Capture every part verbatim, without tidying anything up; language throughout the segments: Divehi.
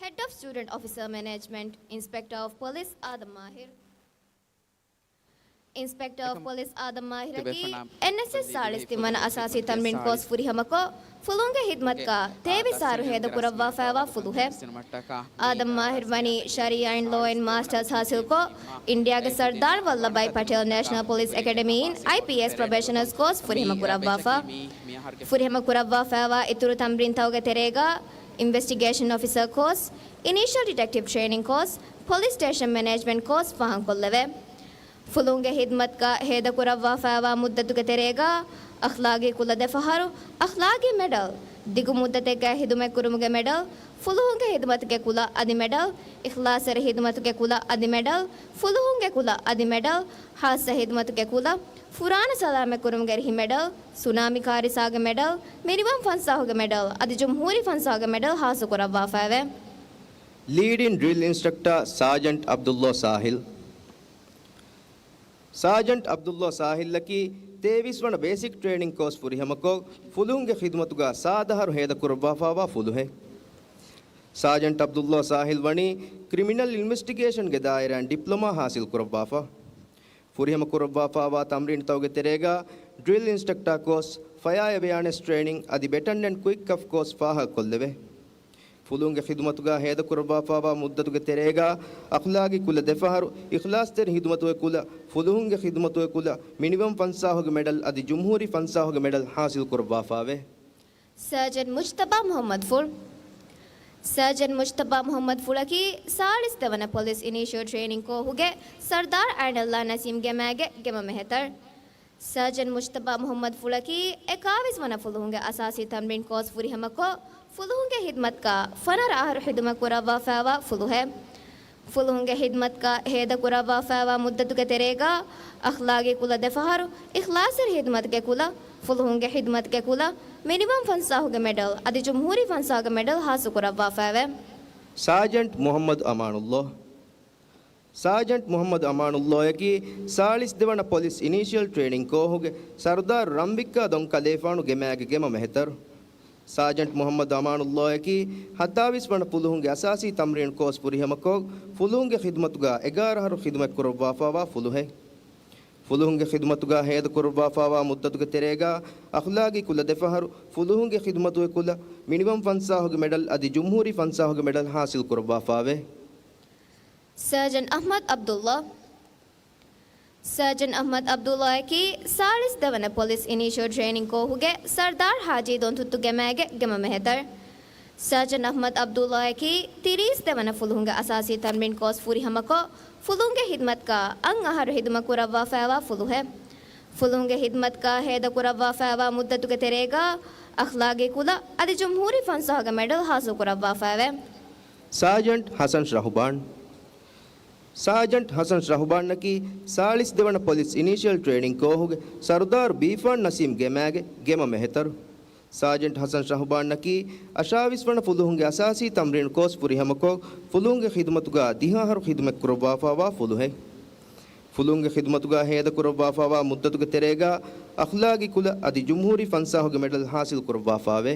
Head of Student Officer Management, Inspector of Police އާދަމް މާހިރު. އިންސްޕެކްޓަރ އޮފް ޕޮލިސް އާދަމް މާހިރަކީ އެންއެސްއެސް ސާޅީސް ތިން ވަނަ އަސާސީ ތަމްރީން ކޯސް ފުރިހަމަކޮށް، ފުލުހުންގެ ޚިދުމަތުގަ ތޭވީސް އަހަރު ހޭދަކުރައްވާފައިވާ ފުލުހެއް. އާދަމް މާހިރު ވަނީ ޝަރީއާއިން ލޯއިން މާސްޓާސް ހާސިލްކޮށް، އިންޑިއާގެ ސަރްދާރް ވައްލަބްބާއި ޕަޓޭލް ނޭޝަނަލް ޕޮލިސް އެކެޑަމީއިން އައިޕީއެސް ޕްރޮބޭޝަނަރސް ކޯސް ފުރިހަމަކުރައްވާފަ. ފުރިހަމަކުރައްވާފައިވާ އިތުރު ތަމްރީންތަކުގެ ތެރޭގަ، އިންވެސްޓިގޭޝަން އޮފިސަރ ކޯސް، އިނީޝަލް ޑިޓެކްޓިވް ޓްރޭނިން ކޯސް، ޕޮލިސް ސްޓޭޝަން މެނޭޖްމަންޓް ކޯސް ފާހަގަކޮށްލެވޭ. ފުލުހުންގެ ޚިދުމަތުގަ ހޭދަކުރައްވާފައިވާ މުއްދަތުގެ ތެރޭގަ، އަޚްލާގީ ކުލަ ދެފަހަރު، އަޚްލާގީ މެޑަލް، ދިގު މުއްދަތެއްގައި ޚިދުމަތްކުރުމުގެ މެޑަލް، ފުލުހުންގެ ޚިދުމަތުގެ ކުލަ އަދި މެޑަލް، އިޚްލާޞްތެރި ޚިދުމަތުގެ ކުލަ އަދި މެޑަލް، ފުލުހުންގެ ކުލަ އަދި މެޑަލް، ޚާއްޞަ ޚިދުމަތުގެ ކުލަ، ފުރާނަ ސަލާމަތްކުރުމުގެ އެރިހި މެޑަލް، ސުނާމީ ކާރިސާގެ މެޑަލް، މިނިވަން ފަންސާހުގެ މެޑަލް އަދި ޖުމްހޫރީ ފަންސާހުގެ މެޑަލް ޙާޞިލްކުރައްވާފައެވެ. ލީޑިން ޑްރިލް އިންސްޓްރަކްޓާ ސާޖަންޓް ޢަބްދުﷲ ސާހިލް. ސާޖަންޓް ޢަބްދުﷲ ސާހިލްއަކީ ތޭވީސް ވަނަ ބޭސިކް ޓްރޭނިން ކޯސް ފުރިހަމަކޮށް، ފުލުހުންގެ ޚިދުމަތުގަ ސާދަ އަހަރު ހޭދަކުރައްވާފައިވާ ފުލުހެއް. ސާޖަންޓް ޢަބްދުﷲ ސާހިލް ވަނީ ކްރިމިނަލް އިންވެސްޓިގޭޝަންގެ ދާއިރާއިން ޑިޕްލޮމާ ޙާޞިލްކުރައްވާފަ. ފުރިހަމަކުރައްވާފައިވާ ތަމްރީނުތަކުގެ ތެރޭގަ، ޑްރިލް އިންސްޓްރަކްޓާ ކޯސް، ފަޔާ އެވެއާނެސް ޓްރޭނިން އަދި ބެޓަން އެންޑް ކުއިކް އަޕް ކޯސް ފާހަގަކޮށްލެވޭ. ފުލުހުންގެ ޚިދުމަތުގަ ހޭދަކުރައްވާފައިވާ މުއްދަތުގެ ތެރޭގަ، އަޚްލާގީ ކުލަ ދެފަހަރު، އިޚްލާޞްތެރި ޚިދުމަތުގެ ކުލަ، ފުލުހުންގެ ޚިދުމަތުގެ ކުލަ، މިނިވަން ފަންސާހުގެ މެޑަލް އަދި ޖުމްހޫރީ ފަންސާހުގެ މެޑަލް ޙާޞިލްކުރައްވާފައެވެ. ސަރޖަންޓް މުޖްތަބާ މުޙައްމަދު ފުޅު. ސަރޖަންޓް މުޖްތަބާ މުޙައްމަދު ފުޅަކީ ސާޅީސް ދެވަނަ ޕޮލިސް އިނީޝިއަލް ޓްރޭނިން ކޯހުގެ ސަރްދާރް އައިނައްލާ ނަސީމް ގެމާގެ ގެމަ މެހެތަރު. ސަރޖަންޓް މުޖްތަބާ މުޙައްމަދު ފުޅަކީ އެކާވީސް ވަނަ ފުލުހުންގެ އަސާސީ ތަމްރީން ކޯސް ފުރިހަމަކޮށް، ފުލުހުންގެ ޚިދުމަތުގަ ފަނަރަ އަހަރު ޚިދުމަތް ކުރައްވާފައިވާ ފުލުހެއް. ފުލުހުންގެ ޚިދުމަތުގަ ހޭދަކުރައްވާފައިވާ މުއްދަތުގެ ތެރޭގަ، އަޚްލާގީ ކުލަ ދެފަހަރު، އިޚްލާޞްތެރި ޚިދުމަތުގެ ކުލަ، ފުލުހުންގެ ޚިދުމަތުގެ ކުލަ، މިނިވަން ފަންސާހުގެ މެޑަލް އަދި ޖުމްހޫރީ ފަންސާހުގެ މެޑަލް ޙާޞިލްކުރައްވާފައެވެ. ސާޖަންޓް މުޙައްމަދު އަމާނުﷲ. ސާޖަންޓް މުޙައްމަދު އަމާނުﷲއަކީ ސާޅީސް ދެވަނަ ޕޮލިސް އިނީޝިއަލް ޓްރޭނިން ކޯހުގެ ސަރުދާރު ރަންވިއްކާ ދޮންކަލޭފާނު ގެމާގެ ގެމަ މެހެތަރު. ސާޖަންޓް މުޙައްމަދު އަމާނުﷲއަކީ ހަތާވީސް ވަނަ ފުލުހުންގެ އަސާސީ ތަމްރީން ކޯސް ފުރިހަމަކޮށް، ފުލުހުންގެ ޚިދުމަތުގަ އެގާރަ އަހަރު ޚިދުމަތް ކުރައްވާފައިވާ ފުލުހެއް. ފުލުހުންގެ ޚިދުމަތުގަ ހޭދަކުރައްވާފައިވާ މުއްދަތުގެ ތެރޭގަ، އަޚްލާގީ ކުލަ ދެފަހަރު، ފުލުހުންގެ ޚިދުމަތުގެ ކުލަ، މިނިވަން ފަންސާހުގެ މެޑަލް އަދި ޖުމްހޫރީ ފަންސާހުގެ މެޑަލް ޙާޞިލްކުރައްވާފައެވެ. ސަރޖަންޓް އަޙްމަދު ޢަބްދުﷲ. ސަރޖަންޓް އަޙްމަދު ޢަބްދުﷲއަކީ ސާޅީސް ދެވަނަ ޕޮލިސް އިނީޝިއަލް ޓްރޭނިން ކޯހުގެ ސަރްދާރު ޙާޖީ ދޮންތުއްތު ގެމާގެ ގެމަ މެހެތަރު. ސަރޖަންޓް އަޙްމަދު ޢަބްދުﷲއަކީ ތިރީސް ދެވަނަ ފުލުހުންގެ އަސާސީ ތަމްރީން ކޯސް ފުރިހަމަކޮށް، ފުލުހުންގެ ޚިދުމަތުގަ އަށް އަހަރު ޚިދުމަތް ކުރައްވާފައިވާ ފުލުހެއް. ފުލުހުންގެ ޚިދުމަތުގަ ހޭދަކުރައްވާފައިވާ މުއްދަތުގެ ތެރޭގަ، އަޚްލާގީ ކުލަ އަދި ޖުމްހޫރީ ފަންސާހުގެ މެޑަލް ޙާޞިލްކުރައްވާފައެވެ. ސާޖަންޓް ޙަސަން ޝަހުބާން. ސާޖަންޓް ޙަސަން ޝަހުބާނަކީ ސާޅީސް ދެވަނަ ޕޮލިސް އިނީޝިއަލް ޓްރޭނިން ކޯހުގެ ސަރުދާރު ބީފާން ނަސީމް ގެމާގެ ގެމަ މެހެތަރު. ސާޖަންޓް ޙަސަން ޝަހުބާނަކީ އަށާވީސް ވަނަ ފުލުހުންގެ އަސާސީ ތަމްރީން ކޯސް ފުރިހަމަކޮށް، ފުލުހުންގެ ޚިދުމަތުގަ ދިހަ އަހަރު ޚިދުމަތް ކުރައްވާފައިވާ ފުލުހެއް. ފުލުހުންގެ ޚިދުމަތުގަ ހޭދަކުރައްވާފައިވާ މުއްދަތުގެ ތެރޭގަ، އަޚްލާގީ ކުލަ އަދި ޖުމްހޫރީ ފަންސާހުގެ މެޑަލް ޙާޞިލް ކުރައްވާފައެވެ.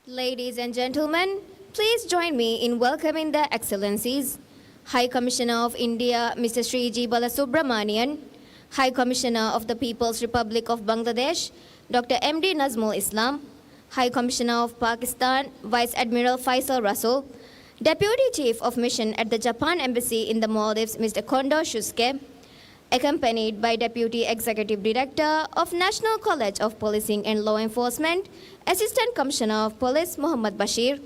Ladies and gentlemen, please join me in welcoming the Excellencies, High Commissioner of India, Mister Sri G Balasubramanian, High Commissioner of the People's Republic of Bangladesh, Doctor M D Nazmul Islam, High Commissioner of Pakistan, Vice Admiral Faisal Rasool, Deputy Chief of Mission at the Japan Embassy in the Maldives, Mister Kondo Shusuke, accompanied by Deputy Executive Director of National College of Policing and Law Enforcement, Assistant Commissioner of Police Mohammad Bashir.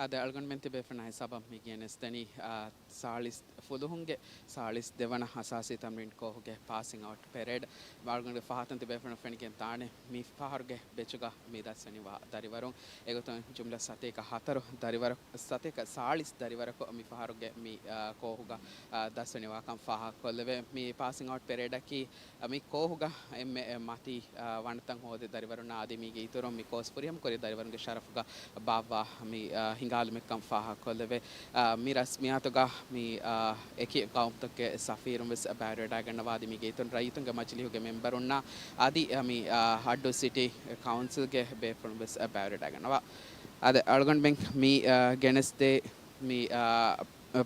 އާދެ، އަޅުގަނޑުމެން ތިބޭފުޅުންނާ ހިސާބަށް މި ގެނެސްދެނީ، އާ، ސާޅީސް ފުލުހުންގެ ސާޅީސް ދެވަނަ އަސާސީ ތަމްރީން ކޯހުގެ ޕާސިން އައުޓް ޕެރޭޑް. އަޅުގަނޑުގެ ފަހަތުން ތިބޭފުޅުންނަށް ފެނިގެން ދާނެ، މި ފަހަރުގެ ބެޗުގަ މި ދަސްވެނިވާ ދަރިވަރުން. އެގޮތުން ޖުމްލަ ސަތޭކަ ހަތަރު ދަރިވަރު، ސަތޭކަ ސާޅީސް ދަރިވަރަކު މި ފަހަރުގެ މި، އާ، ކޯހުގަ، އާ، ދަސްވެނިވާކަން ފާހަގަކޮށްލެވޭ. މި ޕާސިން އައުޓް ޕެރޭޑަކީ މި ކޯހުގަ އެންމެ މަތީ، އާ، ވަންނަތަން ހޯދި ދަރިވަރުންނާ އަދި މީގެ އިތުރުން މި ކޯސް ފުރިހަމަކުރި ދަރިވަރުންގެ ޝަރަފުގަ ބާއްވާ މި، އާ، ހިނގާލުމެއްކަން ފާހަގަކޮށްލެވޭ. އާ، މި ރަސްމިއްޔާތުގަ މި، އާ، އެކި ގައުމުތަކުގެ ސަފީރުން ވެސް ބައިވެރިވެވަޑައިގަންނަވާ އަދި މީގެ އިތުރުން ރައްޔިތުންގެ މަޖިލީހުގެ މެމްބަރުންނާ އަދި، އާ، މި، އާ، އައްޑޫ ސިޓީ ކައުންސިލްގެ ބޭފުޅުން ވެސް ބައިވެރިވެވަޑައިގަންނަވާ. އާދެ، އަޅުގަނޑުމެން މި، އާ، ގެނެސްދޭ މި، އާ،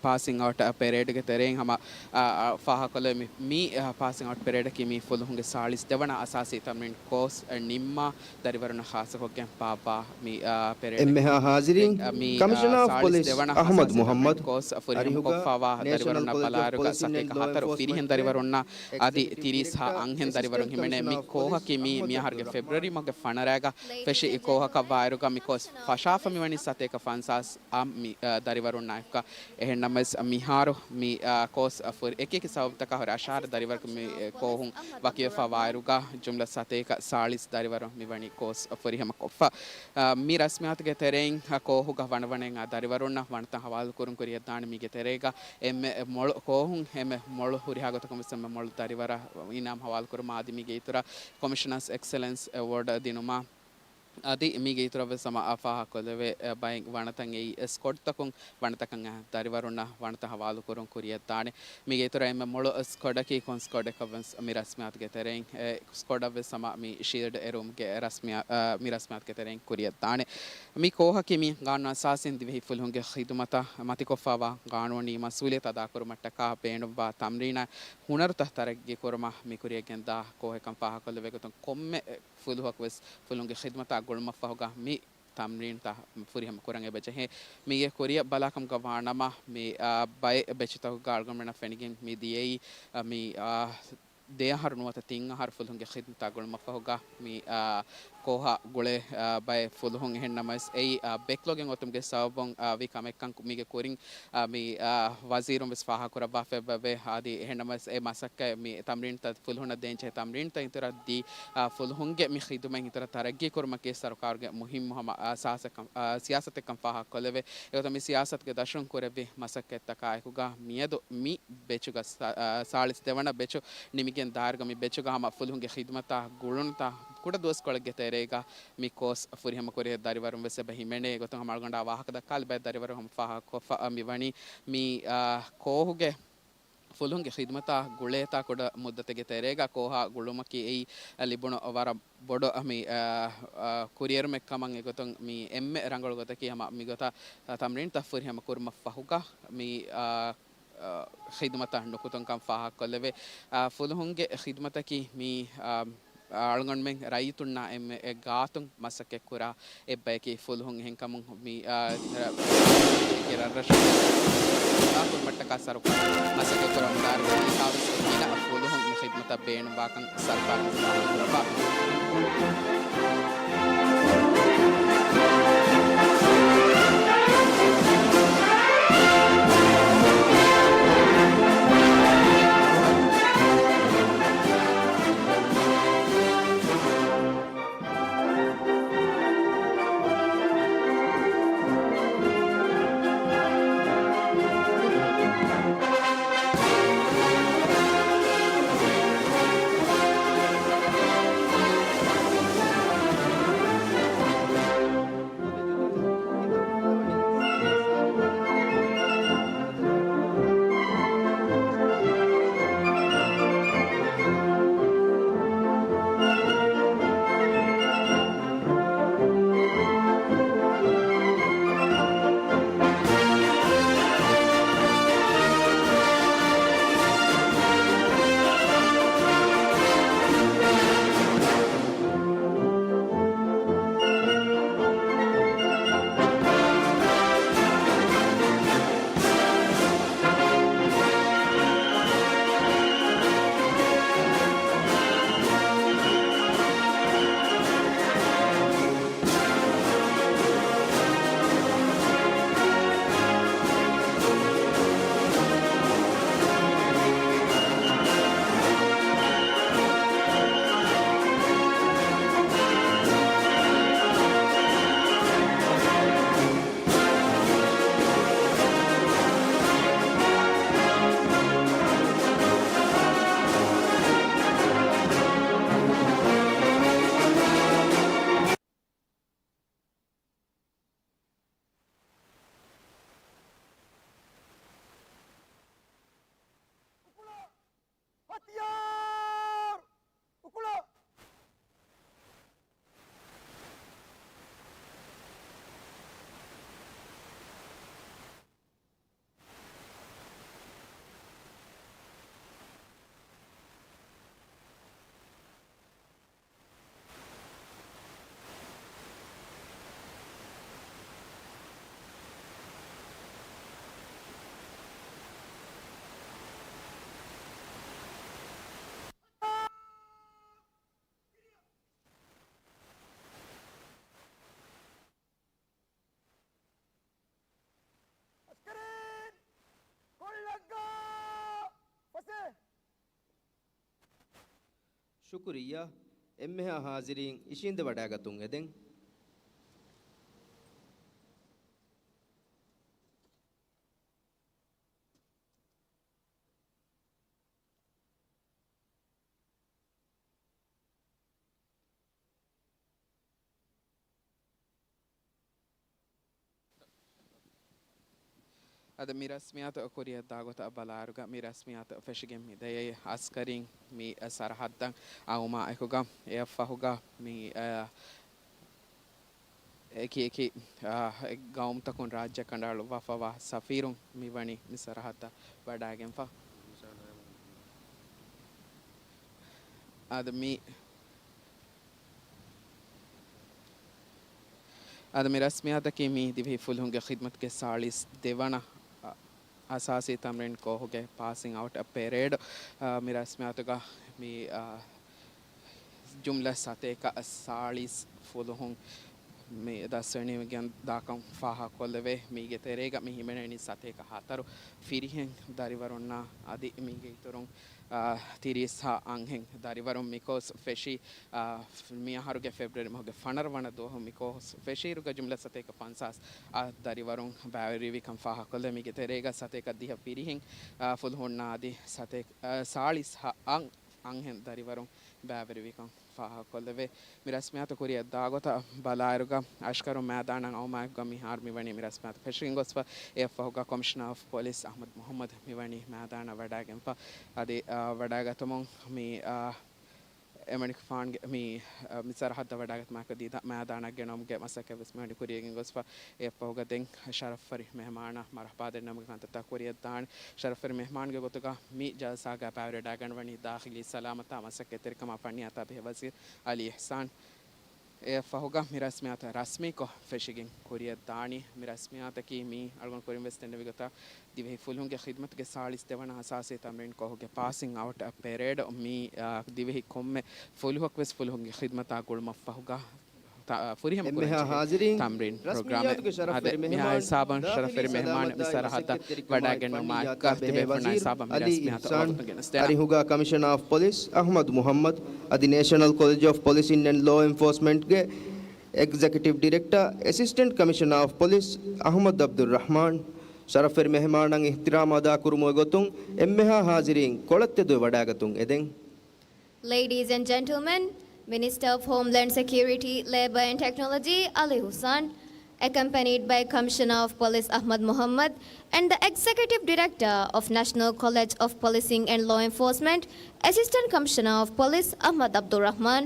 ޕާސިން އައުޓް ޕެރޭޑްގެ ތެރެއިން ހަމަ، އާ، އާ، ފާހަގަކޮށްލެވޭ މި، މި، އާ، ޕާސިން އައުޓް ޕެރޭޑަކީ މި ފުލުހުންގެ ސާޅީސް ދެވަނަ އަސާސީ ތަމްރީން ކޯސް ނިންމާ ދަރިވަރުންނަށް ޚާއްޞަކޮށްގެން ބާއްވާ މި، އާ، ޕެރޭޑެއް. އެންމެހާ ހާޒިރީން، އެ، މި، އާ، ކަމިޝަނާ އޮފް ސާޅީސް ޕޮލިސް ދެވަނަ އަޙްމަދު އަސާސީ މުޙައްމަދު ކޯސް ފުރިހަމަކޮށްފާވާ ދަރިވަރުންނަށް ބަލާއިރުގަ ސަތޭކަ ހަތަރު ފިރިހެން ދަރިވަރުންނާ އަދި ތިރީސް ހަ އަންހެން ދަރިވަރުން ހިމެނޭ. މި ކޯހަކީ މީ މިއަހަރުގެ ފެބްރުއަރީ މަހުގެ ފަނަރައިގަ ފެށި ކޯހަކަށް ވާއިރުގަ މި ކޯސް ފަށާފަ މިވަނީ ސަތޭކަ ފަންސާސް އަށް މި، އާ، ދަރިވަރުންނާއެކުގަ. އެހެން ނަމަވެސް މިހާރު މި، އާ، ކޯސް ފުރި އެކި އެކި ސަބަބުތަކާ ހުރެ އަށާރަ ދަރިވަރަކު މި، އެ، ކޯހުން ވަކިވެފާ ވާއިރުގަ ޖުމްލަ ސަތޭކަ ސާޅީސް ދަރިވަރު މި ވަނީ ކޯސް ފުރިހަމަ ކޮށްފަ. އާ، މި ރަސްމިއްޔާތުގެ ތެރެއިން، އާ، ކޯހުގަ ވަނަވަނައިން އާ ދަރިވަރުންނަށް ވަނަތައް ހަވާލު ކުރުން ކުރިއަށްދާނެ. މީގެ ތެރޭގަ އެންމެ މޮޅު ކޯހުން އެންމެ މޮޅު ހުރިހާ ގޮތަކުން ވެސް އެންމެ މޮޅު ދަރިވަރަށް އިނާމް ހަވާލު ކުރުމާ އަދި މީގެ އިތުރަށް ކޮމިޝަނާސް އެކްސެލެންސް އެވޯޑް ދިނުމާ އަދި މީގެ އިތުރަށް ވެސް ހަމަ އާ ފާހަގަކޮށްލެވޭ، އެ، ބައެއް ވަނަތައް އެއީ ސްކޮޑްތަކުން ވަނަތަކަށް އާ ދަރިވަރުންނަށް ވަނަތައް ހަވާލު ކުރުން ކުރިއަށްދާނެ. މީގެ އިތުރަށް އެންމެ މޮޅު ސްކޮޑަކީ ކޮން ސްކޮޑެއްކަށް ވެސް މި ރަސްމިއްޔާތުގެ ތެރެއިން، އެ، ސްކޮޑަށް ވެސް ހަމަ މި ޝީލްޑް އެރުވުމުގެ ރަސްމިއްޔާ-، އާ، މި ރަސްމިއްޔާތުގެ ތެރެއިން ކުރިއަށްދާނެ. މި ކޯހަކީ މި ގާނޫނު އަސާސީން ދިވެހި ފުލުހުންގެ ޚިދުމަތަށް މަތިކޮށްފައިވާ ގާނޫނީ މަސްއޫލިއްޔަތު އަދާކުރުމަށްޓަކާ ބޭނުންވާ ތަމްރީނާ ހުނަރުތައް ތަރައްގީކުރުމަށް މި ކުރިއަށްގެންދާ ކޯހެއްކަން ފާހަގަކޮށްލެވޭ ގޮތުން ކޮންމެ ފުލުހަކު ވެސް ފުލުހުންގެ ޚިދުމަތާ ގުޅުމަށްފަހުގަ މި ތަމްރީންތައް ފުރިހަމަ ކުރަން އެބަޖެހޭ. މީގެ ކުރިއަށް ބަލާކަމުގަ ވާނަމަ، މި، އާ، ބައެއް ބެޗުތަކުގަ އަޅުގަނޑުމެންނަށް ފެނިގެން މި ދިޔައީ، އާ، މި، އާ، ދެ އަހަރު ނުވަތަ ތިން އަހަރު ފުލުހުންގެ ޚިދުމަތާ ގުޅުމަށްފަހުގަ މި، އާ، ކޯހާ ގުޅޭ، އާ، ބައެއް ފުލުހުން. އެހެންނަމަވެސް އެއީ، އާ، ބެކްލޮގެއް އޮތުމުގެ ސަބަބުން، އާ، ވީ ކަމެއްކަން މީގެ ކުރިން، އާ، މި، އާ، ވަޒީރުން ވެސް ފާހަގަކުރައްވާފައިވެއެވެ. އަދި އެހެންނަމަވެސް އެ މަސައްކަތް މި ތަމްރީންތައް ފުލުހުންނަށް ދޭންޖެހޭ ތަމްރީންތައް އިތުރަށް ދީ، އާ، ފުލުހުންގެ މި ޚިދުމަތް އިތުރަށް ތަރައްގީ ކުރުމަކީ ސަރުކާރުގެ މުހިއްމު ހަމަ، އާ، ސިޔާސަތެއްކަން، އާ، ސިޔާސަތެއްކަން ފާހަގަކޮށްލެވޭ. އެގޮތަށް މި ސިޔާސަތުގެ ދަށުން ކުރެއްވި މަސައްކަތްތަކާއެކުގަ މިއަދު މި ބެޗުގަ ސާ-، އާ، ސާޅީސް ދެވަނަ ބެޗު ނިމިގެން ދާއިރުގަ މި ބެޗުގަ ހަމަ ފުލުހުންގެ ޚިދުމަތާ ގުޅުނުތާ ކުޑަ ދުވަސްކޮޅެއްގެ ތެރޭގަ މި ކޯސް ފުރިހަމަ ކުރިއަށް ދަރިވަރުން ވެސް އެބަ ހިމެނޭ. އެގޮތުން ހަމަ އަޅުގަނޑާ ވާހަކަ ދައްކާލި ބައެއް ދަރިވަރުން ހަމަ ފާހަގަކޮށްފަ މި ވަނީ މި، އާ، ކޯހުގެ ފުލުހުންގެ ޚިދުމަތާ ގުޅޭތާ ކުޑަ މުއްދަތެއްގެ ތެރޭގަ ކޯހާ ގުޅުމަކީ އެއީ ލިބުނު ވަރަށް ބޮޑު މި، އާ، އާ، ކުރިއެރުމެއް ކަމަށް. އެގޮތުން މި އެންމެ ރަނގަޅު ގޮތަކީ ހަމަ މިގޮތަށް ތަމްރީންތައް ފުރިހަމަ ކުރުމަށް ފަހުގަ މި، އާ، އާ، ޚިދުމަތަށް ނުކުތުންކަން ފާހަގަކޮށްލެވޭ. އާ، ފުލުހުންގެ ޚިދުމަތަކީ މި، އާ، އަޅުގަނޑުމެން ރައްޔިތުންނާ އެންމެ އެއް ގާތުން މަސައްކަތްކުރާ އެއްބަޔަކީ ފުލުހުން. އެހެންކަމުން މި، އާ، ރަށް-، ރަށް-، ރަށް-، ރަށް-، ކުރުމަށްޓަކާ ސަރުކާރު މަސައްކަތްކުރަމުންދާނެ. މިހާވެސް ގިނަ ފުލުހުން މި ޚިދުމަތަށް ބޭނުންވާކަން ސަރުކާރުން ފާހަގަކުރައްވާ. ޝުކުރިއްޔާ. އެންމެހާ ހާޒިރީން އިށީނދެ ވަޑައިގަތުން އެދެން. އަދި މި ރަސްމިއްޔާތު ކުރިއަށް ދާ ގޮތަށް ބަލާއިރުގަ، މި ރަސްމިއްޔާތު ފެށިގެން މި ދަޔައީ އަސްކަރީން މި ސަރަހައްދަށް އައުމާ އެކުގަ، އެއަށްފަހުގަ މި، އަ، އެކި އެކި، އާ، ގައުމުތަކުން ރާއްޖެ ކަނޑައަޅުއްވާފަވާ ސަފީރުން މިވަނީ މި ސަރަހައްދަށް ވަޑައިގެންފަ. އަދި މި، އަދި މި ރަސްމިއްޔާތަކީ މި ދިވެހި ފުލުހުންގެ ޚިދްމަތުގެ ސާޅީސް ދެވަނަ، އަ، އަސާސީ ތަމްރީން ކޯހުގެ ޕާސިން އައުޓް ޕެރޭޑް، އަ، މި ރަސްމިއްޔާތުގަ މި، އަ، ޖުމްލަ ސަތޭކަ ސާޅީސް ފުލުހުން މި ދަސްވެނިވެގެން ދާކަން ފާހަގަކޮށްލެވޭ. މީގެ ތެރޭގަ މި ހިމެނެނީ ސަތޭކަ ހަތަރު ފިރިހެން ދަރިވަރުންނާ އަދި މީގެ އިތުރުން، އާ، ތިރީސް ހަ އަންހެން ދަރިވަރުން މިކޯސް ފެށީ، އާ، މިއަހަރުގެ ފެބްރުއަރީ މަހުގެ ފަނަރަ ވަނަ ދުވަހު މިކޯސް ފެށިއިރުގަ ޖުމްލަ ސަތޭކަ ފަންސާސް އަށް ދަރިވަރުން ބައިވެރިވިކަން ފާހަގަކޮށްލެވޭ. މީގެ ތެރޭގަ ސަތޭކަ ދިހަ ފިރިހެން، އާ، ފުލުހުންނާ އަދި ސަތޭކަ، އާ، ސާޅީސް ހަ އަން އަންހެން ދަރިވަރުން ބައިވެރިވިކަން ފާހަގަކޮށްލެވޭ. މި ރަސްމިއްޔާތު ކުރިއަށް ދާގޮތަށް ބަލާއިރުގަ، އަޝްކަރު މައިދާނަށް އައުމާއެކުގަ މިހާރު މިވަނީ މި ރަސްމިއްޔާތު ފެށިގެން ގޮސްފަ. އެއަށްފަހުގަ ކޮމިޝަނަރ އޮފް ޕޮލިސް އަޙްމަދު މުޙައްމަދު މިވަނީ މައިދާނަށް ވަޑައިގެންފަ. އަދި، އާ، ވަޑައިގަތުމުން މި، އާ، އެމަނިކުފާނުގެ މި، އަ، މި ސަރަހައްދަށް ވަޑައިގަތުމާއެކު ދީދާ މައިދާނަށް ގެނައުމުގެ މަސައްކަތް ވެސް މިވަނީ ކުރިޔަށް ގޮސްފަ. އެއަށްފަހުގަ ދެން ޝަރަފްވެރި މެހެމާނާ މަރުޙަބާ ދެންނެވުމުގެ ކަންތައްތައް ކުރިއަށްދާނެ. ޝަރަފްވެރި މެހެމާނުގެ ގޮތުގަ މި ޖަލްސާގަ ބައިވެރިވެވަޑައިގަންނަވަނީ ދާޚިލީ ސަލާމަތާ މަސައްކަތްތެރިކަމާ ފަންނިޔާތާ ބެހޭ ވަޒީރު އަލީ އިޙްސާން. އެއަށްފަހުގަ މި ރަސްމިއްޔާތު ރަސްމީކޮށް ފެށިގެން ކުރިއަށްދާނީ. މި ރަސްމިއްޔާތަކީ މީ އަޅުގަނޑު ކުރިން ވެސް ދެންނެވި ގޮތަށް ދިވެހި ފުލުހުންގެ ޚިދްމަތުގެ ސާޅީސް ދެވަނަ އަސާސީ ތަމްރީން ކޯހުގެ ޕާސިން އައުޓް ޕެރޭޑް މި، އާ، ދިވެހި ކޮންމެ ފުލުހަކު ވެސް ފުލުހުންގެ ޚިދްމަތާ ގުޅުމަށްފަހުގަ، ތަ-، ފުރިހަމަ އެންމެހާ ކުރަންޖެހޭ ހާޒިރީން، ތަމްރީން ޕްރޮގްރާމެއް. ރަސްމިއްޔާތުގެ ޝަރަފްވެރި އަދި މިހާ މެހެމާން، ހިސާބަށް ޝަރަފްވެރި ދާޚިލީ މެހެމާން ސަލާމަތާ މި ސަރަހައްދަށް މަސައްކަތްތެރިކަމާ ވަޑައިގެންނަވުމާއެކުގަ ފަންނިޔާތާ ތިބޭފުޅުންނާ ހިސާބަށް މި ރަސްމިއްޔާތު އަލީ ވަގުތު އިޙްސާން ގެނެސްދޭނަން. އަރިހުގާ ކަމިޝަނަރ އޮފް ޕޮލިސް އަޙްމަދު މުޙައްމަދު އަދި ނޭޝަނަލް ކޮލެޖް އޮފް ޕޮލިސިން އެންޑް ލޯ އެންފޯސްމަންޓްގެ އެގްޒެކެޓިވް ޑިރެކްޓަރ، އެސިސްޓެންޓް ކަމިޝަނަރ އޮފް ޕޮލިސް އަޙްމަދު ޢަބްދުއްރަޙްމާން، ޝަރަފްވެރި މެހެމާނަށް އިޙްތިރާމް އަދާކުރުމުގެ ގޮތުން އެންމެހާ ހާޒިރީން ކޮޅަށްތެދުވެ ވަޑައިގަތުން އެދެން. Ladies and gentlemen, Minister of Homeland Security, Labour and Technology, Ali Hussain, accompanied by Commissioner of Police Ahmad Muhammad and the Executive Director of National College of Policing and Law Enforcement, Assistant Commissioner of Police Ahmad Abdul Rahman.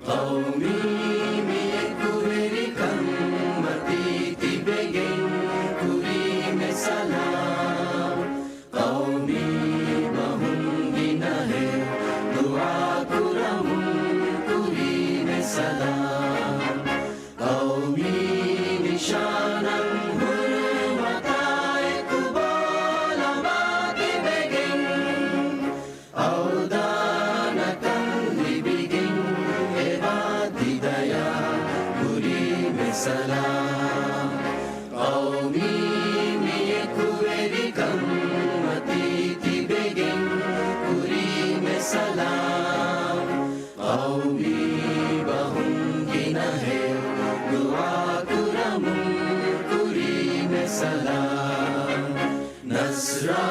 ޤައުމީ މި އެކުވެރިކަން މަތީ ތިބެގެން ކުރީމެ ސަލާމް. ޤައުމީ ބަހުން ގިނަހެއް ދުޢާ ކުރަމުން ކުރީމެ ސަލާމް. ޤައުމީ ނިޝާނަށް ހުރުމަތާ އެކު ބޯލަމާ ތިބެގެން އަވްދާނަކަން ލިބިގެން އެބާ ތިދަޔާ ކުރީމެ ސަލާމް. ޤައުމީ މިއެކު ސަލާމް. ނަޞްރާ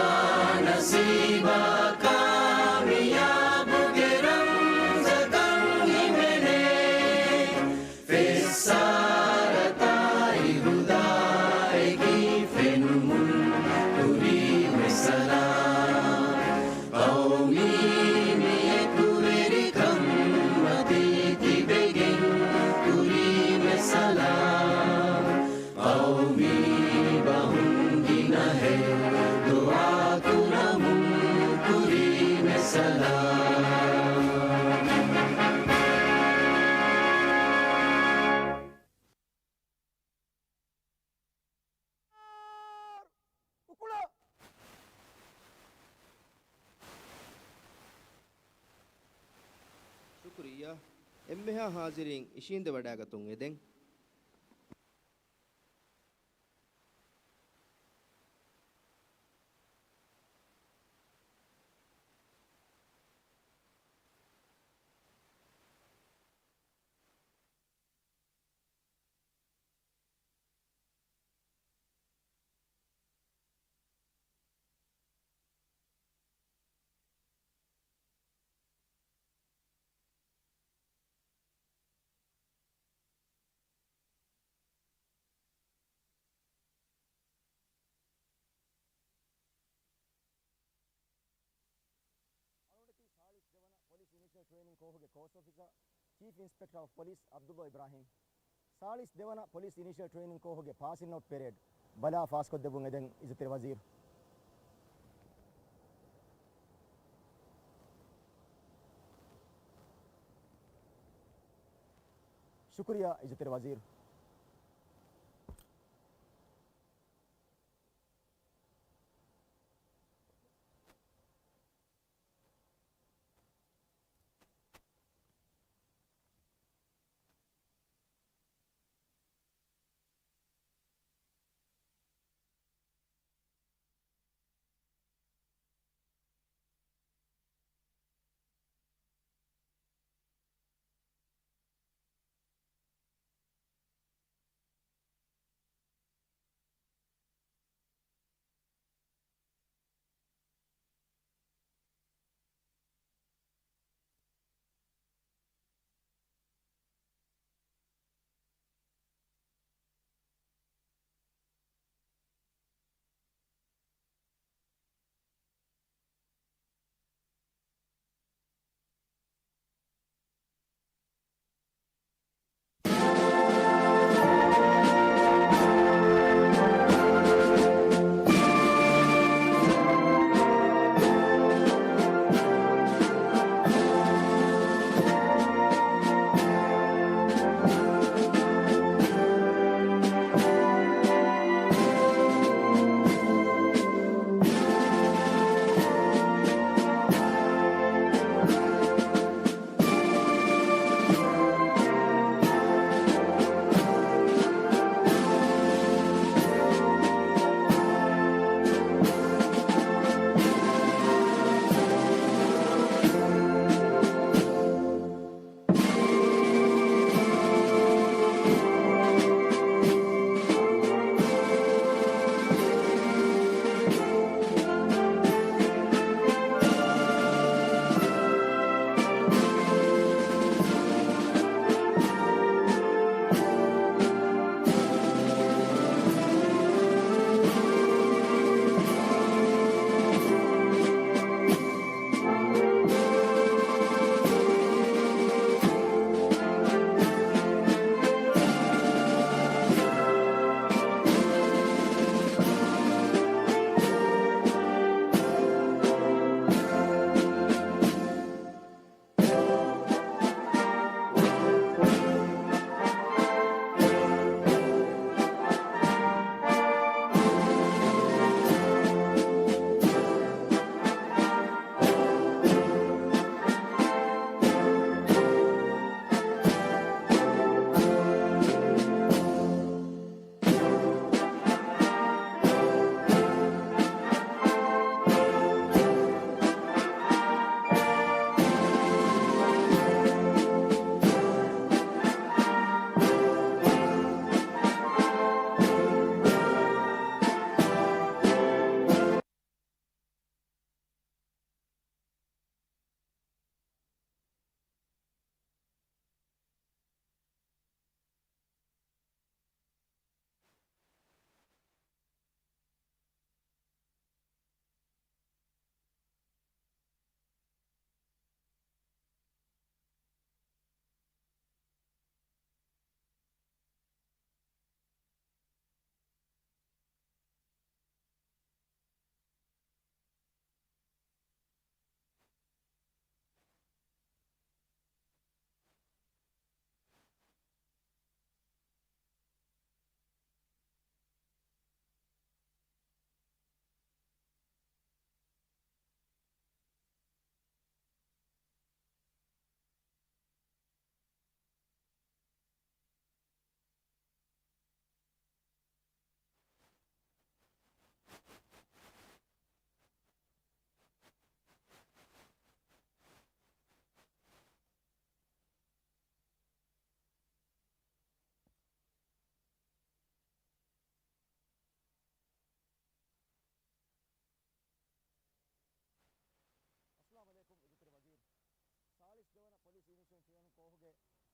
ނަސީބާ ކާމިޔާބުގެ ރަމްޒަކަށް ހިމެނޭ. ފެއްސާރަތާއި ހުދާއެކީ ފެނުމުން ކުރީމެ ސަލާމް. ޤައުމީ މި އެކުވެރިކަން މަތީ ތިބެގެން ކުރީމެ ސަލާމް. ޤައުމީ ބަހުން ގިނަހެއް ދުޢާ ކުރަމުން ކުރީމެ ސަލާމް. އުކުޅަ! ޝުކުރިއްޔާ. އެންމެހާ ހާޒިރީން އިށީނދެވަޑައިގަތުން އެދެން. އަޅުގަނޑަކީ ސާޅީސް ދެވަނަ ޕޮލިސް އިނީޝަލް ޓްރެއިނިން ކޯހުގެ ކޯސް އޮފިސަރ، ޗީފް އިންސްޕެކްޓަރ އޮފް ޕޮލިސް ޢަބްދުﷲ އިބްރާހީމް. ސާޅީސް ދެވަނަ ޕޮލިސް އިނީޝަލް ޓްރެއިނިން ކޯހުގެ ޕާސިން އައުޓް ޕެރޭޑް ބަލާ ފާސްކޮށްދެއްވުން އެދެން އިއްޒަތްތެރި ވަޒީރު. ޝުކުރިއްޔާ އިއްޒަތްތެރި ވަޒީރު.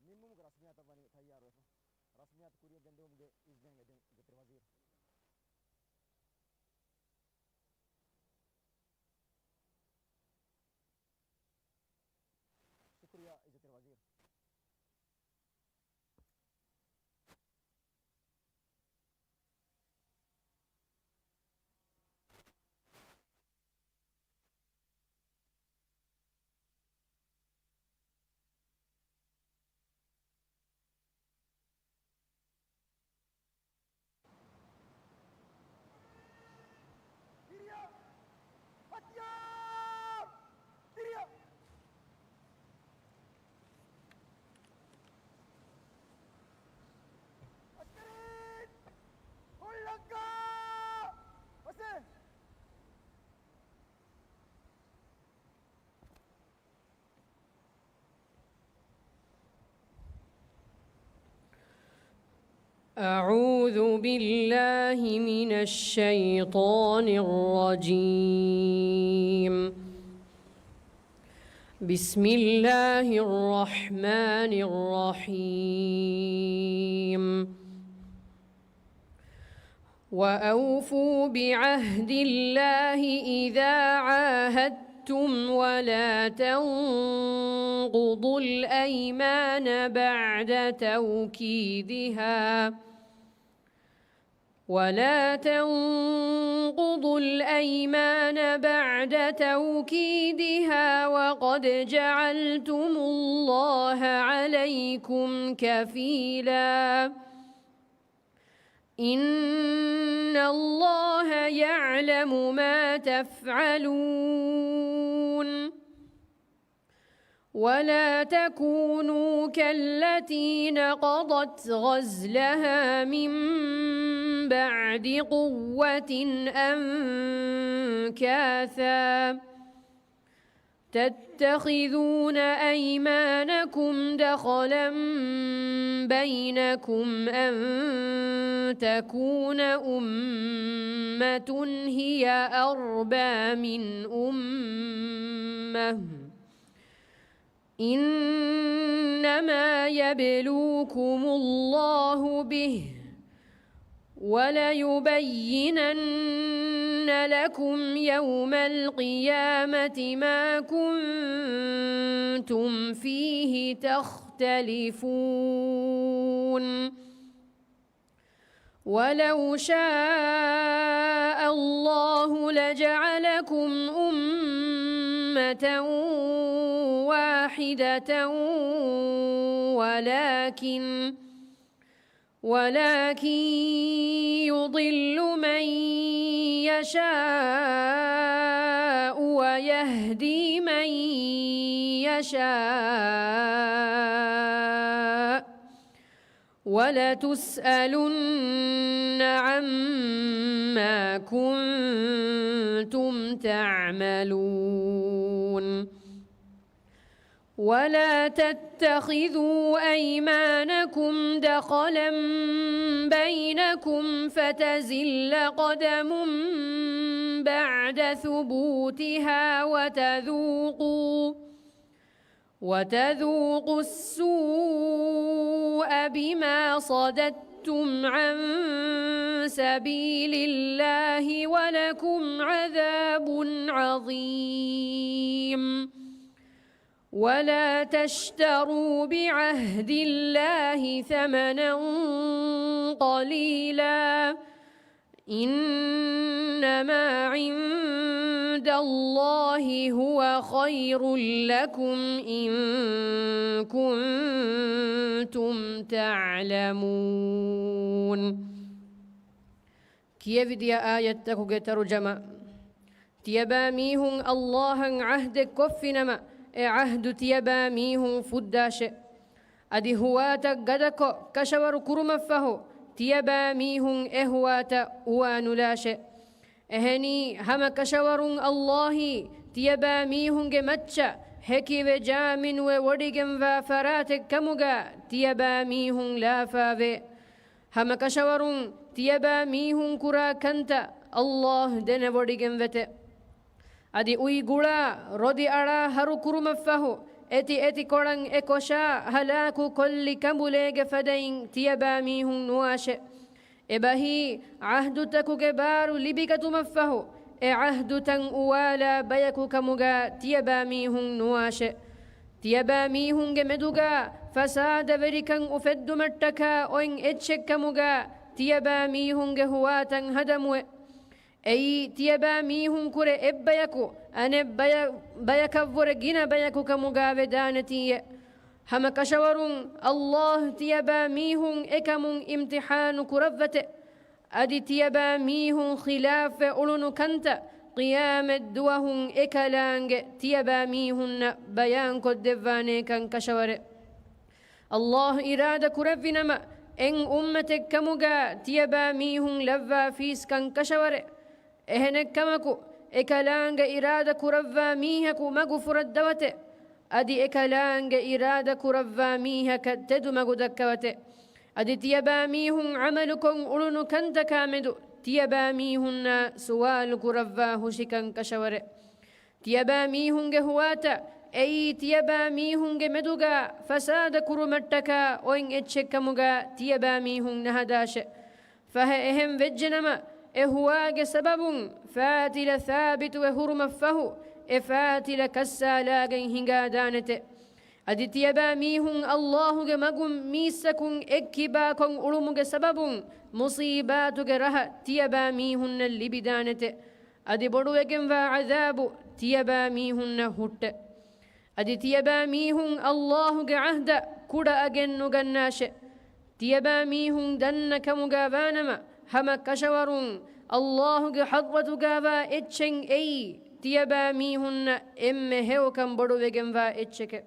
ނިންމުމުގެ ރަސްމިއްޔާތަށް ވަނީ ތައްޔާރުވެފަ. ރަސްމިއްޔާތު ކުރިއަށް ގެންދިއުމުގެ އިޒްނެއް އެދެން އިއްޒަތްތެރި ވަޒީރު. ޝުކުރިއްޔާ އިއްޒަތްތެރި ވަޒީރު. أعوذ بالله من الشيطان الرجيم. بسم الله الرحمن الرحيم. وأوفوا بعهد الله إذا عاهدتم ولا تنقضوا الأيمان بعد توكيدها ولا تنقضوا الأيمان بعد توكيدها وقد جعلتم الله عليكم كفيلا. إن الله يعلم ما تفعلون. ولا تكونوا كالتي نقضت غزلها من بعد قوة أنكاثا. تتخذون أيمانكم دخلا بينكم أن تكون أمة هي أربى من أمة. إنما يبلوكم الله به وليبينن لكم يوم القيامة ما كنتم فيه تختلفون. ولو شاء الله لجعلكم أمة واحدة ولكن ولكن يضل من يشاء ويهدي من يشاء ولتسألن عما كنتم تعملون. ولا تتخذوا أيمانكم دخلا بينكم فتزل قدم بعد ثبوتها وتذوقوا وتذوقوا السوء بما صددتم عن سبيل الله ولكم عذاب عظيم. ولا تشتروا بعهد الله ثمنا قليلا إنما عند الله هو خير لكم إن كنتم تعلمون. ކިޔެވިދިޔަ އާޔަތްތަކުގެ ތަރުޖަމާ. ތިޔަބާ މީހުން ﷲ އަށް ޢަހްދެއް ކޮށްފިނަމަ، އެ ޢަހްދު ތިޔަބާ މީހުން ފުއްދާށެ. އަދި ހުވާތައް ގަދަކޮށް ކަށަވަރު ކުރުމަށްފަހު، ތިޔަބާ މީހުން އެ ހުވާތައް އުވާނުލާށެ. އެހެނީ، ހަމަ ކަށަވަރުން ﷲ ތިޔަބާ މީހުންގެ މައްޗަށް ހެކިވެ ޖާމިނުވެ ވޮޑިގެންވާ ފަރާތެއް ކަމުގަ ތިޔަބާ މީހުން ލާފާވޭ. ހަމަ ކަށަވަރުން ތިޔަބާ މީހުން ކުރާ ކަންތައް ﷲ ދެނެވޮޑިގެންވެތެ. އަދި އުއި ގުޅާ ރޮދި އަޅާ ހަރު ކުރުމަށްފަހު، އެތި އެތި ކޮޅަށް އެ ކޮށާ ހަލާކު ކޮށްލި ކަނބުލޭގެ ފަދައިން ތިޔަބާ މީހުން ނުވާށެ. އެބަހީ، އަހްދުތަކުގެ ބާރު ލިބިގަތުމަށްފަހު، އެ އަހްދުތައް އުވާލާ ބަޔަކު ކަމުގާ ތިޔަބާ މީހުން ނުވާށެ. ތިޔަބާ މީހުންގެ މެދުގާ ފަސާދަވެރިކަން އުފެއްދުމަށްޓަކާ އޮތް އެއްޗެއްކަމުގާ ތިޔަބާ މީހުންގެ ހުވާތައް ހަދަމުވެ. އެއީ، ތިޔަބާ މީހުން ކުރެ އެއްބަޔަކު އަނެއްބަޔަ-، ބަޔަކަށްވުރެ ގިނަ ބަޔަކު ކަމުގާ ވެދާނެތީއެ. ހަމަ ކަށަވަރުން އައްލާހް ތިޔަބާ މީހުން އެކަމުން އިމްތިޙާނު ކުރައްވަތެ. އަދި ތިޔަބާ މީހުން ޚިލާފްވެ އުޅުނު ކަންތައް ޤިޔާމަތް ދުވަހުން އެކަލާނގެ ތިޔަބާ މީހުންނަށް ބަޔާންކޮށްދެއްވާނޭކަން ކަށަވަރެ. އައްލާހް އިރާދަ ކުރެއްވިނަމަ، އެއް އުއްމަތެއްކަމުގާ ތިޔަބާ މީހުން ލައްވާ ފީސްކަން ކަށަވަރެ. އެހެނެއްކަމަކު، އެކަލާނގެ އިރާދަ ކުރައްވާ މީހަކު މަގު ފުރައްދަވަތެ. އަދި އެކަލާނގެ އިރާދަ ކުރައްވާ މީހަކަށް ތެދު މަގު ދައްކަވަތެ. އަދި ތިޔަބާ މީހުން ޢަމަލުކޮށް އުޅުނު ކަންތަކާ މެދު ތިޔަބާ މީހުންނާ ސުވާލު ކުރައްވާ ހުށިކަން ކަށަވަރެ. ތިޔަބާ މީހުންގެ ހުވާތައް އެއީ ތިޔަބާ މީހުންގެ މެދުގާ ފަސާދަ ކުރުމަށްޓަކާ އޮތް އެއްޗެއްކަމުގާ ތިޔަބާ މީހުން ނަހަދާށެ. ފަހެ އެހެން ވެއްޖެނަމަ، އެ ހުވާގެ ސަބަބުން ފާތިލަ ސާބިތުވެ ހުރުމަށްފަހު، އެ ފާތިލަ ކައްސާލާގެން ހިނގާދާނެތެ. އަދި ތިޔަބާ މީހުން އައްލާހުގެ މަގުން މީސްތަކުން އެއްކިބާކޮށް އުޅުމުގެ ސަބަބުން މުޞީބާތުގެ ރަހަ ތިޔަބާ މީހުންނަށް ލިބިދާނެތެ. އަދި ބޮޑުވެގެންވާ ޢަޛާބު ތިޔަބާ މީހުންނަށް ހުއްޓެ. އަދި ތިޔަބާ މީހުން އައްލާހުގެ ޢަހްދަށް ކުޑައަގެއް ނުގަންނާށެ. ތިޔަބާ މީހުން ދަންނަ ކަމުގާ ވާނަމަ، ހަމަ ކަށަވަރުން އައްލާހުގެ ޙަޟްރަތުގާވާ އެއްޗެއް އެއީ، ތިޔަބާ މީހުންނަށް އެންމެ ހެޔޮކަން ބޮޑުވެގެންވާ އެއްޗެކެ.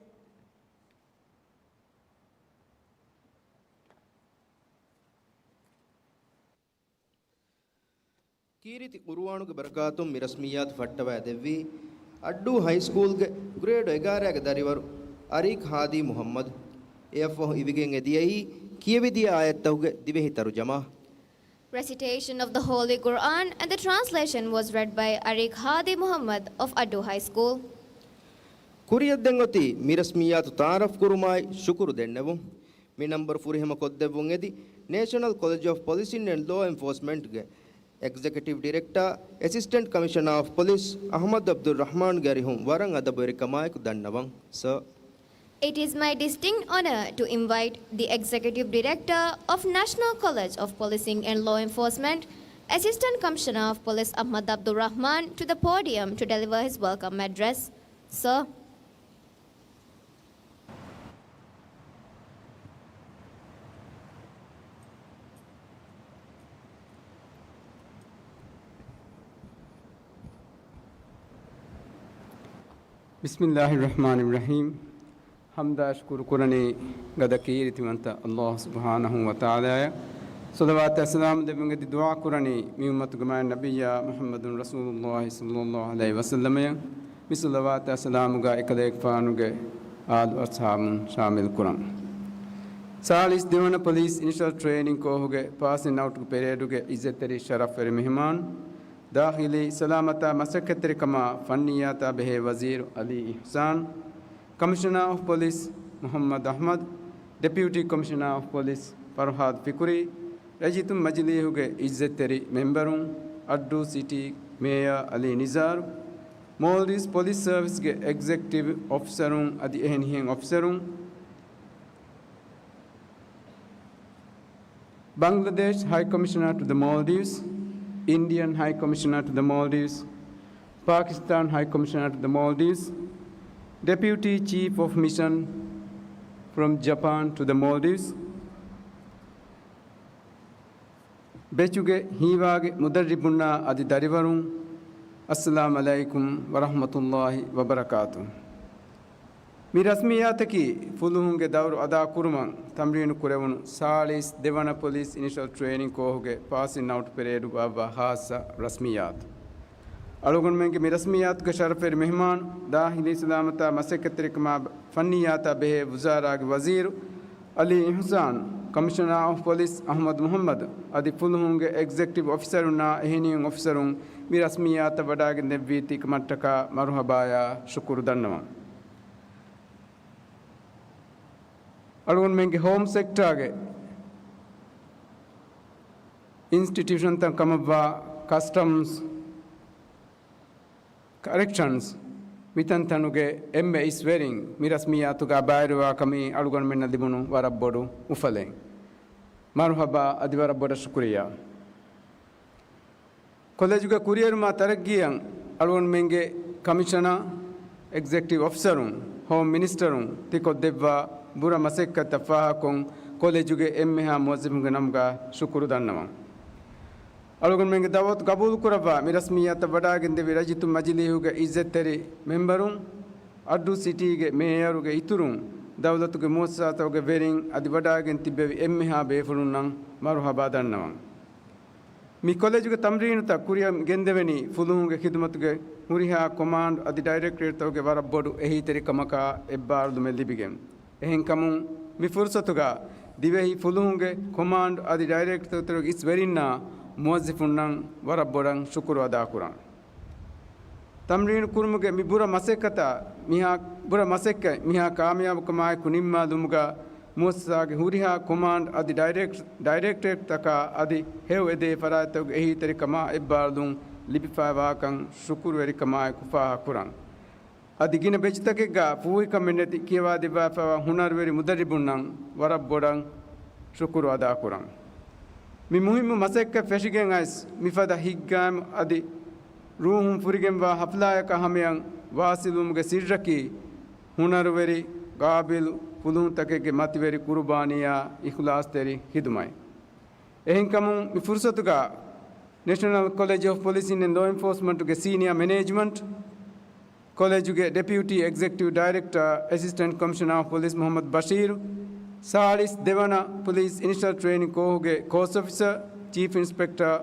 ކީރިތި ޤުރުއާނުގެ ބަރަކާތުން މި ރަސްމިއްޔާތު ފައްޓަވައިދެއްވީ، އައްޑޫ ހައިސްކޫލްގެ ގްރޭޑް އެގާރައިގެ ދަރިވަރު އަރީކް ހާދީ މުޙައްމަދު. އެއަށްފަހު އިވިގެން އެދިޔައީ ކިޔެވިދިޔަ އާޔަތްތަކުގެ ދިވެހި ތަރުޖަމާ. Recitation of the Holy Quran and the translation was read by Ariq Hadi Muhammad of Addu High School. ކުރިއަށް ދެން އޮތީ މި ރަސްމިއްޔާތު ތަޢާރަފް ކުރުމާއި ޝުކުރު ދެންނެވުން. މި ނަންބަރު ފުރިހަމަ ކޮށްދެއްވުން އެދި، ނޭޝަނަލް ކޮލެޖް އޮފް ޕޮލިސިން އެންޑް ލޯ އެންފޯސްމަންޓްގެ އެގްޒެކެޓިވް ޑިރެކްޓާ، އެސިސްޓެންޓް ކަމިޝަނާ އޮފް ޕޮލިސް އަޙްމަދު ޢަބްދުއްރަޙްމާންގެ އަރިހުން ވަރަށް އަދަބުވެރިކަމާއެކު ދަންނަވަން. ސަރ. It is my distinct honor to invite the Executive Director of National College of Policing and Law Enforcement, Assistant Commissioner of Police Ahmad Abdul Rahman, to the podium to deliver his welcome address. Sir. ބިސްމިއްލާހި ރަޙްމާނި ރަޙީމް. ޙަމްދާ ޝުކުރު ކުރަނީ ގަދަ ކީރިތިވަންތަ އައްލާހު ސުބްޙާނަހޫ ވަތަޢާލާއަށް. ޞަލަވާތާ ސަލާމް ދެއްވުން އެދި ދުޢާ ކުރަނީ މި އުއްމަތުގެ މާތް ނަބިއްޔާ މުޙައްމަދު ރަސޫލުއްލާހި ޞައްލައްލާހު ޢަލައިހި ވަސައްލަމަޔަށް. މި ޞަލަވާތާ ސަލާމުގާ އެކަލޭގެފާނުގެ އާލު އަޞްޙާބުން ޝާމިލް ކުރަން. ސާޅީސް ދެވަނަ ޕޮލިސް އިނިޝަލް ޓްރޭނިން ކޯހުގެ ޕާސިން އައުޓްގެ ޕެރޭޑުގެ އިއްޒަތްތެރި ޝަރަފްވެރި މެހެމާން، ދާޚިލީ ސަލާމަތާ މަސައްކަތްތެރިކަމާ ފަންނިއްޔާތާ ބެހޭ ވަޒީރު އަލީ އިޙްސާން، ކަމިޝަނާ އޮފް ޕޮލިސް މުޙައްމަދު އަޙްމަދު، ޑެޕިއުޓީ ކޮމިޝަނާ އޮފް ޕޮލިސް ފަރުހާދު ފިކުރީ، ރައްޔިތުން މަޖިލީހުގެ އިއްޒަތްތެރި މެމްބަރުން، އައްޑޫ ސިޓީ މޭޔާ އަލީ ނިޒާރު، މޯލްޑިވްސް ޕޮލިސް ސަރވިސްގެ އެގްޒެކްޓިވް އޮފިސަރުން އަދި އެހެނިހެން އޮފިސަރުން، Bangladesh High Commissioner to the Maldives, Indian High Commissioner to the Maldives, Pakistan High Commissioner to the Maldives, Deputy Chief of Mission from Japan to the Maldives, ބެޗުގެ ހީވާގި މުދައްރިބުންނާ އަދި ދަރިވަރުން، އައްސަލާމް ޢަލައިކުމް ވަރަޙްމަތުﷲ ވަބަރަކާތު. މި ރަސްމިއްޔާތަކީ ފުލުހުންގެ ދައުރު އަދާކުރުމަށް ތަމްރީނު ކުރެވުނު ސާޅީސް ދެވަނަ ޕޮލިސް އިނިޝަލް ޓްރޭނިން ކޯހުގެ ޕާސިން އައުޓް ޕެރޭޑު ބާއްވާ ޚާއްޞަ ރަސްމިއްޔާތު. އަޅުގަނޑުމެންގެ މި ރަސްމިއްޔާތުގެ ޝަރަފްވެރި މެހެމާން، ދާޚިލީ ސަލާމަތާ މަސައްކަތްތެރިކަމާ ފަންނިއްޔާތާ ބެހޭ ވުޒާރާގެ ވަޒީރު އަލީ އިޙްސާން، ކަމިޝަނާ އޮފް ޕޮލިސް އަޙްމަދު މުޙައްމަދު އަދި ފުލުހުންގެ އެގްޒެކްޓިވް އޮފިސަރުންނާ އެހެނިހެން އޮފިސަރުން މި ރަސްމިއްޔާތަށް ވަޑާގެން ދެއްވީތީ ކަމަށްޓަކާ މަރުޙަބާޔާ ޝުކުރު ދަންނަވަން. އަޅުގަނޑުމެންގެ ހޯމް ސެކްޓާގެ އިންސްޓިޓިއުޝަންތައް ކަމަށްވާ ކަސްޓަމްސް، ކަރެކްޝަންސް މިތަންތަނުގެ އެންމެ އިސްވެރިން މި ރަސްމިއްޔާތުގަ ބައިވެރިވާކަމީ އަޅުގަނޑުމެންނަށް ލިބުނު ވަރަށް ބޮޑު އުފަލެއް. މަރުހަބާ އަދި ވަރަށް ބޮޑަށް ޝުކުރިއްޔާ. ކޮލެޖުގެ ކުރިއެރުމާ ތަރައްގީއަށް އަޅުގަނޑުމެންގެ ކަމިޝަނަރ، އެގްޒެކެޓިވް އޮފިސަރުން، ހޯމް މިނިސްޓަރުން ތިކޮށްދެއްވާ ބުރަ މަސައްކަތްތައް ފާހަގަކޮށް، ކޮލެޖުގެ އެންމެހާ މުވައްޒަފުންގެ ނަމުގަ ޝުކުރު ދަންނަވަން. އަޅުގަނޑުމެންގެ ދައުވަތު ގަބޫލުކުރައްވާ މި ރަސްމިއްޔާތަށް ވަޑާގެންދެވި ރައްޔިތު މަޖިލީހުގެ އިއްޒަތްތެރި މެމްބަރުން، އައްޑޫ ސިޓީގެ މޭޔަރުގެ އިތުރުން، ދައުލަތުގެ މުއައްސަސާތަކުގެ ވެރިން އަދި ވަޑާގެން ތިއްބެވި އެންމެހާ ބޭފުޅުންނަށް މަރުހަބާ ދަންނަވަން. މި ކޮލެޖުގެ ތަމްރީނުތައް ކުރިއަށް ގެންދެވެނީ ފުލުހުންގެ ޚިދުމަތުގެ ހުރިހާ ކޮމާންޑް އަދި ޑައިރެކްޓަރޭޓްތަކުގެ ވަރަށް ބޮޑު އެހީތެރިކަމަކާ އެއްބާރުލުމެއް ލިބިގެން. އެހެންކަމުން މި ފުރުސަތުގަ ދިވެހި ފުލުހުންގެ ކޮމާންޑް އަދި ޑައިރެކްޓަރުގެ އިސް ވެރިންނާ މުވައްޒަފުންނަށް ވަރަށް ބޮޑަށް ޝުކުރު އަދާކުރަން. ތަމްރީނު ކުރުމުގެ މި ބުރަ މަސައްކަތާ މިހާ، ބުރަ މަސައްކަތް މިހާ ކާމިޔާބުކަމާއެކު ނިންމާލުމުގަ މުއައްސަސާގެ ހުރިހާ ކޮމާންޑް އަދި ޑައިރެކްޓް، ޑައިރެކްޓަރޭޓްތަކާ އަދި ހެޔޮއެދޭ ފަރާތްތަކުގެ އެހީތެރިކަމާ އެއްބާރުލުން ލިބިފައިވާކަން ޝުކުރުވެރިކަމާއެކު ފާހަގަކުރަން. އަދި ގިނަ ބެޗުތަކެއްގަ ފޫހިކަމެއް ނެތި ކިޔަވާދެއްވާފައިވާ ހުނަރުވެރި މުދައްރިބުންނަށް ވަރަށް ބޮޑަށް ޝުކުރު އަދާކުރަން. މި މުހިއްމު މަސައްކަތް ފެށިގެން އައިސް، މިފަދަ ހިތްގައިމު އަދި ރޫހުން ފުރިގެންވާ ހަފްލާއަކަށް ހަމަޔަށް ވާސިލުވުމުގެ ސިއްރަކީ، ހުނަރުވެރި، ގާބިލު ފުލުހުންތަކެއްގެ މަތިވެރި ޤުރުބާނީއާ އިޚްލާޞްތެރި ޚިދުމަތް. އެހެންކަމުން މި ފުރުސަތުގަ ނެޝަނަލް ކޮލެޖް އޮފް ޕޮލިސިން އެންޑް ލޯ އެންފޯސްމަންޓުގެ ސީނިއާ މެނޭޖްމަންޓް، ކޮލެޖުގެ ޑެޕިއުޓީ އެގްޒެކެޓިވް ޑައިރެކްޓަރ، އެސިސްޓެންޓް ކޮމިޝަނަރ އޮފް ޕޮލިސް މުޙައްމަދު ބަޝީރު، ސާޅީސް ދެވަނަ ޕޮލިސް އިނިޝަލް ޓްރޭނިން ކޯހުގެ ކޯސް އޮފިސަރ، ޗީފް އިންސްޕެކްޓަރ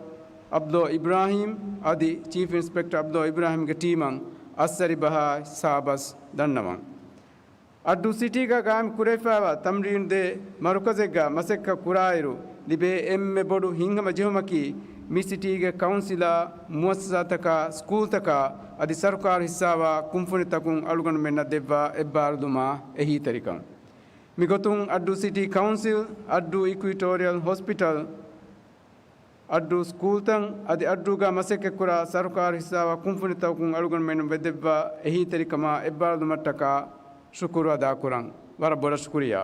އަބްދޯ އިބްރާހީމް އަދި ޗީފް އިންސްޕެކްޓަރ އަބްދޯ އިބްރާހީމްގެ ޓީމަށް އައްސަރި ބަހާ ސާބަސް ދަންނަވަން. އައްޑޫ ސިޓީގަ ގާއިމް ކުރެވިފައިވާ ތަމްރީނުދޭ މަރުކަޒެއްގަ މަސައްކަތް ކުރާއިރު، ލިބޭ އެންމެ ބޮޑު ހިތްހަމަ ޖެހުމަކީ، މި ސިޓީގެ ކައުންސިލާ، މުއައްސަސާތަކާ، ސްކޫލްތަކާ އަދި ސަރުކާރު ހިއްސާވާ ކުންފުނިތަކުން އަޅުގަނޑުމެންނަށް ދެއްވާ އެއްބާރުލުމާ އެހީތެރިކަން. މިގޮތުން އައްޑޫ ސިޓީ ކައުންސިލް، އައްޑޫ އިކުއިޓޯރިއަލް ހޮސްޕިޓަލް، އައްޑޫ ސްކޫލްތައް އަދި އައްޑޫގަ މަސައްކަތްކުރާ ސަރުކާރު ހިއްސާވާ ކުންފުނިތަކުން އަޅުގަނޑުމެން ވެދެއްވާ އެހީތެރިކަމާ އެއްބާރުލުމަށްޓަކާ ޝުކުރު އަދާކުރަން. ވަރަށް ބޮޑަށް ޝުކުރިއްޔާ.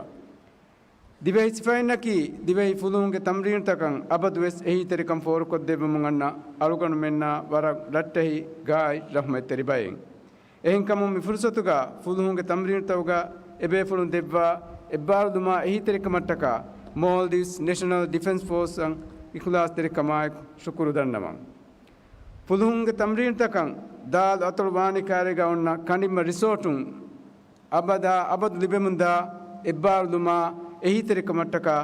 ދިވެހި ސިފައިންނަކީ ދިވެހި ފުލުހުންގެ ތަމްރީނުތަކަށް އަބަދުވެސް އެހީތެރިކަން ފޯރުކޮށްދެއްވުމުން އަންނަ އަޅުގަނޑުމެންނާ ވަރަށް ރައްޓެހި ގާތް ރަޙްމަތްތެރި ބައެއް. އެހެންކަމުން މި ފުރުސަތުގަ ފުލުހުންގެ ތަމްރީނުތަކުގަ އެބޭފުޅުން ދެއްވާ އެއްބާރުލުމާ އެހީތެރިކަމަށްޓަކާ މޯލްޑިވްސް ނެޝަނަލް ޑިފެންސް ފޯސްއަށް އިޚްލާޞްތެރިކަމާއެކު ޝުކުރު ދަންނަވަން. ފުލުހުންގެ ތަމްރީނުތަކަށް ދާލު އަތޮޅު ވާނީ ކައިރީގަ އޮންނަ ކަނޑިންމަ ރިސޯޓުން އަބަދާ އަބަދު ލިބެމުންދާ އެއްބާރުލުމާ އެހީތެރިކަމަށްޓަކާ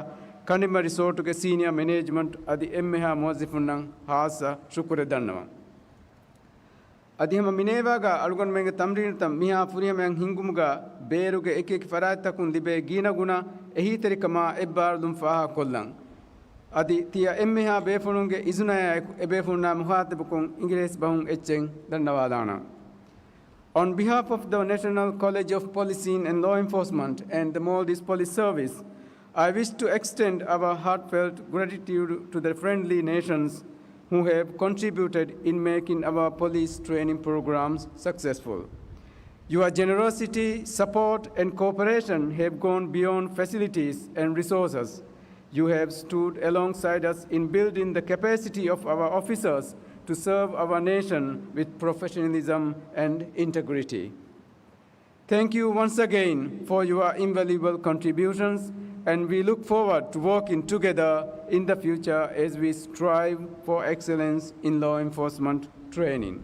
ކަނޑިންމަ ރިސޯޓުގެ ސީނިއާ މެނޭޖްމަންޓް އަދި އެންމެހާ މުވައްޒަފުންނަށް ހާއްސަ ޝުކުރެއް ދަންނަވަން. އަދި ހަމަ މިނޭވާގާ އަޅުގަނޑުމެންގެ ތަމްރީނުތައް މިހާ ފުރިހަމައަށް ހިންގުމުގާ ބޭރުގެ އެކިއެކި ފަރާތްތަކުން ލިބޭ ގިނަގުނަ އެހީތެރިކަމާ އެއްބާރުލުން ފާހަގަކޮށްލަން. އަދި ތިޔަ އެންމެހާ ބޭފުޅުންގެ އިޒުނަޔާއެކު އެބޭފުޅުންނާ މުޚާތަބުކޮށް އިނގިރޭސި ބަހުން އެއްޗެއް ދަންނަވާލާނަން. On behalf of the National College of Policing and Law Enforcement and the Maldives Police Service, I wish to extend our heartfelt gratitude to the friendly nations who have contributed in making our police training programs successful. Your generosity, support, and cooperation have gone beyond facilities and resources. You have stood alongside us in building the capacity of our officers to serve our nation with professionalism and integrity. Thank you once again for your invaluable contributions, and we look forward to working together in the future as we strive for excellence in law enforcement training.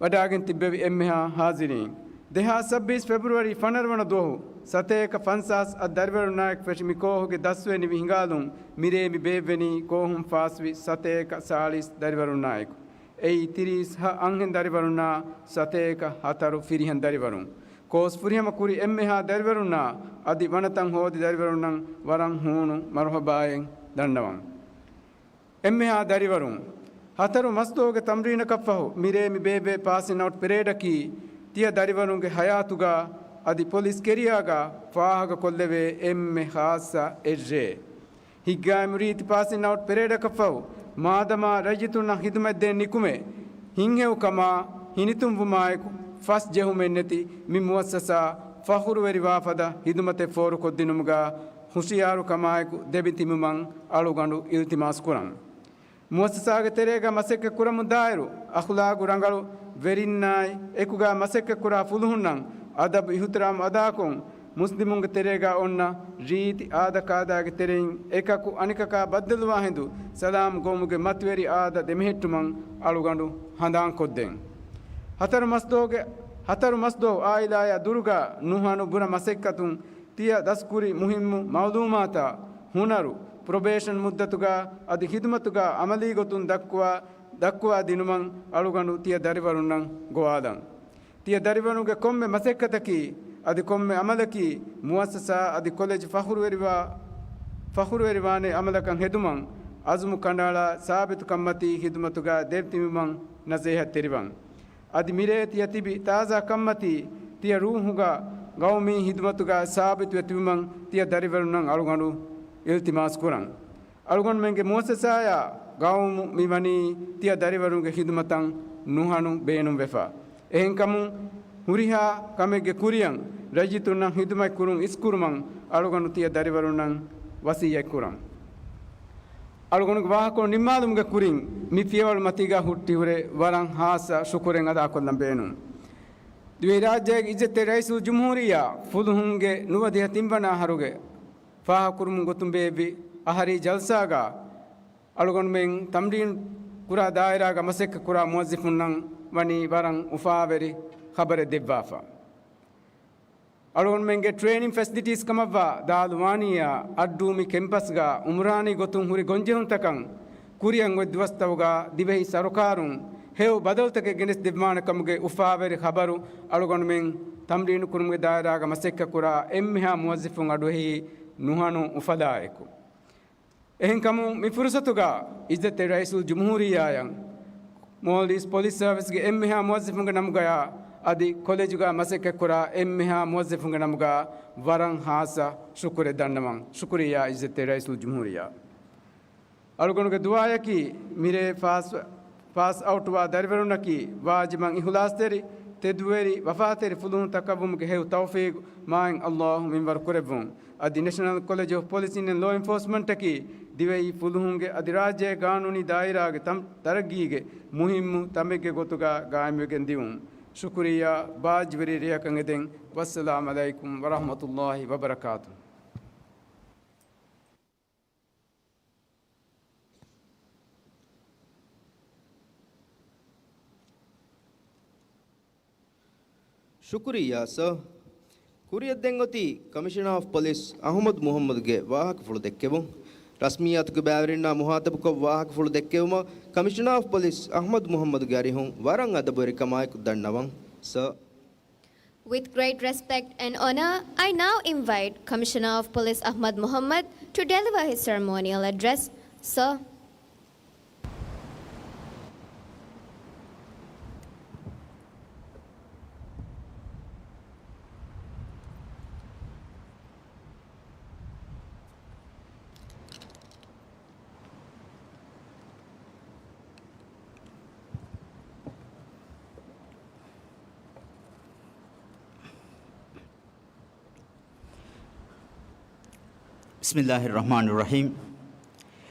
ވަޑާގެން ތިއްބެވި އެންމެހާ ހާޒިރީން، ދެހާސް ސައްބީސް ފެބްރުއަރީ ފަނަރަ ވަނަ ދުވަހު ސަތޭކަ ފަންސާސް އަށް ދަރިވަރުންނާއެކު ފެށި މި ކޯހުގެ ދަސްވެ ނިވި ހިނގާލުން މިރޭ މި ބޭއްވެނީ ކޯހުން ފާސްވި ސަތޭކަ ސާޅީސް ދަރިވަރުންނާއެކު. އެއީ ތިރީސް ހަ އަންހެން ދަރިވަރުންނާ ސަތޭކަ ހަތަރު ފިރިހެން ދަރިވަރުން. ކޯސް ފުރިހަމަ ކުރި އެންމެހާ ދަރިވަރުންނާ އަދި ވަނަތައް ހޯދި ދަރިވަރުންނަށް ވަރަށް ހޫނު މަރުހަބާއެއް ދަންނަވަން. އެންމެހާ ދަރިވަރުން، ހަތަރު މަސްދުވަހުގެ ތަމްރީނަކަށްފަހު މިރޭ މި ބޭއްވޭ ޕާސިން އައުޓް ޕެރޭޑަކީ ތިޔަ ދަރިވަރުންގެ ހަޔާތުގަ އަދި ޕޮލިސް ކެރިއާގަ ފާހަގަކޮށްލެވޭ އެންމެ ޚާއްޞަ އެއްރޭ. ހިތްގައިމު ރީތި ޕާސިން އައުޓް ޕެރޭޑަކަށްފަހު، މާދަމާ ރައްޔިތުންނަށް ޚިދުމަތްދޭން ނިކުމެ، ހިތްހެޔޮކަމާ، ހިނިތުންވުމާއެކު، ފަސް ޖެހުމެއްނެތި މި މުއައްސަސާ ފަޚުރުވެރިވާ ފަދަ ޚިދުމަތެއް ފޯރުކޮށްދިނުމުގަ ހުޝިޔާރުކަމާއެކު ދެމިތިބުމަށް އަޅުގަނޑު އިލްތިމާސް ކުރަން. މުއައްސަސާގެ ތެރޭގަ މަސައްކަތް ކުރަމުން ދާއިރު، އަޚުލާގު ރަނގަޅު ވެރިންނާއި އެކުގަ މަސައްކަތް ކުރާ ފުލުހުންނަށް އަދަބު އިޙުތިރާމް އަދާކޮށް، މުސްލިމުންގެ ތެރޭގަ އޮންނަ ރީތި އާދަކާދައިގެ ތެރެއިން އެކަކު އަނެކަކާ ބައްދަލުވާ ހިނދު ސަލާމް ގޮވުމުގެ މަތިވެރި އާދަ ދެމެހެއްޓުމަށް އަޅުގަނޑު ހަނދާންކޮށްދޭން. ހަތަރު މަސްދުވަހުގެ، ހަތަރު މަސްދުވަހު އާއިލާޔާ ދުރުގަ ނުހަނު ބުރަ މަސައްކަތުން ތިޔަ ދަސްކުރި މުހިއްމު މައުލޫމާތާ، ހުނަރު، ޕްރޮބޭޝަން މުއްދަތުގަ އަދި ޚިދުމަތުގަ އަމަލީ ގޮތުން ދައްކުވާ، ދައްކުވާ ދިނުމަށް އަޅުގަނޑު ތިޔަ ދަރިވަރުންނަށް ގޮވާލަން. ތިޔަ ދަރިވަރުންގެ ކޮންމެ މަސައްކަތަކީ އަދި ކޮންމެ އަމަލަކީ މުއައްސަސާ އަދި ކޮލެޖު ފަޚުރުވެރިވާ، ފަޚުރުވެރިވާނެ އަމަލަކަށް ހެދުމަށް އަޒުމު ކަނޑައަޅާ ސާބިތުކަންމަތީ ޚިދުމަތުގަ ދެމިތިބުމަށް ނަސޭހަތްތެރިވަން. އަދި މިރޭ ތިޔަ ތިބި ތާޒާ ކަންމަތީ، ތިޔަ ރޫހުގަ ގައުމީ ޚިދުމަތުގަ ސާބިތުވެ ތިބުމަށް ތިޔަ ދަރިވަރުންނަށް އަޅުގަނޑު އިލްތިމާސް ކުރަން. އަޅުގަނޑުމެންގެ މުއައްސަސާޔާ ގައުމު މިވަނީ ތިޔަ ދަރިވަރުންގެ ޚިދުމަތަށް ނުހަނު ބޭނުންވެފަ. އެހެންކަމުން، ހުރިހާ ކަމެއްގެ ކުރިއަށް ރައްޔިތުންނަށް ޚިދުމަތް ކުރުން އިސްކުރުމަށް އަޅުގަނޑު ތިޔަ ދަރިވަރުންނަށް ވަސިއްޔަތް ކުރަން. އަޅުގަނޑުގެ ވާހަކަ ނިންމާލުމުގެ ކުރިން މި ފިޔަވަޅު މަތީގަ ހުއްޓިހުރެ ވަރަށް ހާއްސަ ޝުކުރެއް އަދާކޮށްލަން ބޭނުން. ދިވެހިރާއްޖޭގެ އިއްޒަތްތެރި ރައީސުލްޖުމްހޫރިއްޔާ ފުލުހުންގެ ނުވަދިހަ ތިންވަނަ އަހަރުގެ ފާހަގަކުރުމުން ގޮތުން ބޭއްވި އަހަރީ ޖަލްސާގަ އަޅުގަނޑުމެން ތަމްރީނު ކުރާ ދާއިރާގަ މަސައްކަތް ކުރާ މުވައްޒިފުންނަށް ވަނީ ވަރަށް އުފާވެރި ޚަބަރެއް ދެއްވާފަ. އަޅުގަނޑުމެންގެ ޓްރޭނިން ފެސިލިޓީސް ކަމަށްވާ ދާލުވާނީއާ އައްޑޫ މި ކެމްޕަސްގަ އުމްރާނީ ގޮތުން ހުރި ގޮންޖެހުންތަކަށް ކުރިއަށް އޮތް ދުވަސްތަކުގަ ދިވެހި ސަރުކާރުން ހެޔޮ ބަދަލުތަކެއް ގެނެސްދެއްވާނެ ކަމުގެ އުފާވެރި ޚަބަރު އަޅުގަނޑުމެން ތަމްރީނު ކުރުމުގެ ދާއިރާގަ މަސައްކަތް ކުރާ އެންމެހާ މުވައްޒިފުން އަޑުއެހީ ނުހަނު އުފަލާއެކު. އެހެންކަމުން މި ފުރުސަތުގަ އިއްޒަތްތެރި ރައީސުލްޖުމްހޫރިއްޔާއަށް މޯލްޑިވްސް ޕޮލިސް ސަރވިސްގެ އެންމެހާ މުވައްޒިފުންގެ ނަމުގަޔާ އަދި ކޮލެޖުގަ މަސައްކަތްކުރާ އެންމެހާ މުވައްޒިފުންގެ ނަމުގަ ވަރަށް ހާއްސަ ޝުކުރެއް ދަންނަވަން. ޝުކުރިއްޔާ އިއްޒަތްތެރި ރައީސުލްޖުމްހޫރިއްޔާ. އަޅުގަނޑުގެ ދުޢާއަކީ މިރޭ ފާސް، ފާސް އައުޓްވާ ދަރިވަރުންނަކީ ވާޖިބަށް އިޚުލާޞްތެރި، ތެދުވެރި، ވަފާތެރި ފުލުހުންތަކަށްވުމުގެ ހެޔޮ ތައުފީޤު މާތް ﷲ މިންވަރު ކުރެއްވުން. އަދި ނެޝަނަލް ކޮލެޖް އޮފް ޕޮލިސިން އެންޑް ލޯ އެންފޯސްމަންޓަކީ ދިވެހި ފުލުހުންގެ އަދި ރާއްޖޭގެ ގާނޫނީ ދާއިރާގެ ތަމް، ތަރައްގީގެ މުހިއްމު ތަމެއްގެ ގޮތުގަ ގާއިމްވެގެން ދިއުން. ޝުކުރިއްޔާ، ބާއްޖަވެރި ރެއަކަށް އެދެން. ވައްސަލާމް ޢަލައިކުމް ވަރަޙްމަތުﷲ ވަބަރަކާތުހު. ޝުކުރިއްޔާ ސަރ. ކުރިއަށް ދެން އޮތީ ކަމިޝަނާ އޮފް ޕޮލިސް އަޙްމަދު މުޙައްމަދުގެ ވާހަކަފުޅު ދެއްކެވުން. ރަސްމިއްޔާތުގެ ބައިވެރިންނާ މުޚާޠަބުކޮށް ވާހަކަފުޅު ދެއްކެވުމަށް ކަމިޝަނާ އޮފް ޕޮލިސް އަޙްމަދު މުޙައްމަދުގެ އަރިހުން ވަރަށް އަދަބުވެރިކަމާއެކު ދަންނަވަން ސަރ. With great respect and honor, I now invite Commissioner of Police Ahmad Muhammad to deliver his ceremonial address. Sir. ބިސްމިއްލާހިއްރަޙްމާނިއްރަޙީމް.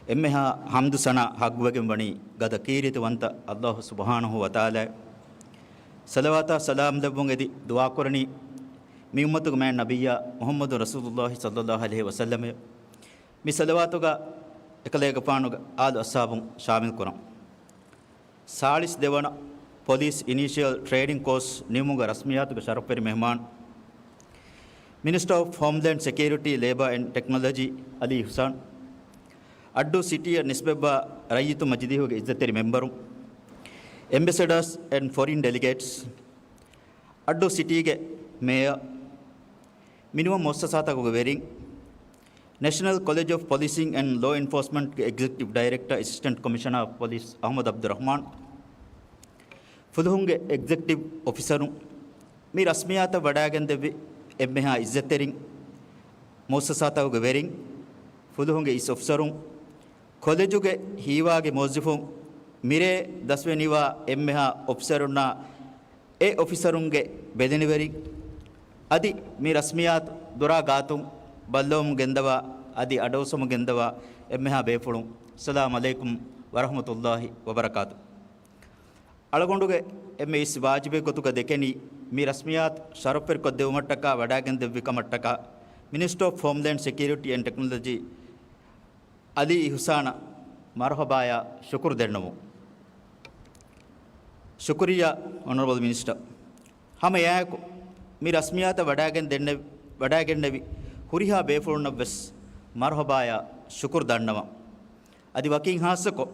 އެންމެހާ ޙަމްދު ސަނާ ޙައްޤުވެގެން ވަނީ ގަދަ ކީރިތިވަންތަ ﷲ ސުބްޙާނަހޫ ވަތަޢާލާއަށް. ޞަލަވާތާ ސަލާމް ލެއްވުން އެދި ދުޢާކުރަނީ މި އުއްމަތުގެ މާތް ނަބިއްޔާ މުޙައްމަދު ރަސޫލުﷲ ޞައްލަﷲ ޢަލައިހި ވަސައްލަމަށް. މި ޞަލަވާތުގަ އެކަލޭގެފާނުގެ އާލު އަޞްޙާބުން ޝާމިލް ކުރަން. ސާޅީސް ދެވަނަ ޕޮލިސް އިނީޝިއަލް ޓްރޭނިން ކޯސް ނިމުމުގެ ރަސްމިއްޔާތުގެ ޝަރަފްވެރި މެހްމާން، މިނިސްޓަރ އޮފް ހޯމްލޭންޑް ސެކިއުރިޓީ، ލޭބާ އެންޑް ޓެކްނޮލޮޖީ އަލީ އިޙްސާން، އައްޑޫ ސިޓީއަށް ނިސްބަތްވާ ރައްޔިތު މަޖިލީހުގެ އިއްޒަތްތެރި މެމްބަރުން، އެމްބެސެޑާސް އެންޑް ފޮރިން ޑެލިގޭޓްސް، އައްޑޫ ސިޓީގެ މޭޔަރ، މިނިވަން މުއައްސަސާތަކުގެ ވެރިން، ނެޝަނަލް ކޮލެޖް އޮފް ޕޮލިސިން އެންޑް ލޯ އެންފޯސްމަންޓްގެ އެގްޒެކެޓިވް ޑައިރެކްޓަރ އެސިސްޓެންޓް ކޮމިޝަނާ އޮފް ޕޮލިސް އަޙްމަދު ޢަބްދުއްރަޙްމާން، ފުލުހުންގެ އެގްޒެކެޓިވް އޮފިސަރުން، މި ރަސްމިއްޔާތަށް ވަޑައިގެންދެއްވި އެންމެހާ އިއްޒަތްތެރިން، މުއައްސަސާތަކުގެ ވެރިން، ފުލުހުންގެ އިސް އޮފިސަރުން، ކޮލެޖުގެ ހީވާގި މުވައްޒަފުން، މިރޭ ދަސްވެނިވާ އެންމެހާ އޮފިސަރުންނާ އެ އޮފިސަރުންގެ ބެލެނިވެރިން، އަދި މި ރަސްމިއްޔާތު ދޮރާ ގާތުން ބައްލަވަމުން ގެންދަވާ އަދި އަޑުއައްސަމުން ގެންދަވާ އެންމެހާ ބޭފުޅުން، އައްސަލާމު ޢަލައިކުމް ވަރަޙްމަތުﷲި ވަބަރަކާތު. އަޅުގަނޑުގެ އެންމެ އިސް ވާޖިބެއް ގޮތުގަ ދެކެނީ، މި ރަސްމިއްޔާތު ޝަރަފްވެރިކޮށްދެވުމަށްޓަކާ ވަޑާގެންދެއްވި ކަމަށްޓަކާ، މިނިސްޓަރ އޮފް ހޯމްލޭންޑް ސެކިއުރިޓީ އެންޑް ޓެކްނޮލޮޖީ އަލީ އިހުސާނަށް މަރުޙަބާޔާ ޝުކުރު ދެންނެވުން. ޝުކުރިއްޔާ، އޮނަރަބަލް މިނިސްޓަރ. ހަމަ އެއާއެކު، މި ރަސްމިއްޔާތަށް ވަޑާގެން ދެންނެ-، ވަޑާގެންނެވި ހުރިހާ ބޭފުޅުންނަށްވެސް މަރުޙަބާޔާ ޝުކުރު ދަންނަވަން. އަދި ވަކިން ހާއްސަކޮށް،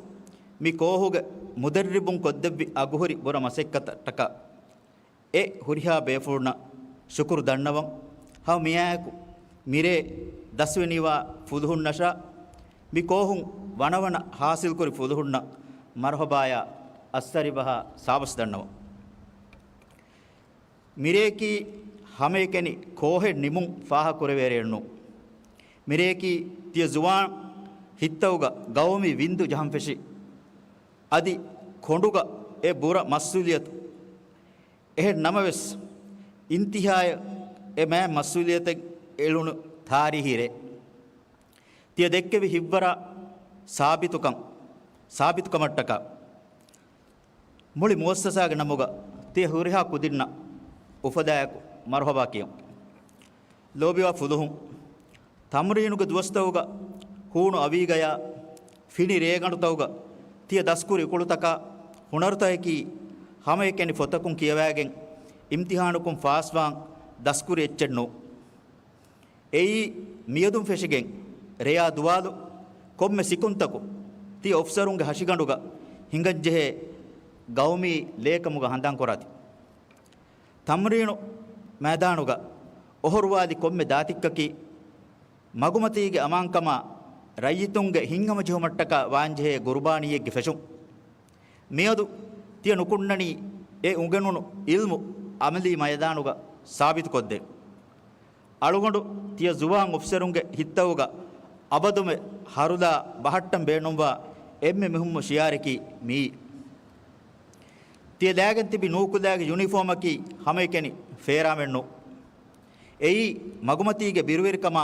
މި ކޯހުގެ މުދައްރިބުން ކޮށްދެއްވި އަގުހުރި ބުރަ މަސައްކަތަށްޓަކާ، އެ ހުރިހާ ބޭފުޅުންނަށް ޝުކުރު ދަންނަވަން. ހަމަ މިއާއެކު މިރޭ ދަސްވެނިވާ ފުލުހުންނަށާ، މި ކޯހުން ވަނަވަނަ ހާސިލްކުރި ފުލުހުންނަށް މަރުޙަބާޔާ އައްސަރިބަހާ ސާބަސް ދަންނަވަން. މިރޭއަކީ ހަމައެކަނި ކޯހެއް ނިމުން ފާހަގަކުރެވޭ ރެއެއް ނޫން. މިރޭއަކީ ތިޔަ ޒުވާން ހިތްތައުގަ ގައުމީ ވިންދު ޖަހަން ފެށި، އަދި ކޮނޑުގަ އެ ބުރަ މަސްއޫލިއްޔަތު. އެހެން ނަމަވެސް، އިންތިހާއަށް އެ މާތް މަސްއޫލިއްޔަތެއް އެޅުނު ތާރީހީ ރޭ. ތިޔަ ދެއްކެވި ހިތްވަރާ ސާބިތުކަން، ސާބިތުކަމަށްޓަކާ، މުޅި މުއައްސަސާގެ ނަމުގަ ތިޔަ ހުރިހާ ކުދިންނަށް އުފަލާއެކު މަރުޙަބާ ކިޔަން. ލޯބިވާ ފުލުހުން، ތަމްރީނުގެ ދުވަސްތަކުގަ ހޫނު އަވީގަޔާ ފިނި ރޭގަނޑުތަކުގަ ތިޔަ ދަސްކުރި އުކުޅުތަކާ ހުނަރުތަކަކީ ހަމައެކަނި ފޮތަކުން ކިޔަވާގެން އިމްތިހާނަކުން ފާސްވާން ދަސްކުރި އެއްޗެއް ނޫން. އެއީ މިއަދުން ފެށިގެން ރެޔާ ދުވާލު ކޮންމެ ސިކުންތަކު ތި އޮފިސަރުންގެ ހަށިގަނޑުގަ ހިނގަންޖެހޭ ގައުމީ ލޭކަމުގަ ހަނދާންކުރާތި. ތަމްރީނު މައިދާނުގަ އޮހޮރުވާލި ކޮންމެ ދާތިއްކަކީ، މަގުމަތީގެ އަމާންކަމާ ރައްޔިތުންގެ ހިތްހަމަޖެހުމަށްޓަކާ ވާންޖެހޭ ގުރުބާނީއެއްގެ ފެށުން. މިއަދު ތިޔަ ނުކުންނަނީ އެ އުނގެނުނު އިލްމު އަމަލީ މައިދާނުގަ ސާބިތުކޮށްދޭން. އަޅުގަނޑު ތިޔަ ޒުވާން އޮފިސަރުންގެ ހިތްތައުގަ އަބަދުމެ ހަރުލާ ބަހައްޓަން ބޭނުންވާ އެންމެ މުހިއްމު ޝިއާރަކީ މިއީ. ތިޔަ ލާގެން ތިބި ނޫކުލާގެ ޔުނީފޯމަކީ ހަމައެކަނި ފޭރާމެއް ނޫން. އެއީ މަގުމަތީގެ ބިރުވެރިކަމާ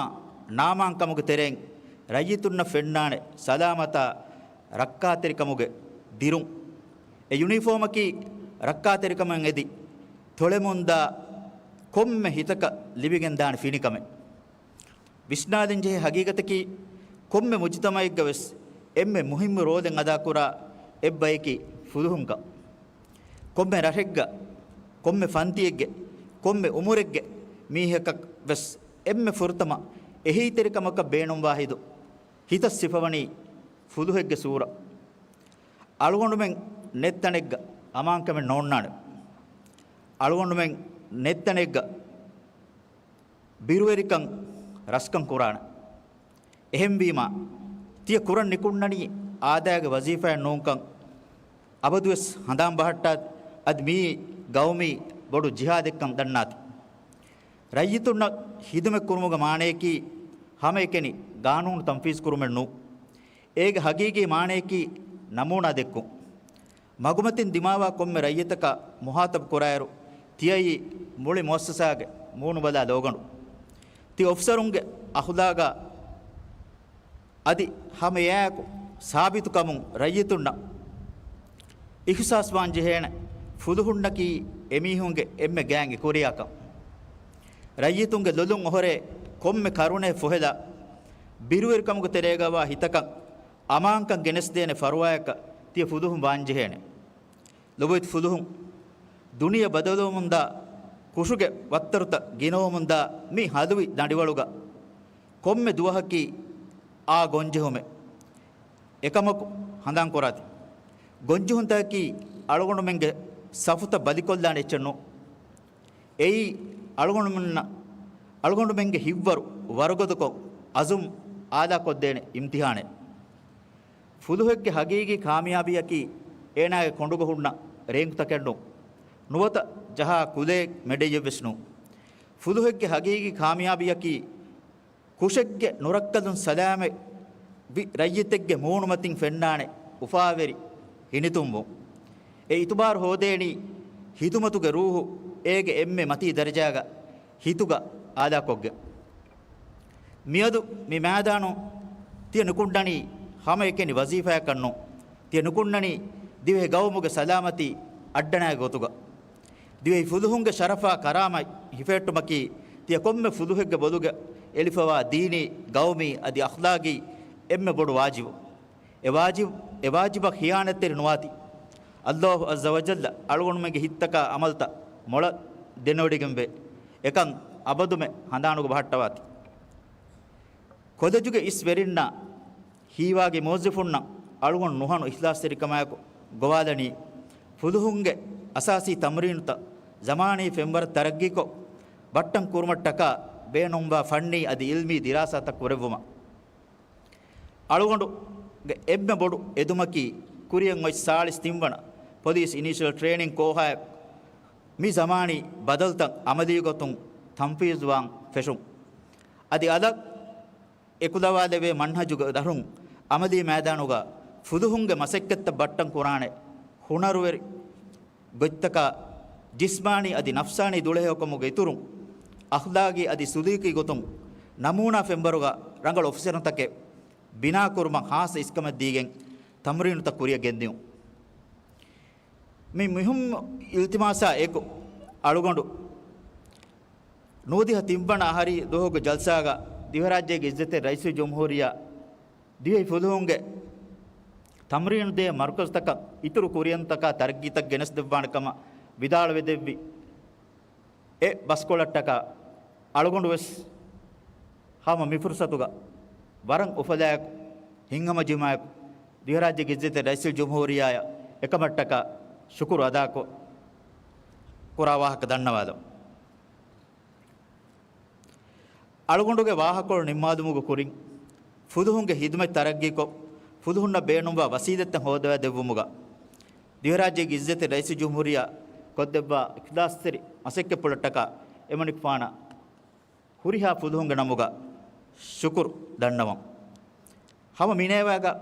ނާމާންކަމުގެ ތެރެއިން ރައްޔިތުންނަށް ފެންނާނެ ސަލާމަތާ ރައްކާތެރިކަމުގެ ދިރުން. އެ ޔުނީފޯމަކީ ރައްކާތެރިކަމަށް އެދި، ތޮޅެމުންދާ ކޮންމެ ހިތަކަށް ލިބިގެންދާނެ ފިނިކަމެއް. ވިސްނާލަންޖެހޭ ހަގީގަތަކީ، ކޮންމެ މުޖުތަމައެއްގަވެސް އެންމެ މުހިއްމު ރޯލެއް އަދާކުރާ އެއްބަޔަކީ ފުލުހުންކަން. ކޮންމެ ރަށެއްގަ، ކޮންމެ ފަންތިއެއްގެ، ކޮންމެ އުމުރެއްގެ މީހަކަށް ވެސް އެންމެ ފުރަތަމަ އެހީތެރިކަމަކަށް ބޭނުންވާ ހިތު، ހިތަށް ސިފަވަނީ ފުލުހެއްގެ ސޫރަ. އަޅުގަނޑުމެން ނެތް ތަނެއްގަ އަމާންކަމެއް ނޯންނާނެ. އަޅުގަނޑުމެން ނެތް ތަނެއްގަ ބިރުވެރިކަން ރަސްކަން ކުރާނެ. އެހެންވީމާ، ތިޔަ ކުރަން ނިކުންނަނީ އާދައިގެ ވަޒީފާއެއް ނޫންކަން އަބަދުވެސް ހަނދާން ބަހައްޓާ، އަދި މިއީ ގައުމީ ބޮޑު ޖިހާދެއްކަން ދަންނާތި. ރައްޔިތުންނަށް ހިދުމަތް ކުރުމުގެ މާނަޔަކީ ހަމައެކަނި ގާނޫނު ތަންފީޒު ކުރުމެއް ނޫން. އޭގެ ހަގީގީ މާނަޔަކީ ނަމޫނާ ދެއްކުން. މަގުމަތިން ދިމާވާ ކޮންމެ ރައްޔިތަކާ މުހާތަބު ކުރާއިރު، ތިޔައީ މުޅި މުއައްސަސާގެ މޫނުބަލާ ލޯގަނޑު. ތި އޮފިސަރުންގެ އަޚުލާގާ އަދި ހަމައެއާއެކު ސާބިތުކަމުން ރައްޔިތުންނަށް އިހުސާސްވާން ޖެހޭނެ ފުލުހުންނަކީ އެމީހުންގެ އެންމެ ގާތް އެކުރިޔާކަން. ރައްޔިތުންގެ ލޮލުން އޮހޮރޭ ކޮންމެ ކަރުނައެއް ފޮހެލާ، ބިރުވެރިކަމުގެ ތެރޭގަވާ ހިތަކަށް އަމާންކަން ގެނެސްދޭނެ ފަރުވާއަކަށް ތިޔަ ފުލުހުން ވާންޖެހޭނެ. ލޮބުވެތި ފުލުހުން، ދުނިޔެ ބަދަލުވަމުންދާ ކުށުގެ ވައްތަރުތައް ގިނަވަމުންދާ މި ހަލުވި ދަނޑިވަޅުގަ ކޮންމެ ދުވަހަކީ އާ ގޮންޖެހުމެއް. އެކަމަކު ހަނދާންކުރާތި، ގޮންޖެހުންތަކަކީ އަޅުގަނޑުމެންގެ ސަފުތައް ބަލިކޮށްލާނެ އެއްޗެއް ނޫން. އެއީ އަޅުގަނޑުމެންނަށް، އަޅުގަނޑުމެންގެ ހިތްވަރު ވަރުގަދަކޮށް، އަޒުމް އާލާކޮށްދޭނެ އިމްތިހާނެއް. ފުލުހެއްގެ ހަގީގީ ކާމިޔާބީއަކީ އޭނާގެ ކޮނޑުގަ ހުންނަ ރޭންކުތަކެއް ނޫން. ނުވަތަ ޖަހާ ކުލައެއް މެޑެއްޔެއްވެސް ނޫން. ފުލުހެއްގެ ހަގީގީ ކާމިޔާބީއަކީ، ކުށެއްގެ ނުރައްކަލުން ސަލާމަތް ވި ރައްޔިތެއްގެ މޫނުމަތިން ފެންނާނެ އުފާވެރި ހިނިތުންވުން. އެ އިތުބާރު ހޯދޭނީ، ހިދުމަތުގެ ރޫހު އޭގެ އެންމެ މަތީ ދަރަޖާގަ ހިތުގަ އާލާކޮށްގެން. މިއަދު މި މައިދާނު ތިޔަ ނުކުންނަނީ ހަމައެކަނި ވަޒީފާއަކަށް ނޫން. ތިޔަ ނުކުންނަނީ ދިވެހި ގައުމުގެ ސަލާމަތީ އައްޑަނާގެ ގޮތުގަ. ދިވެހި ފުލުހުންގެ ޝަރަފާ ކަރާމަތް ހިފެހެއްޓުމަކީ، ތިޔަ ކޮންމެ ފުލުހެއްގެ ބޮލުގަ އެޅިފަވާ ދީނީ، ގައުމީ އަދި އަޚްލާގީ އެންމެ ބޮޑު ވާޖިބު. އެ ވާޖިބު، އެ ވާޖިބަށް ޚިޔާނަތްތެރި ނުވާތީ، ﷲ ޢައްޒަ ވަޖައްލަ އަޅުގަނޑުމެންގެ ހިތްތަކާ ޢަމަލުތައް މޮޅަށް ދެނެވޮޑިގެންވޭ. އެކަން އަބަދުމެ ހަނދާނުގަ ބަހައްޓަވާތި. ކޮލެޖުގެ އިސް ވެރިންނާ ހީވާގި މުވައްޒަފުންނަށް އަޅުގަނޑު ނުހަނު އިޚްލާޞްތެރިކަމާއެކު ގޮވާލަނީ، ފުލުހުންގެ އަސާސީ ތަމްރީނުތައް ޒަމާނީ ފެންވަރަށް ތަރައްގީކޮށް، ބައްޓަން ކުރުމަށްޓަކާ ބޭނުންވާ ފަންނީ އަދި އިލްމީ ދިރާސާތައް ކުރެއްވުމަށް. އަޅުގަނޑުގެ އެންމެ ބޮޑު އެދުމަކީ، ކުރިއަށް އޮތް ސާޅީސް ތިން ވަނަ ޕޮލިސް އިނީޝިއަލް ޓްރޭނިން ކޯހާއެއް މި ޒަމާނީ ބަދަލުތައް އަމަލީ ގޮތުން ތަންފީޒުވާން ފެށުން. އަދި އަލަށް އެކުލަވާލެވޭ މަންހަޖުގެ ދަށުން އަމަލީ މައިދާނުގަ ފުލުހުންގެ މަސައްކަތްތައް ބައްޓަން ކުރާނެ ހުނަރުވެރި ގޮތްތަކާ ޖިސްމާނީ އަދި ނަފްސާނީ ދުޅަހެޔޮކަމުގެ އިތުރުން، އަޚްލާގީ އަދި ސުލޫކީ ގޮތުން ނަމޫނާ ފެންވަރުގަ ރަނގަޅު އޮފިސަރުންތަކެއް ބިނާކުރުމަށް ޚާއްޞަ އިސްކަމެއް ދީގެން ތަމްރީނުތައް ކުރިއަށް ގެންދިއުން. މި މުހިއްމު އިލްތިމާސާ އެކު، އަޅުގަނޑު ނުވަދިހަ ތިންވަނަ އަހަރީ ދުވަހުގެ ޖަލްސާގަ ދިވެހިރާއްޖޭގެ އިއްޒަތްތެރި ރައީސުލްޖުމްހޫރިއްޔާ ދިވެހި ފުލުހުންގެ ތަމްރީނުދޭ މަރުކަޒުތަކަށް އިތުރު ކުރިއަށްތަކާ ތަރައްގީތައް ގެނެސްދެއްވާނެ ކަމަށް ވިދާޅުވެދެއްވި އެ ބަސްކޮޅަށްޓަކާ އަޅުގަނޑު ވެސް ހަމަ މި ފުރުސަތުގަ ވަރަށް އުފަލާއެކު، ހިތްހަމަޖެހުމާއެކު ދިވެހިރާއްޖޭގެ އިއްޒަތްތެރި ރައީސުލްޖުމްހޫރިއްޔާއަށް އެކަމަށްޓަކާ ޝުކުރު އަދާކޮށް، ކުރާ ވާހަކަ ދަންނަވާލަން. އަޅުގަނޑުގެ ވާހަކަކޮޅު ނިންމާލުމުގެ ކުރިން، ފުލުހުންގެ ހިދުމަތް ތަރައްގީކޮށް، ފުލުހުންނަށް ބޭނުންވާ ވަސީލަތްތައް ހޯދަވާ ދެއްވުމުގަ، ދިވެހިރާއްޖޭގެ އިއްޒަތްތެރި ރައީސުލްޖުމްހޫރިއްޔާ ކޮށްދެއްވާ އިޚްލާޞްތެރި މަސައްކަތްޕުޅަށްޓަކާ އެމަނިކުފާނަށް ހުރިހާ ފުލުހުންގެ ނަމުގަ ޝުކުރު ދަންނަވަން. ހަމަ މިނޭވާގަ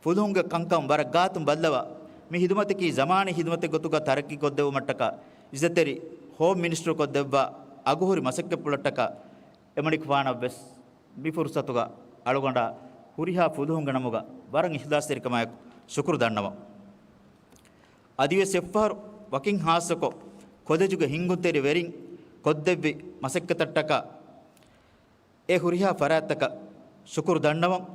ފުލުހުންގެ ކަންކަން ވަރަށް ގާތުން ބައްލަވާ، މި ހިދުމަތަކީ ޒަމާނީ ހިދުމަތެއް ގޮތުގަ ތަރައްގީ ކޮށްދެއްވުމަށްޓަކާ، އިއްޒަތްތެރި ހޯމް މިނިސްޓަރު ކޮށްދެއްވާ އަގުހުރި މަސައްކަތްޕުޅަށްޓަކާ، އެމަނިކުފާނަށް ވެސް މި ފުރުސަތުގަ އަޅުގަނޑާ ހުރިހާ ފުލުހުންގެ ނަމުގަ ވަރަށް އިޚްލާޞްތެރިކަމާއެކު ޝުކުރު ދަންނަވަން. އަދިވެސް އެއްފަހަރު ވަކިން ހާއްސަކޮށް، ކޮލެޖުގެ ހިންގުންތެރި ވެރިން ކޮށްދެއްވި މަސައްކަތަށްޓަކާ، އެ ހުރިހާ ފަރާތްތަކަށް ޝުކުރު ދަންނަވަން.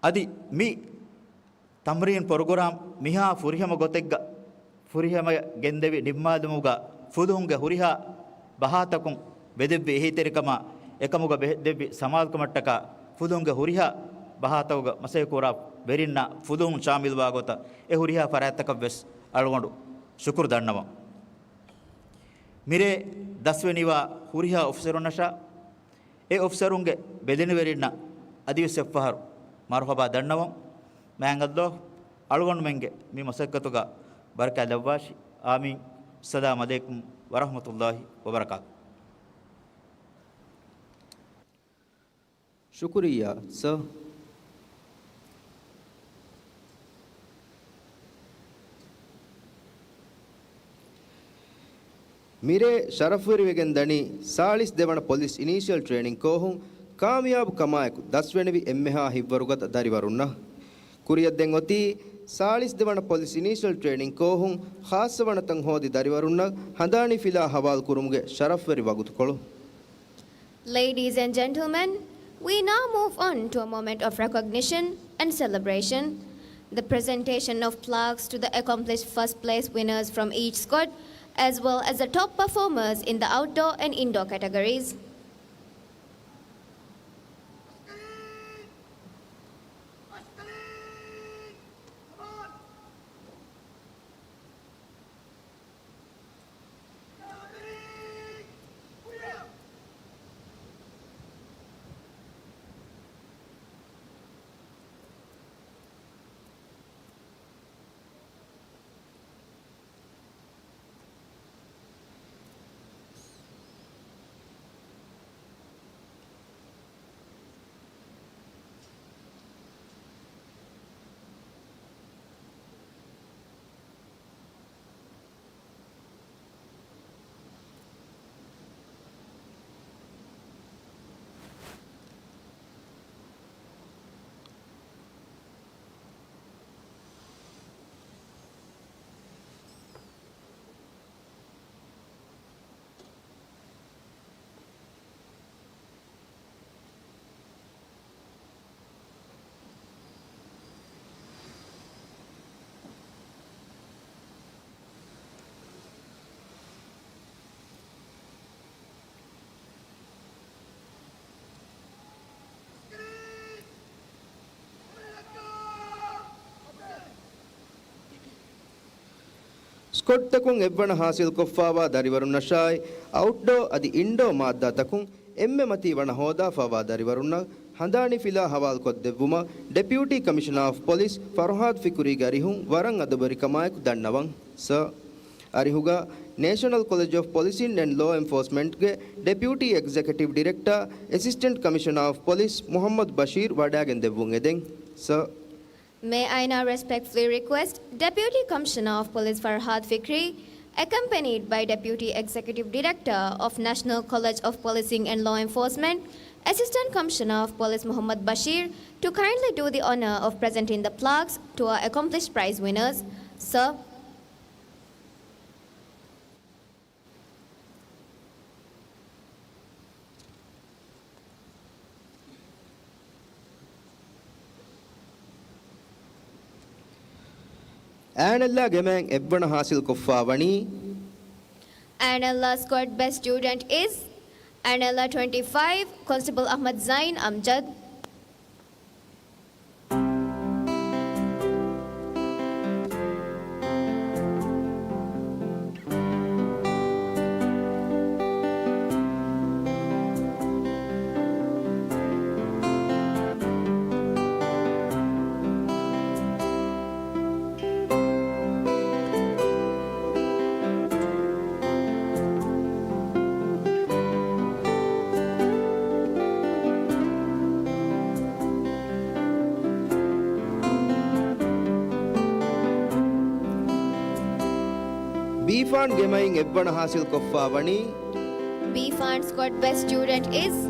އަދި މި ތަމްރީން ޕްރޮގްރާމް މިހާ ފުރިހަމަ ގޮތެއްގަ ފުރިހަމަޔަށް ގެންދެވި ނިންމާލުމުގަ، ފުލުހުންގެ ހުރިހާ ބަހާތަކުން ބެދެއްވި އެހީތެރިކަމާ އެކަމުގަ ބެ-، ދެއްވި ސަމާލުކަމަށްޓަކާ، ފުލުހުންގެ ހުރިހާ ބަހާތަކުގަ މަސައްކަތްކުރާ ވެރިންނާ ފުލުހުން ޝާމިލްވާ ގޮތަށް އެ ހުރިހާ ފަރާތްތަކަށްވެސް އަޅުގަނޑު ޝުކުރު ދަންނަވަން. މިރޭ ދަސްވެނިވާ ހުރިހާ އޮފިސަރުންނަށާ، އެ އޮފިސަރުންގެ ބެލެނިވެރިންނަށް އަދިވެސް އެއްފަހަރު މަރުޙަބާ ދަންނަވަން. މާތް ﷲ އަޅުގަނޑުމެންގެ މި މަސައްކަތުގަ ބަރަކާތް ލައްވާށި. އާމީން. އައްސަލާމު ޢަލައިކުމް ވަރަޙްމަތުﷲ ވަބަރަކާތު. ޝުކުރިއްޔާ، ސާ. މިރޭ ޝަރަފުވެރިވެގެން ދަނީ ސާޅީސް ދެވަނަ ޕޮލިސް އިނީޝިއަލް ޓްރޭނިން ކޯހުން ކާމިޔާބު ކަމާއެކު ދަސްވެނިވި އެންމެހާ ހިތްވަރުގަދަ ދަރިވަރުންނަށް. ކުރިއަށް ދެން އޮތީ ސާޅީސް ދެވަނަ ޕޮލިސް އިނީޝިއަލް ޓްރޭނިން ކޯހުން ޚާއްޞަވަނަތައް ހޯދި ދަރިވަރުންނަށް ހަނދާނީ ފިލާ ހަވާލު ކުރުމުގެ ޝަރަފުވެރި ވަގުތުކޮޅު. Ladies and gentlemen, we now move on to a moment of recognition and celebration, the presentation of plaques to the accomplished first place winners from each squad, as well as the top performers in the outdoor and indoor categories. ސްކޮޑްތަކުން އެއްވަނަ ހާސިލްކޮށްފާވާ ދަރިވަރުންނަށާއި، އައުޓްޑޯ އަދި އިންޑޯ މާއްދާތަކުން އެންމެ މަތީ ވަނަ ހޯދާފާވާ ދަރިވަރުންނަށް ހަނދާނީ ފިލާ ހަވާލުކޮށްދެއްވުމަށް ޑެޕިއުޓީ ކަމިޝަނާ އޮފް ޕޮލިސް ފަރުހާދު ފިކުރީގެ އަރިހުން ވަރަށް އަދަބުވެރިކަމާއެކު ދަންނަވަން. ސަރ. އަރިހުގަ ނޭޝަނަލް ކޮލެޖް އޮފް ޕޮލިސިން އެންޑް ލޯ އެންފޯސްމަންޓްގެ ޑެޕިއުޓީ އެގްޒެކެޓިވް ޑިރެކްޓާ، އެސިސްޓެންޓް ކަމިޝަނާ އޮފް ޕޮލިސް މުޙައްމަދު ބަޝީރް ވަޑައިގެން ދެއްވުން އެދެން. ސަރ. May I now respectfully request Deputy Commissioner of Police Farhad Fikri, accompanied by Deputy Executive Director of National College of Policing and Law Enforcement, Assistant Commissioner of Police Muhammad Bashir, to kindly do the honor of presenting the plaques to our accomplished prize winners. Sir. އަންނަ ގެމައިން އެއްވަނަ ހާސިލްކޮށްފާވަނީ. އަންނަ ސްކޮޑް ބެސްޓް ސްޓޫޑެންޓް އިޒް އަންނަ ޓްވެންޓީ ފައިވް، ކޮންސްޓޭބަލް އަޙްމަދު ޒައިން އަމްޖަދު. ބީފާން ގެމައިން އެއްވަނަ ހާސިލްކޮށްފާވަނީ. ބީފާން ސްކޮޑް ބެސްޓް ސްޓޫޑެންޓް އިޒް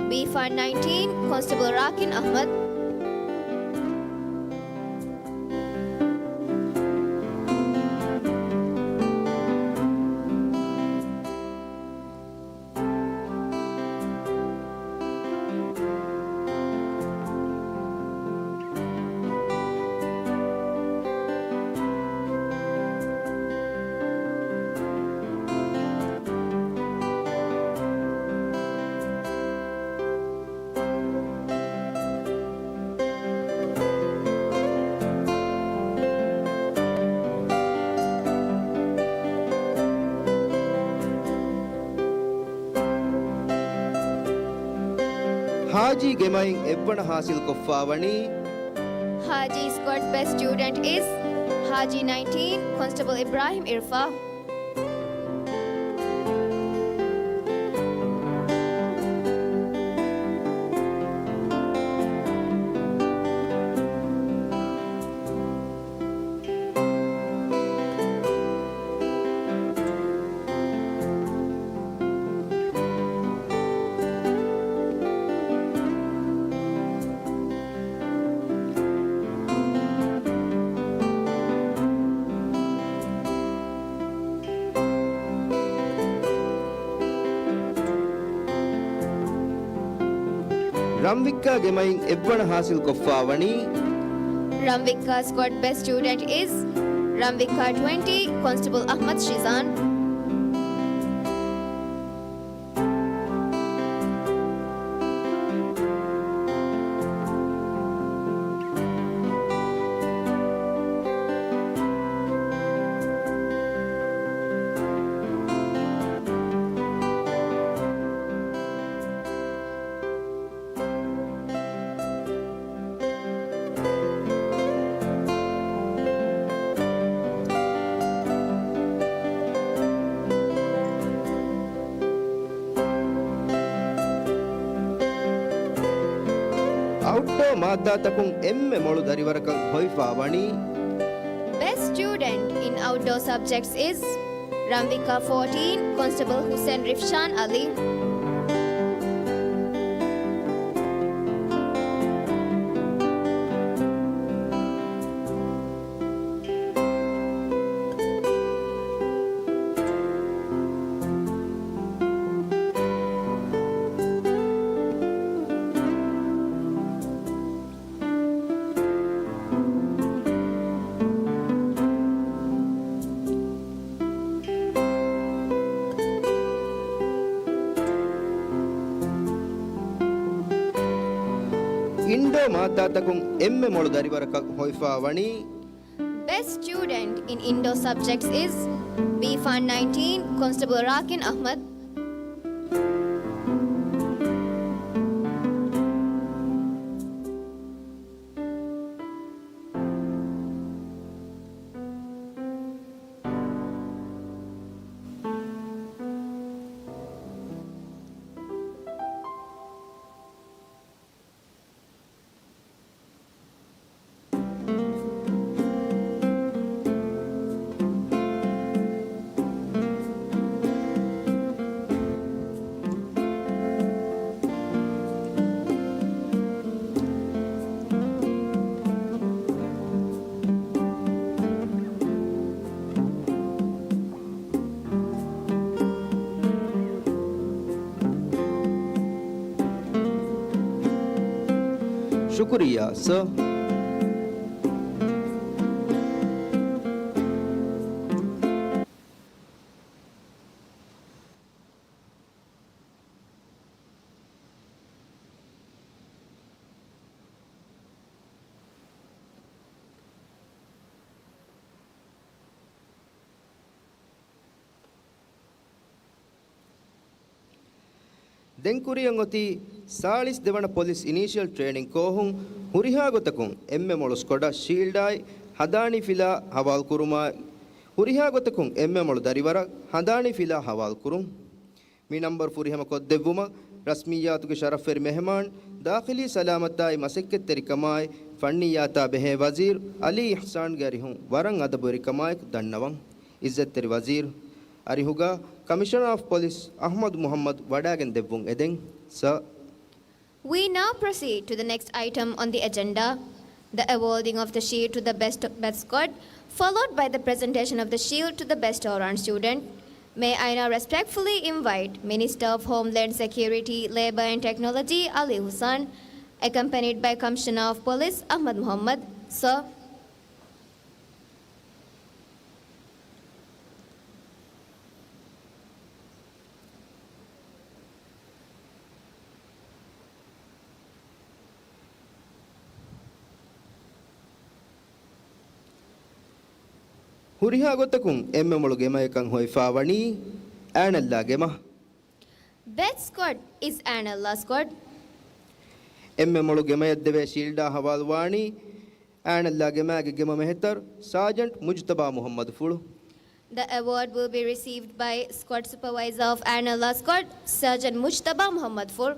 ބީފާން ނައިންޓީން، ކޮންސްޓޭބަލް ރާކިން އަޙްމަދު. ހާޖީ ގެމައިން އެއްވަނަ ހާސިލްކޮށްފާވަނީ. ހާޖީ ސްކޮޑް ބެސްޓް ސްޓޫޑެންޓް އިޒް ހާޖީ ނައިންޓީން، ކޮންސްޓޭބަލް އިބްރާހިމް އިރްފާ. ރަންވިއްކާ ގެމައިން އެއްވަނަ ހާސިލްކޮށްފާވަނީ. ރަންވިއްކާ ސްކޮޑް ބެސްޓް ސްޓޫޑެންޓް އިޒް ރަންވިއްކާ ޓްވެންޓީ، ކޮންސްޓޭބަލް އަޙްމަދު ޝިޒާން. އައުޓްޑޯ މާއްދާތަކުން އެންމެ މޮޅު ދަރިވަރަކަށް ހޮވިފާވަނީ. Best student in outdoor subjects is ރަންވިއްކާ ފޯޓީން، ކޮންސްޓޭބަލް ހުސެން ރިފްޝާން އަލީ. އިންޑޯ މާއްދާތަކުން އެންމެ މޮޅު ދަރިވަރަކަށް ހޮވިފާވަނީ. Best student in indoor subjects is B Fund nineteen, Constable Rakin Ahmad. ޝުކުރިއްޔާ، ސަރ. ދެން ކުރިއަށް އޮތީ ސާޅީސް ދެވަނަ ޕޮލިސް އިނީޝިއަލް ޓްރޭނިން ކޯހުން ހުރިހާ ގޮތަކުން އެންމެ މޮޅު ސްކޮޑަށް ޝީލްޑާއި ހަނދާނީ ފިލާ ހަވާލުކުރުމާއި، ހުރިހާ ގޮތަކުން އެންމެ މޮޅު ދަރިވަރަށް ހަނދާނީ ފިލާ ހަވާލުކުރުން. މި ނަންބަރު ފުރިހަމަ ކޮށްދެއްވުމަށް ރަސްމިއްޔާތުގެ ޝަރަފްވެރި މެހެމާން، ދާޚިލީ ސަލާމަތާއި މަސައްކަތްތެރިކަމާއި ފަންނިއްޔާތާ ބެހޭ ވަޒީރު އަލީ އިޙްސާންގެ އަރިހުން ވަރަށް އަދަބުވެރިކަމާއެކު ދަންނަވަން. އިއްޒަތްތެރި ވަޒީރު އަރިހުގަ ކަމިޝަނަރ އޮފް ޕޮލިސް އަޙްމަދު މުޙައްމަދު ވަޑައިގެން ދެއްވުން އެދެން. ސަރ. We now proceed to the next item on the agenda, the awarding of the shield to the best bat squad, followed by the presentation of the shield to the best all-round student. May I now respectfully invite Minister of Homeland Security, Labour and Technology, Ali Hussain, accompanied by Commissioner of Police, Ahmad Muhammad. Sir. ހުރިހާ ގޮތަކުން އެންމެ މޮޅު ގެމަޔަކަށް ހޮވިފާވަނީ އަންނަލްލާ ގެމަ. Best squad is އަންނަލްލާ squad. އެންމެ މޮޅު ގެމަޔަށް ދެވޭ ޝީލްޑާ ހަވާލުވާނީ އަންނަލްލާ ގެމާގެ ގެމަ މެހެތަރު ސާޖަންޓް މުޖުތަބާ މުޙައްމަދު ފުޅު. The award will be received by Squad Supervisor of އަންނަލްލާ squad, Sergeant Mujtaba Muhammad Fur.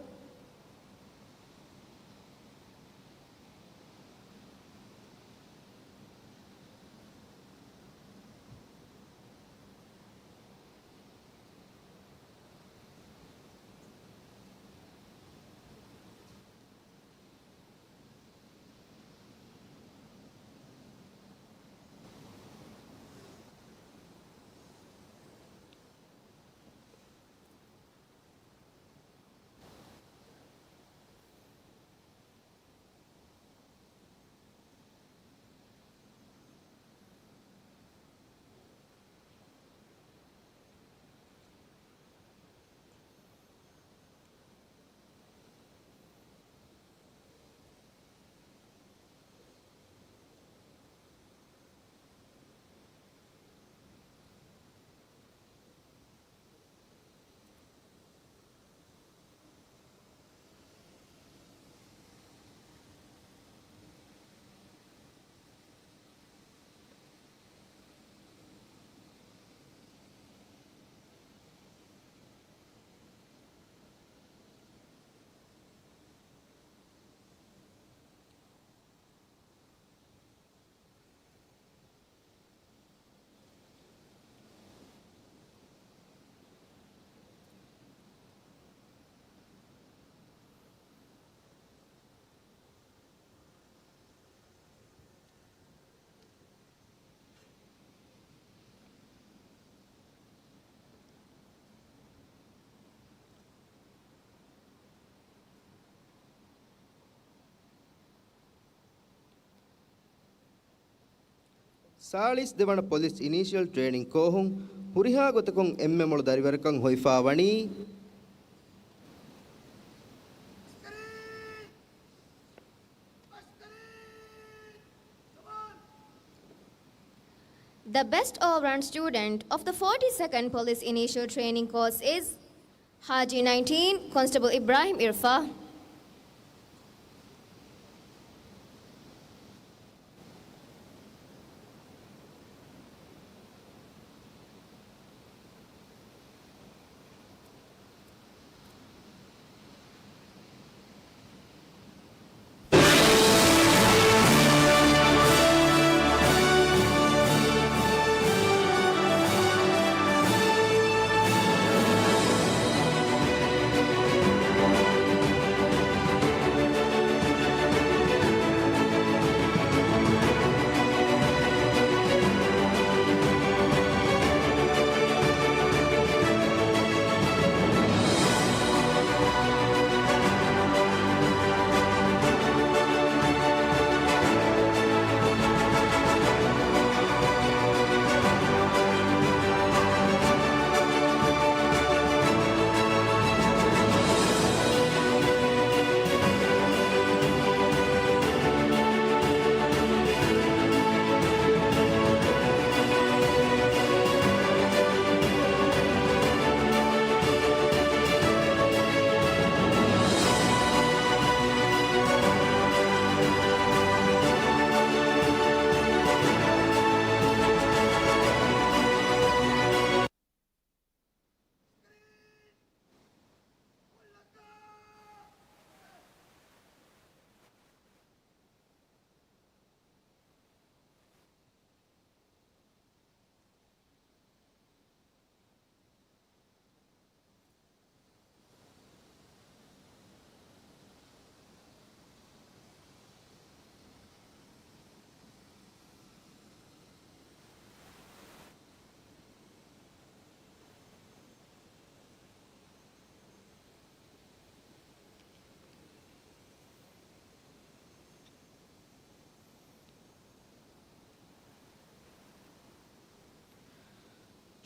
ސާޅީސް ދެވަނަ ޕޮލިސް އިނީޝިއަލް ޓްރޭނިން ކޯހުން ހުރިހާ ގޮތަކުން އެންމެ މޮޅު ދަރިވަރަކަށް ހޮވިފާވަނީ، އަސްކަރީ! އަސްކަރީ! ޒަވާން! The best all-round student of the forty-second Police Initial Training Course is Haji nineteen, Constable Ibrahim Irfa.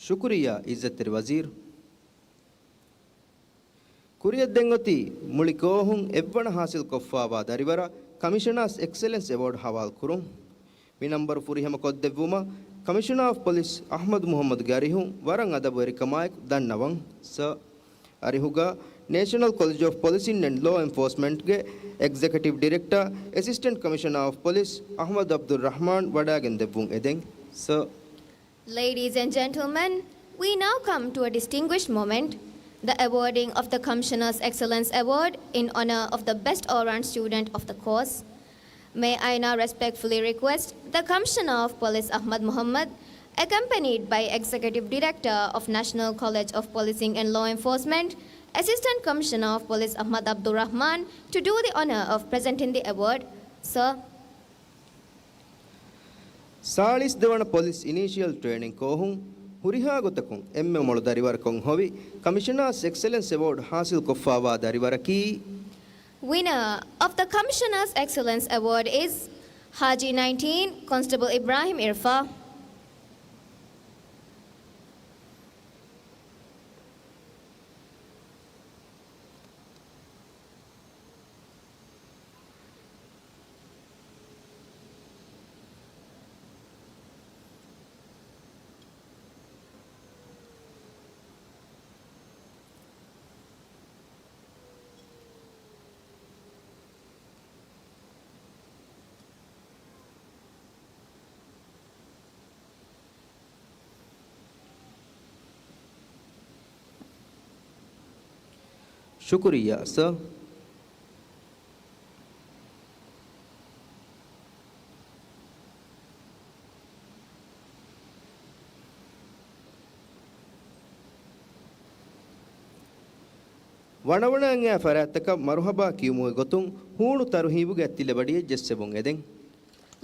ޝުކުރިއްޔާ، އިއްޒަތްތެރި ވަޒީރު. ކުރިއަށް ދެން އޮތީ މުޅި ކޯހުން އެއްވަނަ ހާސިލްކޮށްފާވާ ދަރިވަރަށް ކަމިޝަނާސް އެކްސެލެންސް އެވޯޑް ހަވާލު ކުރުން. މި ނަންބަރު ފުރިހަމަ ކޮށްދެއްވުމަށް ކަމިޝަނާ އޮފް ޕޮލިސް އަޙްމަދު މުޙައްމަދުގެ އަރިހުން ވަރަށް އަދަބުވެރިކަމާއެކު ދަންނަވަން، ސަރ. އަރިހުގަ ނޭޝަނަލް ކޮލެޖް އޮފް ޕޮލިސިން އެންޑް ލޯ އެންފޯސްމަންޓްގެ އެގްޒެކެޓިވް ޑިރެކްޓަރ، އެސިސްޓެންޓް ކަމިޝަނާ އޮފް ޕޮލިސް އަޙްމަދު ޢަބްދުއްރަޙްމާން ވަޑައިގެން ދެއްވުން އެދެން، ސަރ. Ladies and gentlemen, we now come to a distinguished moment, the awarding of the Commissioner's Excellence Award in honor of the best all-round student of the course. May I now respectfully request the Commissioner of Police Ahmad Muhammad, accompanied by Executive Director of National College of Policing and Law Enforcement, Assistant Commissioner of Police Ahmad Abdul Rahman, to do the honor of presenting the award. Sir. ސާޅީސް ދެވަނަ ޕޮލިސް އިނީޝިއަލް ޓްރޭނިން ކޯހުން ހުރިހާ ގޮތަކުން އެންމެ މޮޅު ދަރިވަރަކަށް ހޮވި ކަމިޝަނާސް އެކްސެލެންސް އެވޯޑް ހާސިލްކޮށްފާވާ ދަރިވަރަކީ، Winner of the Commissioner's Excellence Award is Haji nineteen, Constable Ibrahim Irfa. ޝުކުރިއްޔާ، ސަރ. ވަނަވަނައަށް އައި ފަރާތްތަކަށް މަރުޙަބާ ކިޔުމުގެ ގޮތުން ހޫނު ތަރުހީބުގެ ތިލަބަޑިއެއް ޖެއްސެވުން އެދެން.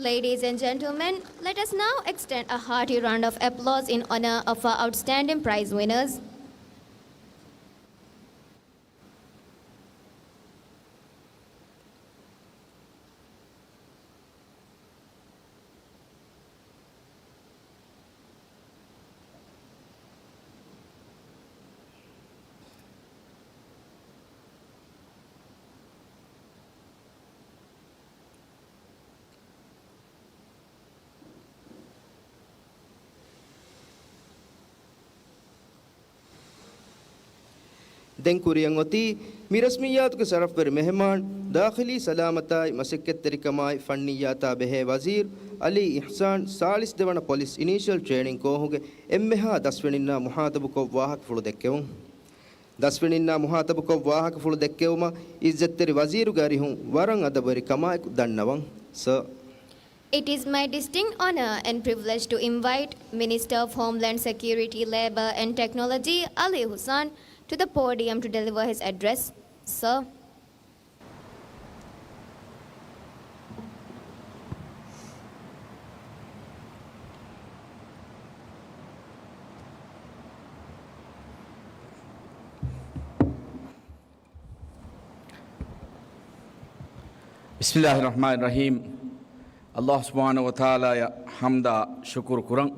Ladies and gentlemen, let us now extend a hearty round of applause in honor of our outstanding prize winners. ދެން ކުރިއަށް އޮތީ، މި ރަސްމިއްޔާތުގެ ޝަރަފްވެރި މެހެމާން، ދާޚިލީ ސަލާމަތާއި މަސައްކަތްތެރިކަމާއި ފަންނިއްޔާތާ ބެހޭ ވަޒީރު އަލީ އިޙްސާން، ސާޅީސް ދެވަނަ ޕޮލިސް އިނީޝިއަލް ޓްރޭނިން ކޯހުގެ އެންމެހާ ދަސްވެނިންނާ މުހާތަބުކޮށް ވާހަކަފުޅު ދެއްކެވުން. ދަސްވެނިންނާ މުހާތަބުކޮށް ވާހަކަފުޅު ދެއްކެވުމަށް އިއްޒަތްތެރި ވަޒީރުގެ އަރިހުން ވަރަށް އަދަބުވެރި ކަމާއެކު ދަންނަވަން. ސަރ. It is my distinct honor and privilege to invite Minister of Homeland Security, Labour and Technology, Ali Ehsan, to the podium to deliver his address. Sir. ބިސްމިއްލާހި ރަޙްމާނި ރަޙީމް. އައްލާހު ސުބްޙާނަހު ވަތަޢާލާއަށް ޙަމްދާ ޝުކުރު ކުރަން.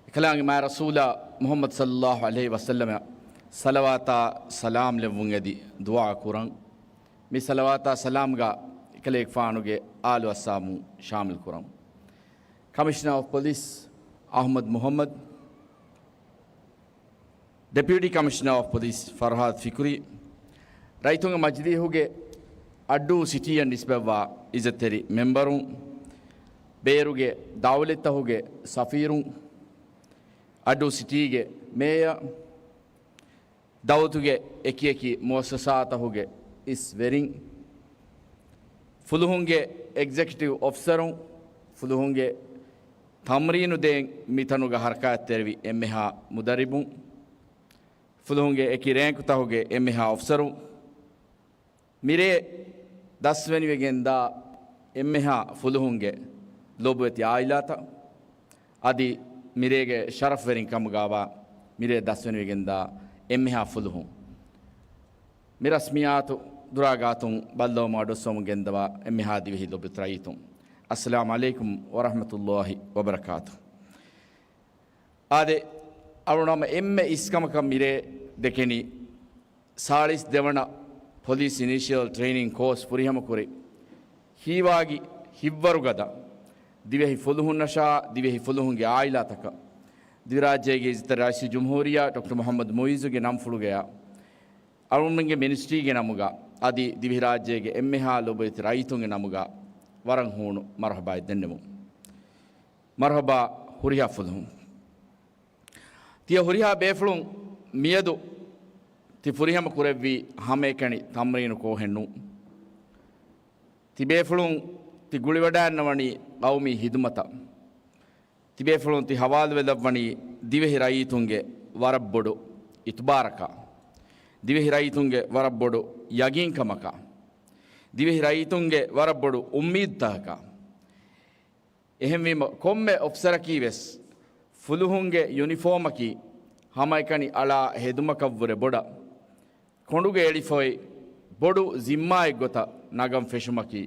އެކަލާނގެ މާތް ރަސޫލާ މުޙައްމަދު ޞައްލައްލާހު ޢަލައިހި ވަސައްލަމަށް ޞަލަވާތާ ސަލާމް ލެއްވުން އެދި ދުޢާ ކުރަން. މި ޞަލަވާތާ ސަލާމްގަ އެކަލޭގެފާނުގެ އާލު އަޞްޙާބުން ޝާމިލް ކުރަން. ކަމިޝަނަރ އޮފް ޕޮލިސް އަޙްމަދު މުޙައްމަދު، ޑެޕިއުޓީ ކަމިޝަނަރ އޮފް ޕޮލިސް ފަރްހާދު ފިކުރީ، ރައްޔިތުންގެ މަޖިލީހުގެ އައްޑޫ ސިޓީއަށް ނިސްބަތްވާ އިއްޒަތްތެރި މެމްބަރުން، ބޭރުގެ ދައުލަތްތަކުގެ ސަފީރުން، އައްޑޫ ސިޓީގެ މޭޔަރ، ދައުލަތުގެ އެކިއެކި މުއައްސަސާތަކުގެ އިސް ވެރިން، ފުލުހުންގެ އެގްޒެކެޓިވް އޮފިސަރުން، ފުލުހުންގެ ތަމްރީނު ދޭން މިތަނުގަ ހަރަކާތްތެރިވި އެންމެހާ މުދައްރިބުން، ފުލުހުންގެ އެކި ރޭންކުތަކުގެ އެންމެހާ އޮފިސަރުން، މިރޭ ދަސްވެނިވެގެންދާ އެންމެހާ ފުލުހުންގެ ލޮބުވެތި އާއިލާތައް، އަދި މިރޭގެ ޝަރަފްވެރިން ކަމުގައިވާ މިރޭ ދަސްވެނިވެގެންދާ އެންމެހާ ފުލުހުން، މި ރަސްމިއްޔާތު ދުރާގާތުން ބައްލަވަމުން އަޑުއްސަވަމުން ގެންދަވާ އެންމެހާ ދިވެހި ލޮބުވެތި ރައްޔިތުން، އައްސަލާމު ޢަލައިކުމް ވަރަޙްމަތުﷲި ވަބަރަކާތުހު. އާދެ، އަޅުނަމަ އެންމެ އިސްކަމަކަށް މިރޭ ދެކެނީ، ސާޅީސް ދެވަނަ ޕޮލިސް އިނީޝިއަލް ޓްރޭނިން ކޯސް ފުރިހަމަކުރި، ހީވާގި ހިތްވަރުގަދަ ދިވެހި ފުލުހުންނަށާ، ދިވެހި ފުލުހުންގެ އާއިލާތަކަށް، ދިވެހިރާއްޖޭގެ އިއްޒަތްތެރި ރައީސުލްޖުމްހޫރިއްޔާ ޑޮކްޓަރ މުޙައްމަދު މުޢިއްޒުގެ ނަންފުޅުގަޔާ، އަޅުގަނޑުމެންގެ މިނިސްޓްރީގެ ނަމުގަ، އަދި ދިވެހިރާއްޖޭގެ އެންމެހާ ލޮބުވެތި ރައްޔިތުންގެ ނަމުގަ ވަރަށް ހޫނު މަރުޙަބާއެއް ދެންނެވުން. މަރުޙަބާ ހުރިހާ ފުލުހުން. ތިޔަ ހުރިހާ ބޭފުޅުން މިއަދު ތި ފުރިހަމަ ކުރެއްވީ ހަމައެކަނި ތަމްރީނު ކޯހެއް ނޫން. ތި ބޭފުޅުން ތި ގުޅިވަޑައިގަންނަވަނީ ޤައުމީ ޚިދުމަތަށް. ތި ބޭފުޅުން ތި ޙަވާލުވެލައްވަނީ ދިވެހި ރައްޔިތުންގެ ވަރަށް ބޮޑު އިތުބާރަކާ. ދިވެހި ރައްޔިތުންގެ ވަރަށް ބޮޑު ޔަގީންކަމަކާ. ދިވެހި ރައްޔިތުންގެ ވަރަށް ބޮޑު އުއްމީދުތަކަކާ. އެހެންވީމަ، ކޮންމެ އޮފިސަރަކީ ވެސް ފުލުހުންގެ ޔުނިފޯމަކީ ހަމައެކަނި އަޅާ ހެދުމަކަށްވުރެ ބޮޑަށް، ކޮނޑުގަ އެޅިފައި ބޮޑު ޒިންމާއެއްގޮތަށް ނަގަން ފެށުމަކީ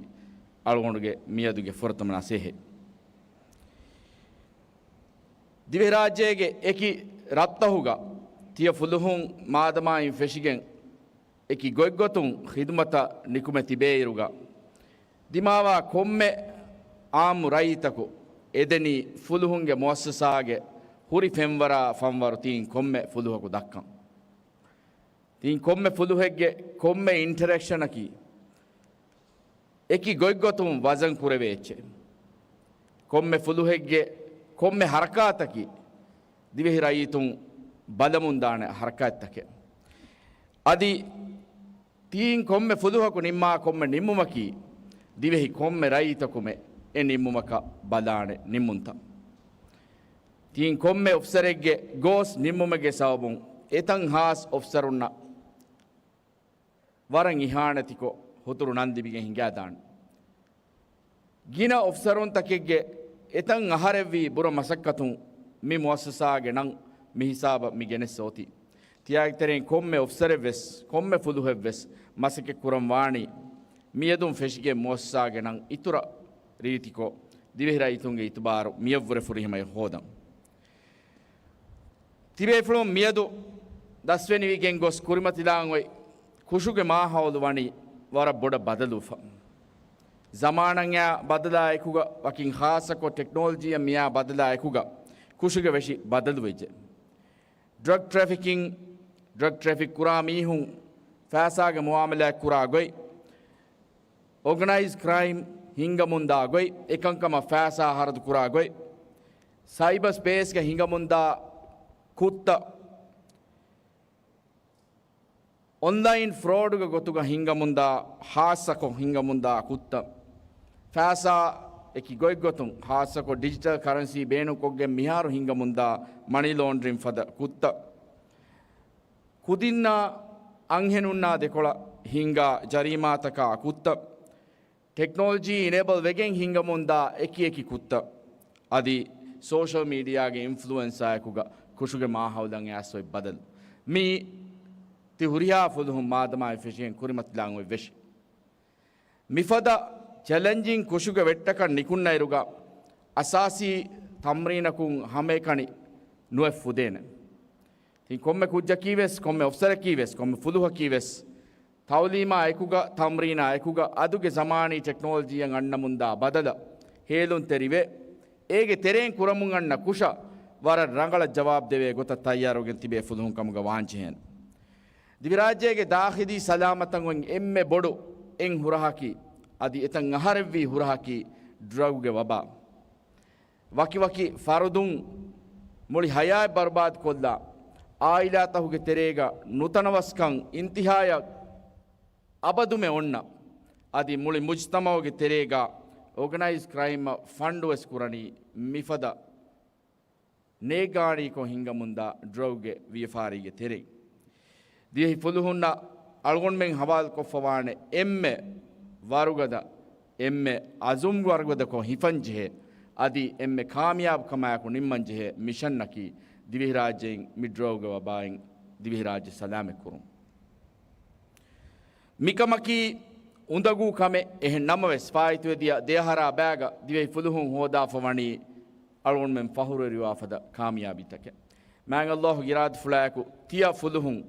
އަޅުގަނޑުގެ މިއަދުގެ ފުރަތަމަ ނަސޭހަތް. ދިވެހިރާއްޖޭގެ އެކި ރަށްތަކުގަ ތިޔަ ފުލުހުން މާދަމާއިން ފެށިގެން އެކި ގޮތްގޮތުން ޚިދުމަތަށް ނިކުމެ ތިބޭއިރުގަ، ދިމާވާ ކޮންމެ އާއްމު ރައްޔިތަކު އެދެނީ ފުލުހުންގެ މުއައްސަސާގެ ހުރި ފެންވަރާ ފަންވަރު ތީން ކޮންމެ ފުލުހަކު ދައްކަން. ތީން ކޮންމެ ފުލުހެއްގެ ކޮންމެ އިންޓަރެކްޝަނަކީ އެކި ގޮތްގޮތުން ވަޒަން ކުރެވޭ އެއްޗެއް. ކޮންމެ ފުލުހެއްގެ ކޮންމެ ހަރަކާތަކީ ދިވެހި ރައްޔިތުން ބަލަމުންދާނެ ހަރަކާތްތަކެއް. އަދި ތީން ކޮންމެ ފުލުހަކު ނިންމާ ކޮންމެ ނިންމުމަކީ، ދިވެހި ކޮންމެ ރައްޔިތަކުމެ އެ ނިންމުމަކަށް ބަލާނެ ނިންމުންތައް. ތީން ކޮންމެ އޮފިސަރެއްގެ ގޯސް ނިންމުމެއްގެ ސަބަބުން އެތަން ހާސް އޮފިސަރުންނަށް ވަރަށް އިހާނެތިކޮށް ހުތުރު ނަން ލިބިގެން ހިނގާދާނެ. ގިނަ އޮފިސަރުންތަކެއްގެ އެތަން އަހަރެއްވީ ބުރަ މަސައްކަތުން މި މުއައްސަސާގެ ނަން މި ހިސާބަށް މި ގެނެއްސަ އޮތީ. ތިޔާގެ ތެރެއިން ކޮންމެ އޮފިސަރެއްވެސް، ކޮންމެ ފުލުހެއްވެސް މަސައްކަތް ކުރަން ވާނީ މިއަދުން ފެށިގެން މުއައްސަސާގެ ނަން އިތުރަށް ރީތިކޮށް، ދިވެހި ރައްޔިތުންގެ އިތުބާރު މިއަށްވުރެ ފުރިހަމަޔަށް ހޯދަން. ތިބޭފުޅުން މިއަދު ދަސްވެނިވިގެން ގޮސް ކުރިމަތިލާން އޮތް ކުށުގެ މާހައުލު ވަނީ ވަރަށް ބޮޑަށް ބަދަލުވެފަ. ޒަމާނަށް އެއާ ބަދަލާ އެކުގަ، ވަކިން ޚާއްޞަކޮށް ޓެކްނޮލޮޖީއަށް މިއާ ބަދަލާ އެކުގަ ކުށުގެ ވެށި ބަދަލުވެއްޖެ. ޑްރަގް ޓްރެފިކިން، ޑްރަގް ޓްރެފިކް ކުރާ މީހުން ފައިސާގެ މުއާމަލާތް ކުރާ ގޮތް، އޯގަނައިޒް ކްރައިމް ހިންގަމުންދާ ގޮތް، އެކަންކަމަށް ފައިސާ ހަރަދު ކުރާ ގޮތް، ސައިބަ ސްޕޭސްގަ ހިނގަމުންދާ ކުށްތައް، އޮންލައިން ފްރޯޑުގެ ގޮތުގަ ހިނގަމުންދާ، ހާއްސަކޮށް ހިނގަމުންދާ ކުށްތައް، ފައިސާ އެކި ގޮތްގޮތުން ހާއްސަކޮށް ޑިޖިޓަލް ކަރަންސީ ބޭނުންކޮށްގެން މިހާރު ހިނގަމުންދާ މަނީ ލޯންޑްރިން ފަދަ ކުށްތައް، ކުދިންނާ އަންހެނުންނާ ދެކޮޅަށް ހިނގާ ޖަރީމާތަކާ ކުށްތައް، ޓެކްނޮލޮޖީ އިނޭބަލް ވެގެން ހިނގަމުންދާ އެކި އެކި ކުށްތައް، އަދި ސޯޝަލް މީޑިއާގެ އިންފްލުއެންސާއެކުގަ ކުށުގެ މާހައުލަށް އައިސް އޮތް ބަދަލު. މީ ތި ހުރިހާ ފުލުހުން މާދަމާއި ފެށިގެން ކުރިމަތިލާން އޮތް ވެށި. މިފަދަ ޗެލެންޖިން ކުށުގެ ވެއްޓަކަށް ނިކުންނައިރުގަ އަސާސީ ތަމްރީނަކުން ހަމައެކަނި ނުއެއް ފުދޭނެ. ތި ކޮންމެ ކުއްޖަކީ ވެސް، ކޮންމެ އޮފިސަރަކީ ވެސް، ކޮންމެ ފުލުހަކީ ވެސް، ތައުލީމާ އެކުގަ، ތަމްރީނާ އެކުގަ، އަދުގެ ޒަމާނީ ޓެކްނޮލޮޖީއަށް އަންނަމުންދާ ބަދަލަށް ހޭލުންތެރިވެ، އޭގެ ތެރެއިން ކުރަމުން އަންނަ ކުށަށް ވަރަށް ރަނގަޅަށް ޖަވާބު ދެވޭ ގޮތަށް ތައްޔާރުވެގެން ތިބޭ ފުލުހުން ކަމުގަ ވާންޖެހޭނެ. ދިވެހިރާއްޖޭގެ ދާޚިލީ ސަލާމަތަށް އޮތް އެންމެ ބޮޑު އެއް ހުރަހަކީ، އަދި އެތައް އަހަރެއްވީ ހުރަހަކީ، ޑްރަގުގެ ވަބާ. ވަކިވަކި ފަރުދުން މުޅި ހަޔާތް ބަރުބާދުކޮށްލާ، އާއިލާތަކުގެ ތެރޭގަ ނުތަނަވަސްކަން އިންތިހާޔަށް އަބަދުމެ އޮންނަ، އަދި މުޅި މުޖްތަމަޢުގެ ތެރޭގަ އޯގަނައިޒް ކްރައިމަށް ފަންޑުވެސް ކުރަނީ މިފަދަ ނޭގާނީކޮށް ހިނގަމުންދާ ޑްރަގުގެ ވިޔަފާރީގެ ތެރެއިން. ދިވެހި ފުލުހުންނަށް އަޅުގަނޑުމެން ހަވާލުކޮށްފަވާނެ އެންމެ ވަރުގަދަ، އެންމެ އަޒުމް ވަރުގަދަކޮށް ހިފަންޖެހޭ، އަދި އެންމެ ކާމިޔާބުކަމާއެކު ނިންމަންޖެހޭ މިޝަންއަކީ، ދިވެހިރާއްޖެއިން މި ޑްރަގުގެ ވަބާއިން ދިވެހިރާއްޖެ ސަލާމަތްކުރުން. މިކަމަކީ އުނދަގޫ ކަމެއް. އެހެން ނަމަވެސް، ފާއިތުވެދިޔަ ދެއަހަރާ ބައިގަ ދިވެހި ފުލުހުން ހޯދާފަ ވަނީ އަޅުގަނޑުމެން ފަހުރުވެރިވާ ފަދަ ކާމިޔާބީތަކެއް. މާތް ﷲ ގެ އިރާދަފުޅާއެކު، ތިޔަ ފުލުހުން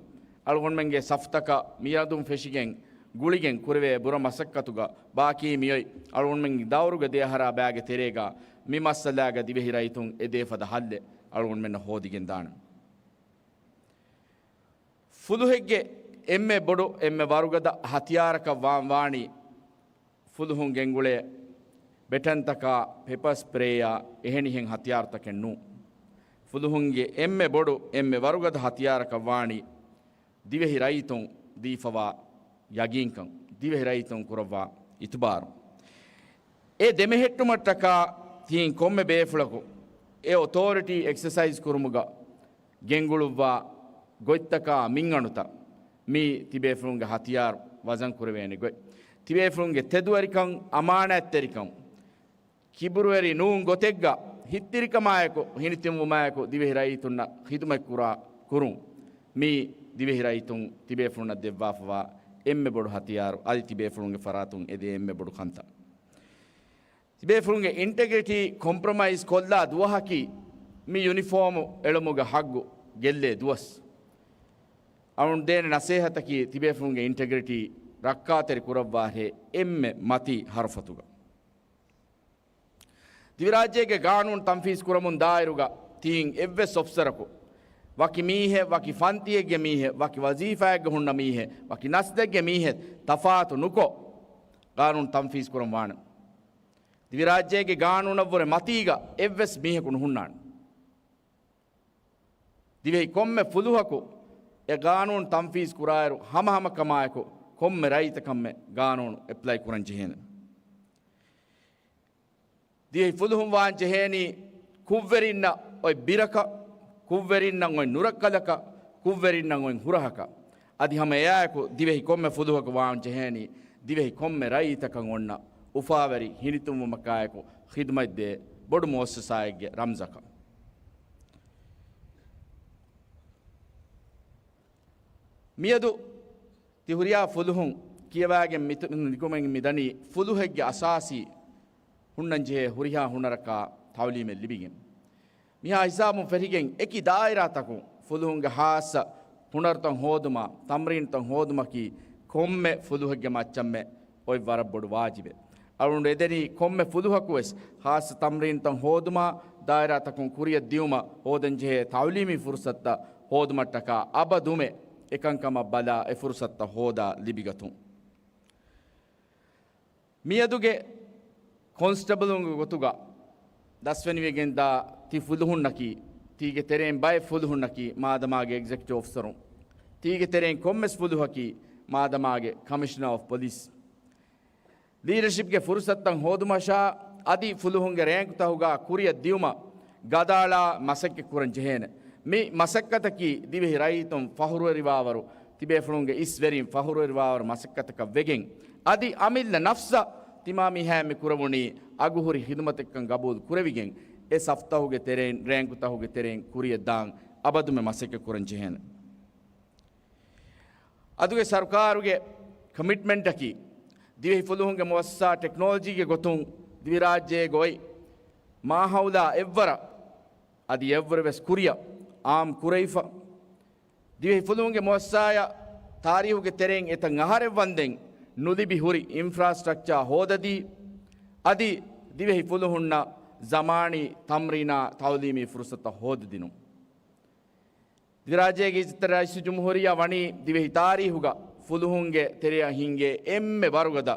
އަޅުގަނޑުމެންގެ ސަފުތަކަށް މިއަދުން ފެށިގެން ގުޅިގެން ކުރެވޭ ބުރަ މަސައްކަތުގަ ބާކީ މިއޮތް އަޅުގަނޑުމެން ދައުރުގެ ދެއަހަރާ ބައިގެ ތެރޭގަ މި މައްސަލާގަ ދިވެހި ރައްޔިތުން އެދޭ ފަދަ ހައްލެއް އަޅުގަނޑުމެންނަށް ހޯދިގެން ދާނަން. ފުލުހެއްގެ އެންމެ ބޮޑު، އެންމެ ވަރުގަދަ ހަތިޔާރަކަށް ވާން ވާނީ، ފުލުހުން ގެންގުޅޭ ބެޓަންތަކާ، ޕެޕަ ސްޕްރޭއާ އެހެނިހެން ހަތިޔާރުތަކެއް ނޫން. ފުލުހުންގެ އެންމެ ބޮޑު، އެންމެ ވަރުގަދަ ހަތިޔާރަކަށް ވާނީ، ދިވެހި ރައްޔިތުން ދީފަވާ ޔަގީންކަން، ދިވެހި ރައްޔިތުން ކުރައްވާ އިތުބާރު. އެ ދެމެހެއްޓުމަށްޓަކާ ތިހެން ކޮންމެ ބޭފުޅަކު އެ އޮތޯރިޓީ އެކްސަސައިޒް ކުރުމުގަ ގެންގުޅުއްވާ ގޮތްތަކާ މިންގަނޑުތައް މީ ތިބޭފުޅުންގެ ހަތިޔާރު ވަޒަން ކުރެވޭނެ ގޮތް. ތިބޭފުޅުންގެ ތެދުވެރިކަން، އަމާނާތްތެރިކަން، ކިބުރުވެރި ނޫން ގޮތެއްގަ ހިތްތިރިކަމާއެކު ހިނިތުންވުމާއެކު ދިވެހި ރައްޔިތުންނަށް ޚިދުމަތްކުރާ ކުރުން، މީ ދިވެހި ރައްޔިތުން ތިބޭފުޅުންނަށް ދެއްވާފަވާ އެންމެ ބޮޑު ހަތިޔާރު، އަދި ތިބޭފުޅުންގެ ފަރާތުން އެދޭ އެންމެ ބޮޑު ކަންތައް. ތިބޭފުޅުންގެ އިންޓެގްރިޓީ ކޮމްޕްރޮމައިޒް ކޮށްލާ ދުވަހަކީ މި ޔުނިފޯމު އެޅުމުގެ ހައްގު ގެއްލޭ ދުވަސް. އަޅުގަނޑު ދޭނެ ނަސޭހަތަކީ ތިބޭފުޅުންގެ އިންޓެގްރިޓީ ރައްކާތެރި ކުރައްވާހޭ އެންމެ މަތީ ހަރުފަތުގަ. ދިވެހިރާއްޖޭގެ ގާނޫނު ތަންފީޒް ކުރަމުން ދާއިރުގަ ތިހެން އެއްވެސް އޮފިސަރަކު، ވަކި މީހެއް، ވަކި ފަންތިއެއްގެ މީހެއް، ވަކި ވަޒީފާއެއްގަ ހުންނަ މީހެއް، ވަކި ނަސްލެއްގެ މީހެއް ތަފާތު ނުކޮށް، ގާނޫނު ތަންފީޒް ކުރަން ވާނެ. ދިވެހިރާއްޖޭގެ ގާނޫނަށްވުރެ މަތީގަ އެއްވެސް މީހަކު ނުހުންނާނެ. ދިވެހި ކޮންމެ ފުލުހަކު އެ ގާނޫނު ތަންފީޒް ކުރާއިރު، ހަމަހަމަކަމާއެކު ކޮންމެ ރައްޔިތަކަށްމެ ގާނޫނު އެޕްލައި ކުރަން ޖެހޭނެ. ދިވެހި ފުލުހުން ވާން ޖެހޭނީ ކުށްވެރިންނަށް އޮތް ބިރަކަށް، ކުށްވެރިންނަށް އޮތް ނުރައްކަލަކަށް، ކުށްވެރިންނަށް އޮތް ހުރަހަކަށް. އަދި ހަމަ އެއާއެކު ދިވެހި ކޮންމެ ފުލުހަކު ވާން ޖެހޭނީ ދިވެހި ކޮންމެ ރައްޔިތަކަށް އޮންނަ އުފާވެރި ހިނިތުންވުމަކާއެކު ޚިދުމަތްދޭ ބޮޑު މުއައްސަސާއެއްގެ ރަމްޒަކަށް. މިއަދު ތި ހުރިހާ ފުލުހުން ކިޔަވާގެން މިތު-، ނިކުމެގެން މިދަނީ ފުލުހެއްގެ އަސާސީ ހުންނަންޖެހޭ ހުރިހާ ހުނަރަކާ ތައުލީމެއް ލިބިގެން. މިހާ ހިސާބުން ފެށިގެން އެކި ދާއިރާތަކުން ފުލުހުންގެ ހާއްސަ ހުނަރުތައް ހޯދުމާ، ތަމްރީނުތައް ހޯދުމަކީ ކޮންމެ ފުލުހެއްގެ މައްޗަށްމެ އޮތް ވަރަށް ބޮޑު ވާޖިބެއް. އަޅުގަނޑު އެދެނީ ކޮންމެ ފުލުހަކުވެސް ހާއްސަ ތަމްރީނުތައް ހޯދުމާ، ދާއިރާތަކުން ކުރިއަށް ދިއުމަށް ހޯދަންޖެހޭ ތައުލީމީ ފުރުސަތުތައް ހޯދުމަށްޓަކާ އަބަދުމެ އެކަންކަމަށް ބަލާ އެ ފުރުސަތުތައް ހޯދާ ލިބިގަތުން. މިއަދުގެ ކޮންސްޓަބަލުންގެ ގޮތުގަ ދަސްވެނިވެގެންދާ ތި ފުލުހުންނަކީ، ތީގެ ތެރެއިން ބައެއް ފުލުހުންނަކީ މާދަމާގެ އެގްޒެކެޓިވް އޮފިސަރުން، ތީގެ ތެރެއިން ކޮންމެސް ފުލުހަކީ މާދަމާގެ ކަމިޝަނަރ އޮފް ޕޮލިސް. ލީޑަޝިޕްގެ ފުރުސަތުތައް ހޯދުމަށާ އަދި ފުލުހުންގެ ރޭންކުތަހުގަ ކުރިއަށް ދިއުމަށް ގަދައަޅާ މަސައްކަތް ކުރަން ޖެހޭނެ. މި މަސައްކަތަކީ ދިވެހި ރައްޔިތުން ފަހުރުވެރިވާވަރު، ތިބޭފުޅުންގެ އިސް ވެރިން ފަހުރުވެރިވާވަރު މަސައްކަތަކަށް ވެގެން، އަދި އަމިއްލަ ނަފްސަށް ތިމާމީހާއަށް މި ކުރެވުނީ އަގުހުރި ޚިދުމަތެއްކަން ގަބޫލު ކުރެވިގެން، އެ ސަފްތަހުގެ ތެރެއިން، ރޭންކުތަހުގެ ތެރެއިން ކުރިއަށް ދާން އަބަދުމެ މަސައްކަތް ކުރަން ޖެހޭނެ. އަދުގެ ސަރުކާރުގެ ކޮމިޓްމަންޓަކީ، ދިވެހި ފުލުހުންގެ މުއައްސަސާ ޓެކްނޮލޮޖީގެ ގޮތުން ދިވެހިރާއްޖޭގަ އޮތް މާހައުލާ އެއްވަރަށް އަދި އެއްވަރު ވެސް ކުރިއަށް އާއްމު ކުރެވިފަ. ދިވެހި ފުލުހުންގެ މުއައްސަސާޔަށް ތާރީހުގެ ތެރެއިން އެތައް އަހަރެއް ވަންދެން ނުލިބި ހުރި އިންފްރާސްޓްރަކްޗާ ހޯދަދީ، އަދި ދިވެހި ފުލުހުންނަށް ޒަމާނީ ތަމްރީނާ ތައުލީމީ ފުރުސަތުތައް ހޯދަދިނުން. ދިވެހިރާއްޖޭގެ އިއްޒަތްތެރި ރައީސުލްޖުމްހޫރިއްޔާ ވަނީ ދިވެހި ތާރީހުގަ ފުލުހުންގެ ތެރެއަށް ހިންގޭ އެންމެ ވަރުގަދަ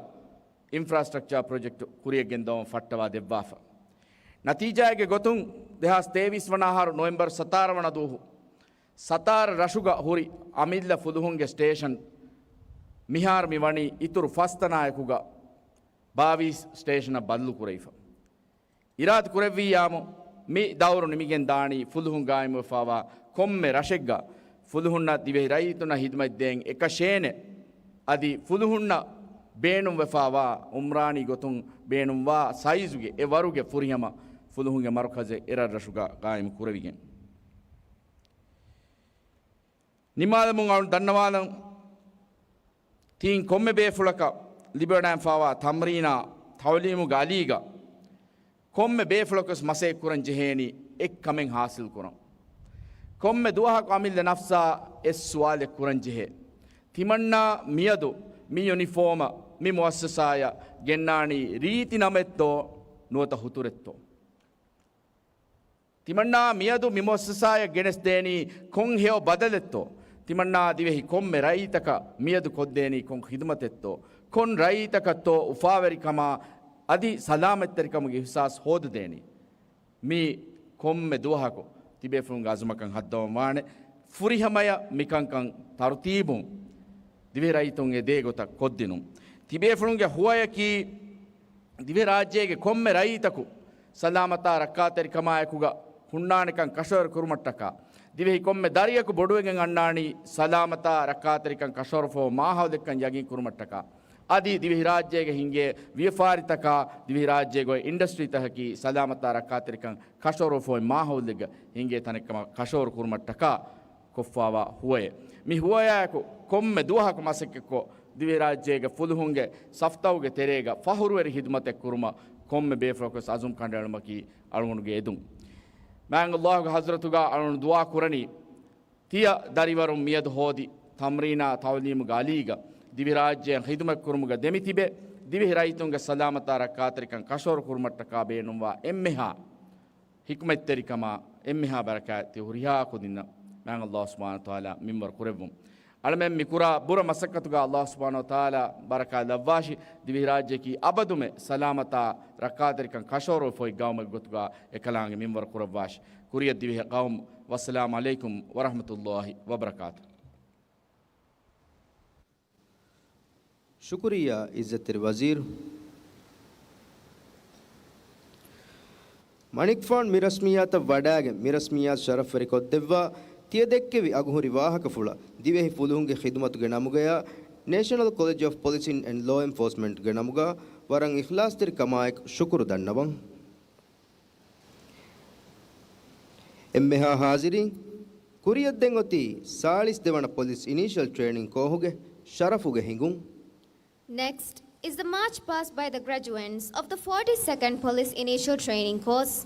އިންފްރާސްޓްރަކްޗާ ޕްރޮޖެކްޓް ކުރިއަށް ގެންދަވަން ފައްޓަވާ ދެއްވާފަ. ނަތީޖާއެއްގެ ގޮތުން، ދެހާސް ތޭވީސް ވަނަ އަހަރު ނޮވެމްބަރު ސަތާރަ ވަނަ ދުވަހު ސަތާރަ ރަށުގަ ހުރި އަމިއްލަ ފުލުހުންގެ ސްޓޭޝަން މިހާރު މި ވަނީ އިތުރު ފަސް ތަނާއެކުގަ ބާވީސް ސްޓޭޝަނަށް ބަދަލު ކުރެވިފަ. އިރާދަ ކުރެއްވިއްޔާމު، މި ދައުރު ނިމިގެން ދާނީ ފުލުހުން ގާއިމުވެފާވާ ކޮންމެ ރަށެއްގަ ފުލުހުންނަށް ދިވެހި ރައްޔިތުންނަށް ހިދުމަތް ދޭން އެކަށޭނެ. އަދި ފުލުހުންނަށް ބޭނުންވެފާވާ އުމްރާނީ ގޮތުން ބޭނުންވާ ސައިޒުގެ އެ ވަރުގެ ފުރިހަމަ ފުލުހުންގެ މަރުކަޒެއް އެރަށްރަށުގަ ގާއިމު ކުރެވިގެން. ނިމާލަމުން އަޅުން ދަންނަވާލަން. ތީން ކޮންމެ ބޭފުޅަކަށް ލިބިވަޑައިފާވާ ތަމްރީނާ ތައުލީމުގެ އަލީގަ ކޮންމެ ބޭފުޅަކުވެސް މަސައްކަތް ކުރަން ޖެހޭނީ އެއްކަމެއް ހާސިލް ކުރަން. ކޮންމެ ދުވަހަކު އަމިއްލަ ނަފްސާ އެއް ސުވާލެއް ކުރަން ޖެހޭ. ތިމަންނާ މިއަދު މި ޔުނިފޯމަށް މި މުއައްސަސާޔަށް ގެންނާނީ ރީތި ނަމެއްތޯ ނުވަތަ ހުތުރެއްތޯ؟ ތިމަންނާ މިއަދު މި މުއައްސަސާޔަށް ގެނެސްދޭނީ ކޮން ހެޔޮ ބަދަލެއްތޯ؟ ތިމަންނާ ދިވެހި ކޮންމެ ރައްޔިތަކަށް މިއަދު ކޮށްދޭނީ ކޮން ޚިދުމަތެއްތޯ؟ ކޮން ރައްޔިތަކަށްތޯ އުފާވެރިކަމާ އަދި ސަލާމަތްތެރިކަމުގެ އިހުސާސް ހޯދަދޭނީ؟ މި ކޮންމެ ދުވަހަކު ތިބޭފުޅުންގެ އަޒުމަކަށް ހައްދަވަން ވާނެ. ފުރިހަމަޔަށް މިކަންކަން ތަރުތީބުން ދިވެހި ރައްޔިތުން އެދޭ ގޮތަށް ކޮށްދިނުން. ތިބޭފުޅުންގެ ހުވަޔަކީ، ދިވެހިރާއްޖޭގެ ކޮންމެ ރައްޔިތަކު ސަލާމަތާ ރައްކާތެރިކަމާއެކުގަ ހުންނާނެކަން ކަށަވަރު ކުރުމަށްޓަކާ، ދިވެހި ކޮންމެ ދަރިޔަކު ބޮޑުވެގެން އަންނާނީ ސަލާމަތާ ރައްކާތެރިކަން ކަށަވަރުފަހު މާހައުލެއްކަން ޔަގީން ކުރުމަށްޓަކާ. އަދި ދިވެހިރާއްޖޭގަ ހިނގޭ ވިޔަފާރިތަކާ، ދިވެހިރާއްޖޭގަ އޮތް އިންޑަސްޓްރީތަކަކީ ސަލާމަތާ ރައްކާތެރިކަން ކަށަވަރުފަހު މާހައުލެއްގަ ހިނގޭ ތަނެއްކަމަށް ކަށަވަރު ކުރުމަށްޓަކާ ކޮށްފާވާ ހުވައެއް. މި ހުވަޔާއެކު ކޮންމެ ދުވަހަކު މަސައްކަތްކޮށް، ދިވެހިރާއްޖޭގެ ފުލުހުންގެ ސަފްތަހުގެ ތެރޭގަ ފަހުރުވެރި ހިދުމަތެއް ކުރުމަށް ކޮންމެ ބޭފުޅަކުވެސް އަޒުމް ކަނޑައެޅުމަކީ އަޅުގަނޑުގެ އެދުން. މާތް ﷲ ގެ ޙަޟްރަތުގަ އަޅުގަނޑު ދުޢާ ކުރަނީ، ތިޔަ ދަރިވަރުން މިއަދު ހޯދި ތަމްރީނާ ތަޢުލީމުގެ އަލީގަ ދިވެހިރާއްޖެއަށް ޚިދުމަތްކުރުމުގަ ދެމިތިބެ، ދިވެހި ރައްޔިތުންގެ ސަލާމަތާ ރައްކާތެރިކަން ކަށަވަރު ކުރުމަށްޓަކާ ބޭނުންވާ އެންމެހާ ޙިކުމަތްތެރިކަމާ، އެންމެހާ ބަރަކާތްތެރި ހުރިހާ ކުދިންނަށް މާތް ﷲ ސުބްޙާނަހޫ ވަތަޢާލާ މިންވަރު ކުރެއްވުން. އަޅަމެން މި ކުރާ ބުރަ މަސައްކަތުގަ ﷲ ސުބްޙާނަހޫ ވަތަޢާލާ ބަރަކާތް ލައްވާށި. ދިވެހިރާއްޖެއަކީ އަބަދުމެ ސަލާމަތާ ރައްކާތެރިކަން ކަށަވަރުވެފައި ގައުމެއްގެ ގޮތުގަ އެކަލާނގެ މިންވަރު ކުރައްވާށި. ކުރިއަށް ދިވެހި ގައުމު. ވައްސަލާމް ޢަލައިކުމް ވަރަޙްމަތުﷲ ވަބަރަކާތު. ޝުކުރިއްޔާ ޢިއްޒަތްތެރި ވަޒީރު. މަނިކުފާނު މި ރަސްމިއްޔާތަށް ވަޑައިގެން، މި ރަސްމިއްޔާތު ޝަރަފްވެރިކޮށްދެއްވާ ތިޔަ ދެއްކެވި އަގުހުރި ވާހަކަފުޅަށް ދިވެހި ފުލުހުންގެ ޚިދުމަތުގެ ނަމުގަޔާ، ނޭޝަނަލް ކޮލެޖް އޮފް ޕޮލިސިން އެންޑް ލޯ އެންފޯސްމަންޓްގެ ނަމުގަ ވަރަށް އިޚްލާޞްތެރިކަމާއެކު ޝުކުރު ދަންނަވަން. އެންމެހާ ޙާޟިރީން، ކުރިއަށްދެން އޮތީ ސާޅީސް ދެވަނަ ޕޮލިސް އިނީޝަލް ޓްރޭނިން ކޯހުގެ ޝަރަފުގެ ހިނގުން. Next is the march past by the graduands of the forty-second Police Initial Training Course.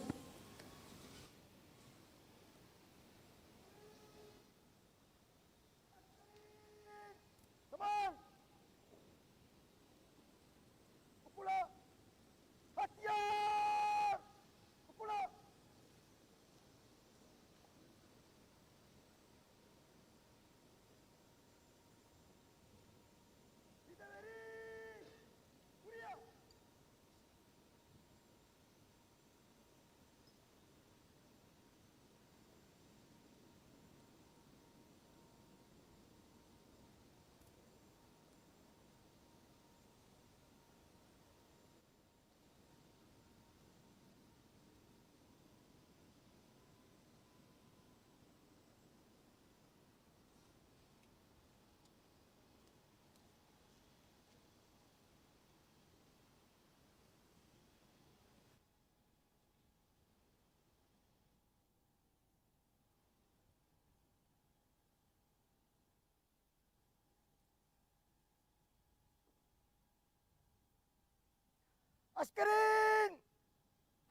އަސްކަރީން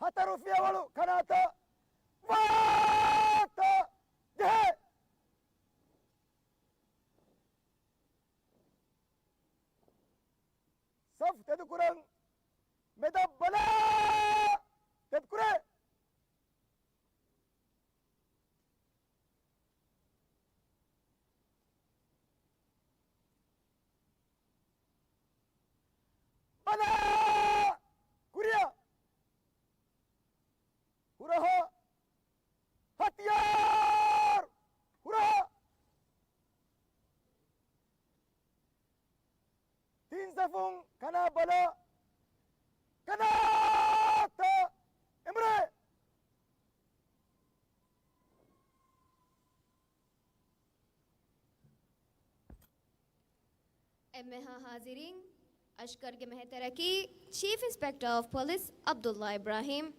ހަތަރު ފިޔަވަޅު ކަނާތަ ވާތަ ޖެހޭ. ސަފް ތެދުކުރަން މެދަށް ބަލާ ތެދުކުރޭ. ބަލާ! ކުރިއަށް! ހުރަހަ! ހަތިޔާރު! ހުރަހަ! ތިން ސަފުން ކަނާ ބަލާ! ކަނާތަ އެނބުރޭ! އެންމެހާ ހާޒިރީން، އަޝްކަރްގެ މެހެތެރަކީ ޗީފް އިންސްޕެކްޓަރ އޮފް ޕޮލިސް ޢަބްދުﷲ އިބްރާހީމް.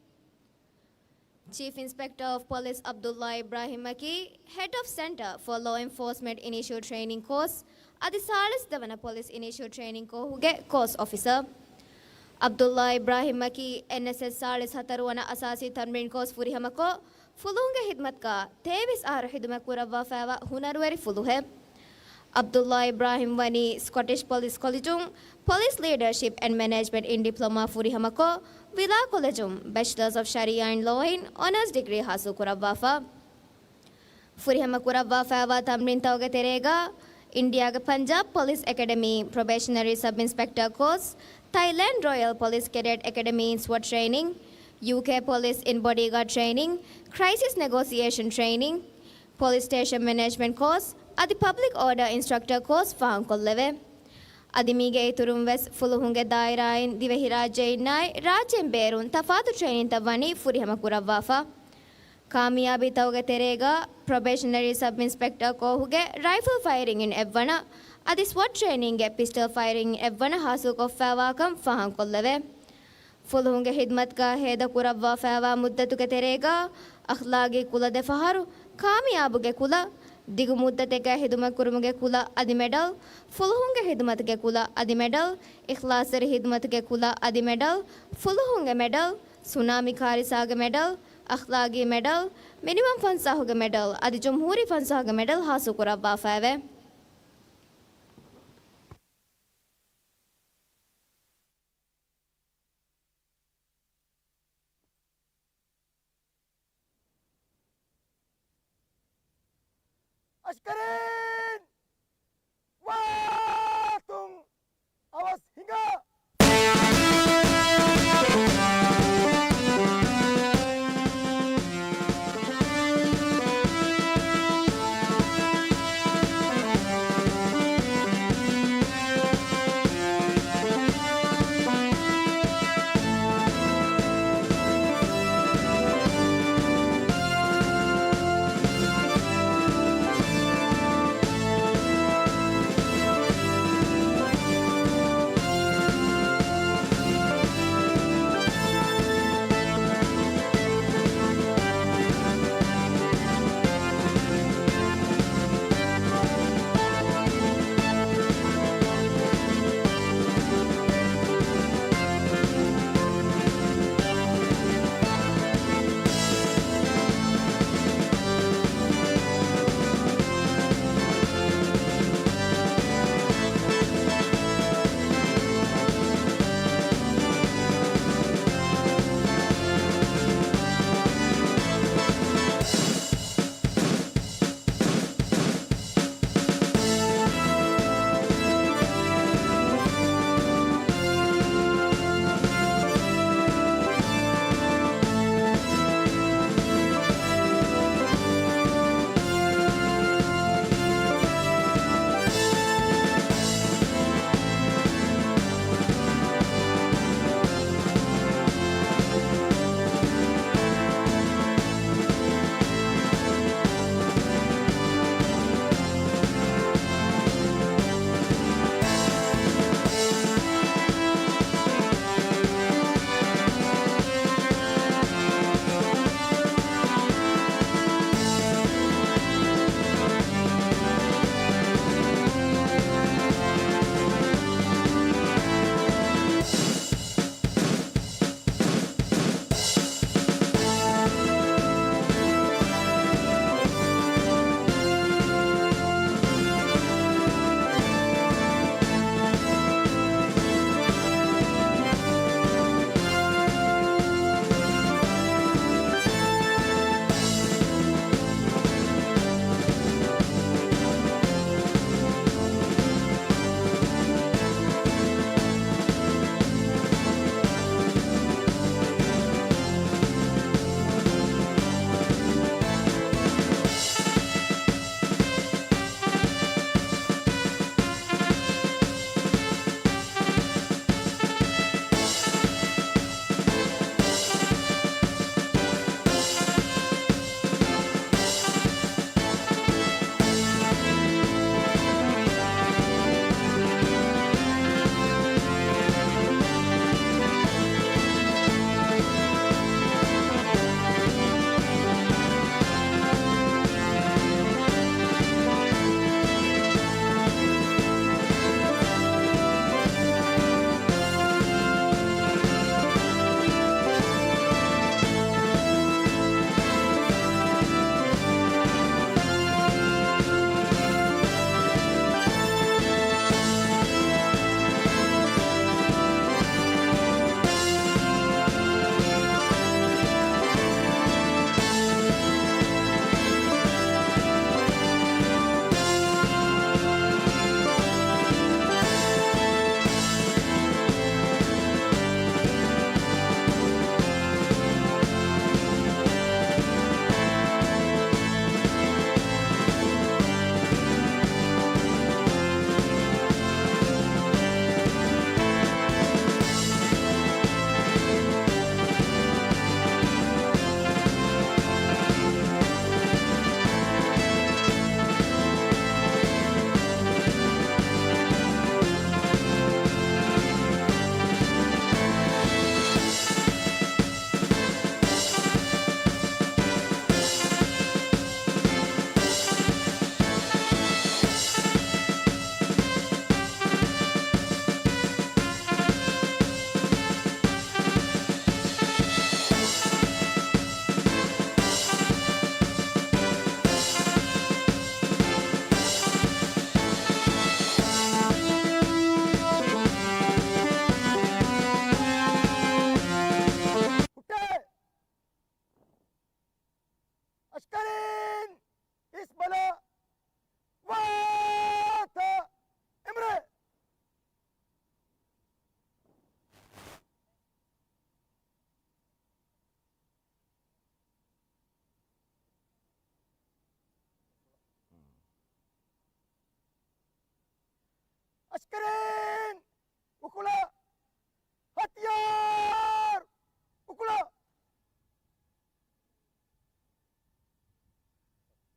ޗީފް އިންސްޕެކްޓަރ އޮފް ޕޮލިސް ޢަބްދުﷲ އިބްރާހީމްއަކީ ހެޑް އޮފް ސެންޓަރ ފޯ ލޯ އެންފޯސްމަންޓް އިނިޝިއަލް ޓްރެއިނިން ކޯސް އަދި ސާޅީސް ދެވަނަ ޕޮލިސް އިނިޝިއލް ޓްރެއިނިން ކޯހުގެ ކޯސް އޮފިސަރ. ޢަބްދުﷲ އިބްރާހީމްއަކީ އެންއެސްއެސް ސާޅީސް ހަތަރު ވަނަ އަސާސީ ތަމްރީން ކޯސް ފުރިހަމަކޮށް، ފުލުހުންގެ ހިދްމަތުގަ ތޭވީސް އަހަރު ހިދުމަތް ކުރައްވާފައިވާ ހުނަރުވެރި ފުލުހެއް. ޢަބްދުﷲ އިބްރާހީމް ވަނީ ސްކޮޓިޝް ޕޮލިސް ކޮލެޖުން ޕޮލިސް ލީޑަރޝިޕް އެންޑް މެނޭޖްމަންޓް އިން ޑިޕްލޮމާ ފުރިހަމަކޮށް، ވިލާ ކޮލެޖުން ބެޗްލަރސް އޮފް ޝަރީޢާ އިން ލޯއިން އޮނާސް ޑިގްރީ ހާސިލް ކުރައްވާފަ. ފުރިހަމަ ކުރައްވާފައިވާ ތަމްރީންތަކުގެ ތެރޭގަ، އިންޑިއާގެ ޕަންޖާބް ޕޮލިސް އެކެޑަމީ ޕްރޮބޭޝަނަރީ ސަބް އިންސްޕެކްޓަރ ކޯސް، ތައިލޭންޑް ރޮޔަލް ޕޮލިސް ކެޑެޓް އެކެޑަމީ ސްވޮޓް ޓްރެއިނިން، ޔޫކޭ ޕޮލިސް އިން ބޮޑީގާޑް ޓްރެއިނިން، ކްރައިސިސް ނެގޯސިއޭޝަން ޓްރެއިނިން، ޕޮލިސް ސްޓޭޝަން މެނޭޖްމަންޓް ކޯސް އަދި ޕަބްލިކް އޯޑަރ އިންސްޓްރަކްޓަރ ކޯސް ފާހަގަކޮށްލެވޭ. އަދި މީގެ އިތުރުން ވެސް ފުލުހުންގެ ދާއިރާއިން ދިވެހިރާއްޖެއިންނާއި ރާއްޖެއިން ބޭރުން ތަފާތު ޓްރެއިނިންތައް ވަނީ ފުރިހަމަ ކުރައްވާފަ. ކާމިޔާބީތަކުގެ ތެރޭގަ ޕްރޮބޭޝަނަރީ ސަބް އިންސްޕެކްޓަރ ކޯހުގެ ރައިފަލް ފައިރިންއިން އެއްވަނަ އަދި ސްވޮޓް ޓްރެއިނިންގެ ޕިސްޓަލް ފައިރިންއިން އެއްވަނަ ހާސިލްކޮށްފައިވާކަން ފާހަގަކޮށްލެވޭ. ފުލުހުންގެ ހިދްމަތުގަ ހޭދަކުރައްވާފައިވާ މުއްދަތުގެ ތެރޭގަ އަޚްލާގީ ކުލަ ދެ ފަހަރު، ކާމިޔާބުގެ ކުލަ، ދިގު މުއްދަތެއްގަ ހިދުމަތްކުރުމުގެ ކުލަ އަދި މެޑަލް، ފުލުހުންގެ ހިދުމަތުގެ ކުލަ އަދި މެޑަލް، އިޚްލާޞްތެރި ހިދުމަތުގެ ކުލަ އަދި މެޑަލް، ފުލުހުންގެ މެޑަލް، ސުނާމީ ކާރިސާގެ މެޑަލް، އަޚްލާގީ މެޑަލް، މިނިވަން ފަންސާހުގެ މެޑަލް އަދި ޖުމްހޫރީ ފަންސާހުގެ މެޑަލް ހާސިލްކުރައްވާފައެވެ. އަސްކަރީން ވާތުން އަވަސް ހިނގާ.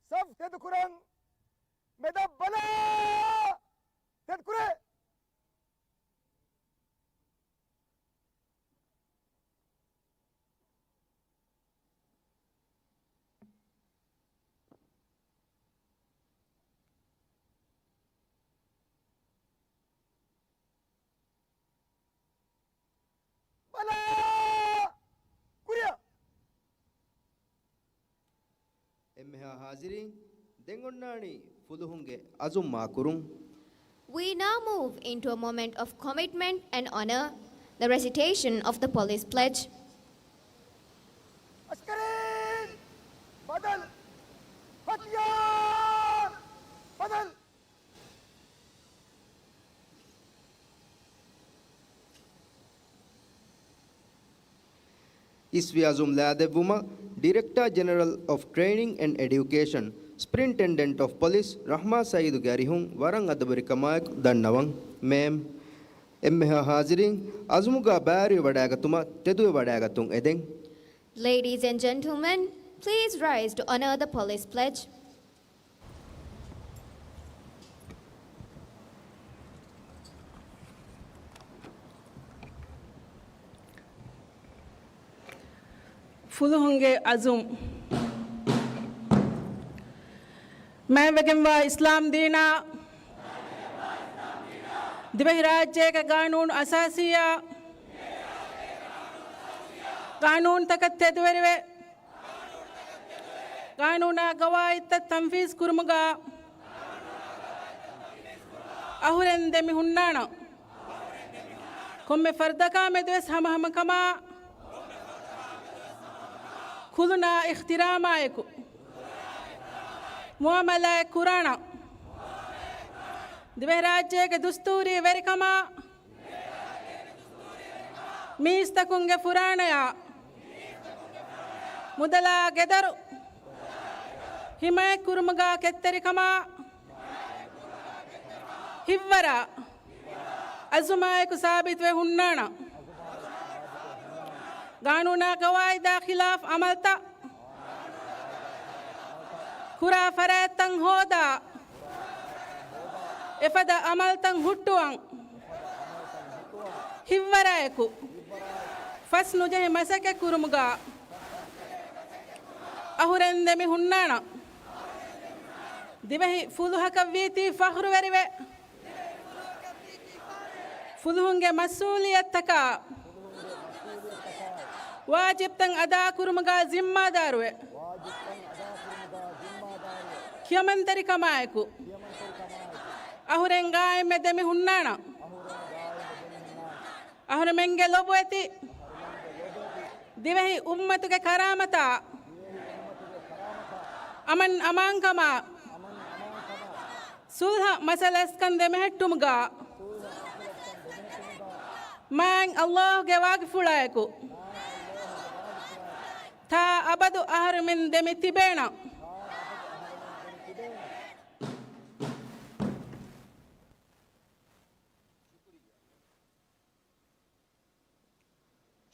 ސަފް ތެދުކުރަން. މެދަށް ބަލާ! ތެދުކުރޭ! ބަލާ! ކުރިއަށް! އެންމެހާ ހާޒިރީން، ދެން އޮންނާނީ ފުލުހުންގެ އަޒުމް މާކުރުން. We now move into a moment of commitment and honor, the recitation of the police pledge. އަސްކަރީން ބަދަލު! ހަތިޔާރު ބަދަލު! އިސްވި އަޒުމް ލާދެއްވުމަށް ޑިރެކްޓާ ޖެނެރަލް އޮފް ޓްރެއިނިން އެންޑް އެޑިއުކޭޝަން ސްޕްރިންޓެންޑެންޓް އޮފް ޕޮލިސް ރަޙްމާ ސައީދުގެ އަރިހުން ވަރަށް އަދަބުވެރިކަމާއެކު ދަންނަވަން. މޭމް، އެންމެހާ ހާޒިރީން އަޒުމުގާ ބާރުވެވަޑައިގަތުމަށް ތެދުވެވަޑައިގަތުން އެދެން. Ladies and gentlemen, please rise to honor the police pledge. ފުލުހުންގެ އަޒުމް. މާތްވެގެންވާ އިސްލާމް ދީނާ، ދިވެހިރާއްޖޭގެ ގާނޫނު އަސާސީއާ، ގާނޫނުތަކަށް ތެދުވެރިވެ، ގާނޫނާ ގަވާއިދުތައް ތަންފީޒު ކުރުމުގަ އަހުރެން ދެމި ހުންނާނަން. ކޮންމެ ފަރްދަކާ މެދުވެސް ހަމަހަމަކަމާ، ކުލުނާ އިޙްތިރާމާއެކު، މުއާމަލާތް ކުރާނަން. ދިވެހިރާއްޖޭގެ ދުސްތޫރީ ވެރިކަމާ، މީސްތަކުންގެ ފުރާނަޔާ، މުދަލާ ގެދޮރު ހިމަޔަތްކުރުމުގާ ކެތްތެރިކަމާ، ހިއްވަރާ އަޒުމާއެކު ސާބިތުވެ ހުންނާނަން. ގާނޫނާ ގަވާއިދާ ޚިލާފް އަމަލްތައް ކުރާ ފަރާތްތައް ހޯދާ، އެފަދަ އަމަލްތައް ހުއްޓުވަން، ހިއްވަރާއެކު ފަސް ނުޖެހި މަސައްކަތް ކުރުމުގާ އަހުރެން ދެމި ހުންނާނަން. ދިވެހި ފުލުހަކަށް ވީތީ ފަޚްރުވެރިވެ، ފުލުހުންގެ މަސްއޫލިއްޔަތްތަކާ ވާޖިބްތައް އަދާކުރުމުގާ ޒިންމާދާރުވެ، ކިޔަމަންތެރިކަމާއެކު އަހުރެން ގާއިމްވެ ދެމި ހުންނާނަން. އަހުރެމެންގެ ލޮބުވެތި ދިވެހި އުއްމަތުގެ ކަރާމަތާ، އަމަން އަމާންކަމާ، ސުލްހަ މަސަލަސްކަން ދެމެހެއްޓުމުގާ މާތް ﷲ ގެ ވާގިފުޅާއެކު ތާ އަބަދު އަހަރުމެން ދެމި ތިބޭނަން.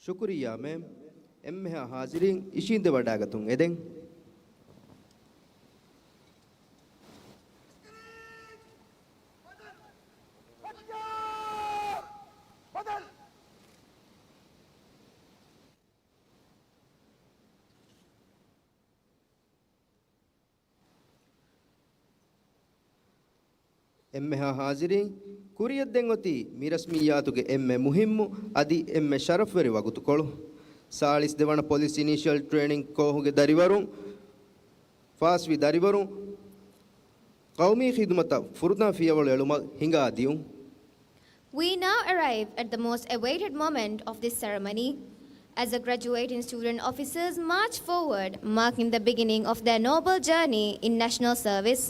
ޝުކުރިއްޔާ މޭމް. އެންމެހާ ހާޒިރީން އިށީނދެވަޑައިގަތުން އެދެން. އެންމެހާ ހާޒިރީން، ކުރިއަށް ދެން އޮތީ މި ރަސްމިއްޔާތުގެ އެންމެ މުހިއްމު އަދި އެންމެ ޝަރަފްވެރި ވަގުތުކޮޅު. ސާޅީސް ދެވަނަ ޕޮލިސް އިނީޝިއަލް ޓްރެއިނިން ކޯހުގެ ދަރިވަރުން، ފާސްވި ދަރިވަރުން، ޤައުމީ ޚިދުމަތަށް ފުރުދާ ފިޔަވަޅު އެޅުމަށް ހިނގާ ދިއުން. We now arrive at the most awaited moment of this ceremony, as the graduating student officers march forward, marking the beginning of their noble journey in national service.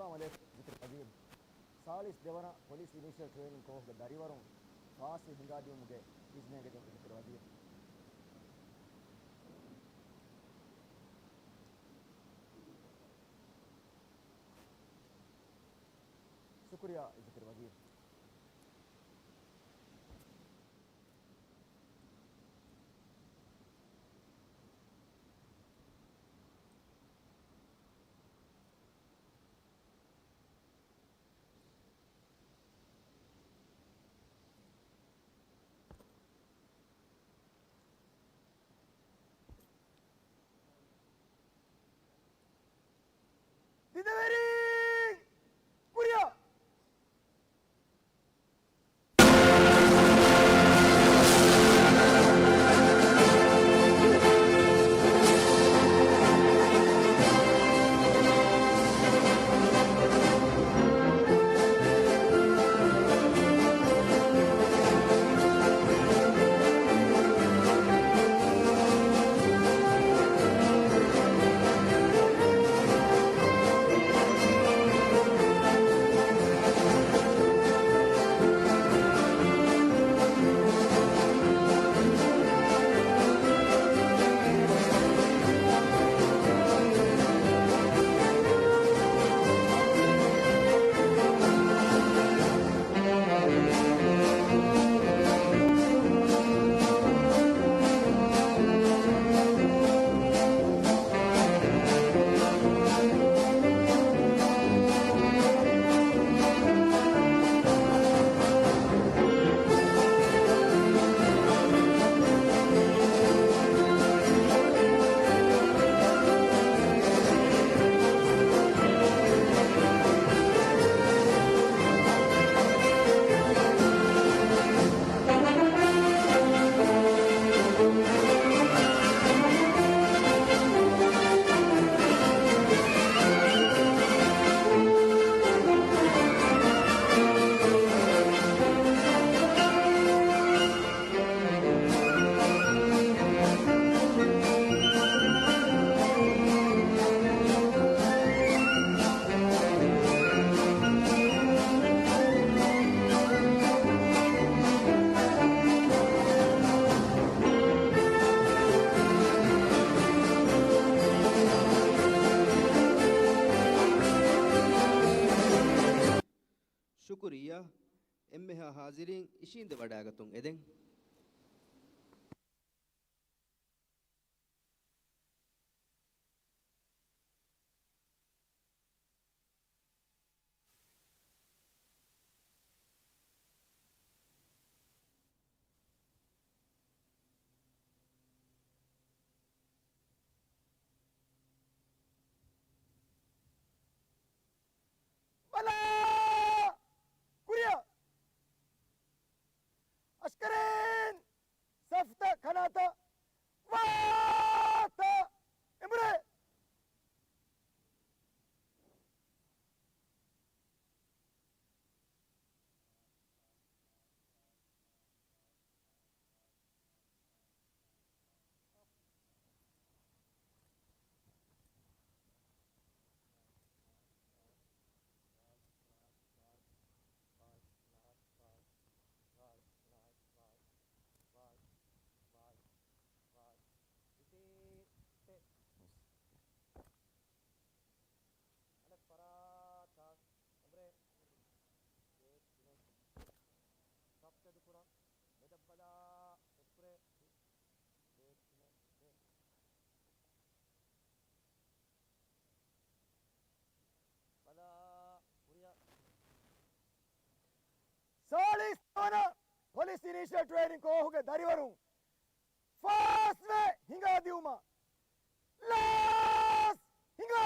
އައްސަލާމު ޢަލައިކުމް ޒަކީރު ވަޒީރު. ސާޅީސް ދެވަނަ ޕޮލިސް އިނީޝަލް ޓްރޭނިން ކޯހުގެ ދަރިވަރުން ފާސްވެ ހިނގާދިއުމުގެ އިޒްނެއް އެނގެދިން ޒަކީރު ވަޒީރު. ޝުކުރިއްޔާ ޒަކީރު ވަޒީރު. ދިދަވެރިން! ކުރިއަށް! ޝުކުރިއްޔާ. އެންމެހާ ހާޒިރީން އިށީނދެ ވަޑާގަތުން އެދެން. ބަލާ! ކުރިއަށް! އަސްކަރީން! ސަފްތައް ކަނާތައް ވާތަ އެނބުރޭ! އަނެއް ފަރާތަށް އެނބުރޭ. ދޭ ތިމެން. ސަފް ތެދުކުރަން. މެދަށް ބަލާ. ތެދުކުރޭ. ދޭ ތިމެން. ދޭ. ބަލާ. ކުރިއަށް. ސާޅީސް ވަނަ ޕޮލިސް އިނީޝަލް ޓްރޭނިން ކޯހުގެ ދަރިވަރުން ފާސްވެ ހިނގާދިއުމަށް ލާސް ހިނގާ!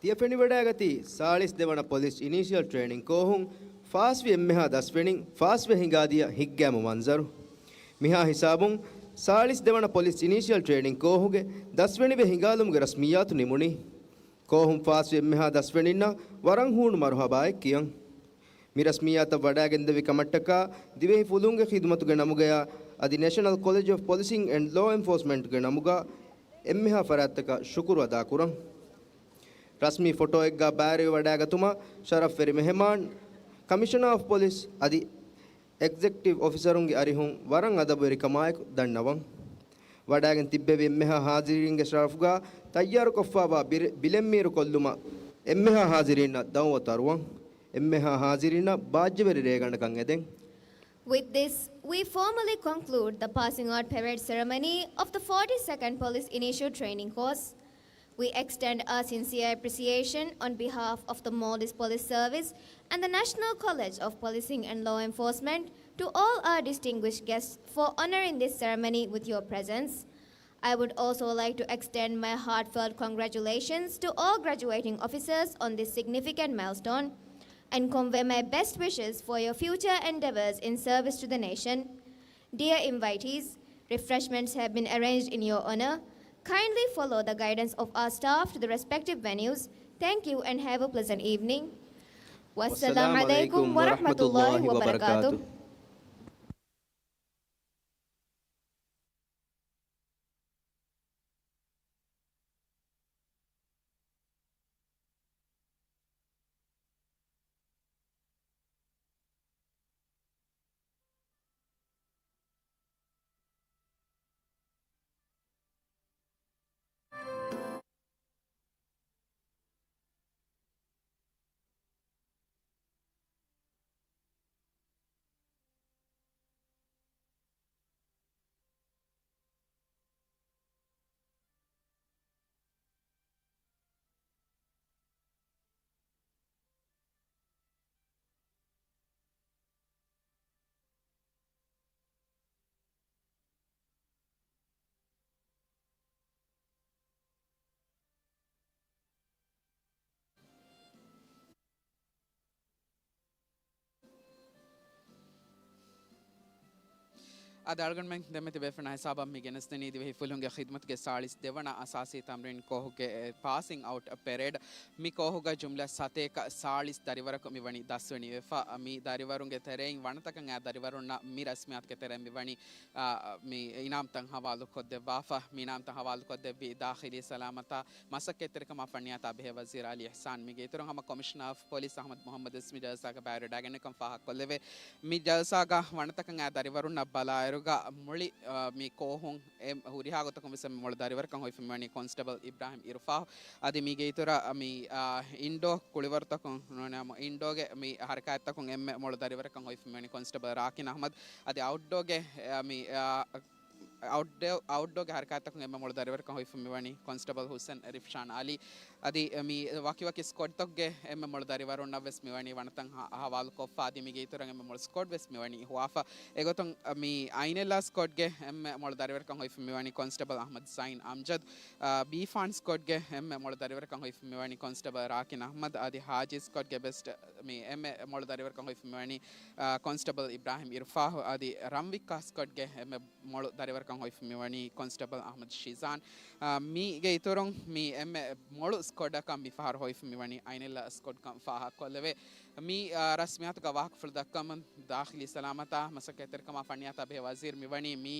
ތިޔަ ފެނިވަޑައިގަތީ ސާޅީސް ދެވަނަ ޕޮލިސް އިނީޝިއަލް ޓްރޭނިން ކޯހުން ފާސްވި އެންމެހާ ދަސްވެނިން ފާސްވެ ހިނގާދިޔަ ހިތްގައިމު މަންޒަރު. މިހާ ހިސާބުން ސާޅީސް ދެވަނަ ޕޮލިސް އިނީޝިއަލް ޓްރޭނިން ކޯހުގެ ދަސްވެނިވެ ހިނގާލުމުގެ ރަސްމިއްޔާތު ނިމުނީ. ކޯހުން ފާސްވި އެންމެހާ ދަސްވެނިންނަށް ވަރަށް ހޫނު މަރުހަބާއެއް ކިޔަން. މި ރަސްމިއްޔާތަށް ވަޑައިގެންދެވި ކަމަށްޓަކާ ދިވެހި ފުލުހުންގެ ޚިދުމަތުގެ ނަމުގަޔާ އަދި ނޭޝަނަލް ކޮލެޖް އޮފް ޕޮލިސިން އެންޑް ލޯ އެންފޯސްމަންޓްގެ ނަމުގަ އެންމެހާ ފަރާތްތަކަށް ޝުކުރު އަދާކުރަން. ރަސްމީ ފޮޓޯއެއްގަ ބައިވެރިވެވަޑައިގަތުމަށް ޝަރަފްވެރި މެހެމާން، ކަމިޝަނާ އޮފް ޕޮލިސް އަދި އެގްޒެކެޓިވް އޮފިސަރުންގެ އަރިހުން ވަރަށް އަދަބުވެރިކަމާއެކު ދަންނަވަން. ވަޑައިގެން ތިއްބެވި އެންމެހާ ހާޒިރީންގެ ޝަރަފުގަ ތައްޔާރުކޮށްފައިވާ ބިރ-، ބިލެއްމީރު ކޮށްލުމަށް އެންމެހާ ހާޒިރީންނަށް ދައުވަތު އަރުވަން. އެންމެހާ ހާޒިރީންނަށް ބާއްޖަވެރި ރޭގަނޑަކަށް އެދެން. With this, we formally conclude the passing out parade ceremony of the forty-second Police Initial Training Course. We extend our sincere appreciation on behalf of the Maldives Police Service and the National College of Policing and Law Enforcement to all our distinguished guests for honoring this ceremony with your presence. I would also like to extend my heartfelt congratulations to all graduating officers on this significant milestone and convey my best wishes for your future endeavors in service to the nation. Dear invitees, refreshments have been arranged in your honor. Kindly follow the guidance of our staff to the respective venues. Thank you and have a pleasant evening. والسلام عليكم ورحمة الله وبركاته. އަދި އަޅުގަނޑުމެން ދެންމެ ތިބޭފުޅުންނާ ހިސާބަށް މި ގެނެސްދެނީ ދިވެހި ފުލުހުންގެ ޚިދުމަތުގެ ސާޅީސް ދެވަނަ އަސާސީ ތަމްރީން ކޯހުގެ، އެ، ޕާސިން އައުޓް ޕެރޭޑް. މި ކޯހުގަ ޖުމްލަ ސަތޭކަ ސާޅީސް ދަރިވަރަކު މި ވަނީ ދަސްވެނިވެފަ. މި ދަރިވަރުންގެ ތެރެއިން ވަނަތަކަށް އައި ދަރިވަރުންނަށް މި ރަސްމިއްޔާތުގެ ތެރެއިން މި ވަނީ، އާ، މި އިނާމްތައް ހަވާލުކޮށްދެއްވާފަ. މި އިނާމްތައް ހަވާލުކޮށްދެއްވީ ދާޚިލީ ސަލާމަތާ މަސައްކަތްތެރިކަމާ ފަންނިޔާތާ ބެހޭ ވަޒީރު އަލީ އިޙްސާން. މިގެ އިތުރުން ހަމަ ކޮމިޝަނާ އޮފް ޕޮލިސް އަޙްމަދު މުޙައްމަދު ވެސް މި ޖަލްސާގަ ބައިވެރިވެވަޑައިގެންނެވިކަން ފާހަގަކޮށްލެވޭ. މި ޖަލްސާގަ ވަނަތަކަށް އައި ދަރިވަރުންނަށް ބަލާއިރުގަ މުޅި، އާ، މި ކޯހުން އެ ހުރިހާ ގޮތަކުން ވެސް އެންމެ މޮޅު ދަރިވަރަކަށް ހޮވިފަ މިވަނީ ކޮންސްޓޭބަލް އިބްރާހިމް އިރުފާހު. އަދި މީގެ އިތުރަށް މި، އާ، އިންޑޯ ކުޅިވަރުތަކުން ނޫނީ އިންޑޯގެ މި ހަރަކާތްތަކުން އެންމެ މޮޅު ދަރިވަރަކަށް ހޮވިފަ މިވަނީ ކޮންސްޓޭބަލް ރާކިން އަޙްމަދު. އަދި އައުޓްޑޯގެ، އާ، މި، އާ، އައުޓްޑޯ، އައުޓްޑޯގެ ހަރަކާތްތަކުން އެންމެ މޮޅު ދަރިވަރަކަށް ހޮވިފަ މިވަނީ ކޮންސްޓޭބަލް ހުސެން ރިފްޝާން އަލީ. އަދި މި ވަކިވަކި ސްކޮޑްތަކުގެ އެންމެ މޮޅު ދަރިވަރުންނަށް ވެސް މިވަނީ ވަނަތައް ހަ-، ހަވާލުކޮށްފަ. އަދި މީގެ އިތުރަށް އެންމެ މޮޅު ސްކޮޑް ވެސް މިވަނީ ހޮވާފަ. އެގޮތުން މި އައިނެއްލާ ސްކޮޑްގެ އެންމެ މޮޅު ދަރިވަރަކަށް ހޮވިފަ މިވަނީ ކޮންސްޓޭބަލް އަޙްމަދު ޒައިން އަމްޖަދު. އާ، ބީފާން ސްކޮޑްގެ އެންމެ މޮޅު ދަރިވަރަކަށް ހޮވިފަ މިވަނީ ކޮންސްޓޭބަލް ރާކިން އަޙްމަދު. އަދި ހާޖީ ސްކޮޑްގެ ބެސްޓް މި އެންމެ މޮޅު ދަރިވަރަކަށް ހޮވިފަ މިވަނީ، އާ، ކޮންސްޓޭބަލް އިބްރާހިމް އިރުފާހު. އަދި ރަންވިއްކާ ސްކޮޑްގެ އެންމެ މޮޅު ދަރިވަރަކަށް ހޮވިފަ މިވަނީ ކޮންސްޓޭބަލް އަޙްމަދު ޝިޒާން. އާ، މީގެ އިތުރުން މި އެންމެ މޮޅު ސްކޮޑަކަށް މިފަހަރު ހޮވިފަ މިވަނީ އައިނެއްލާ ސްކޮޑްކަން ފާހަގަކޮށްލެވޭ. މި، އާ، ރަސްމިއްޔާތުގަ ވާހަކަފުޅު ދައްކަމުން ދާޚިލީ ސަލާމަތާ މަސައްކަތްތެރިކަމާ ފަންނިޔާތާ ބެހޭ ވަޒީރު މިވަނީ މި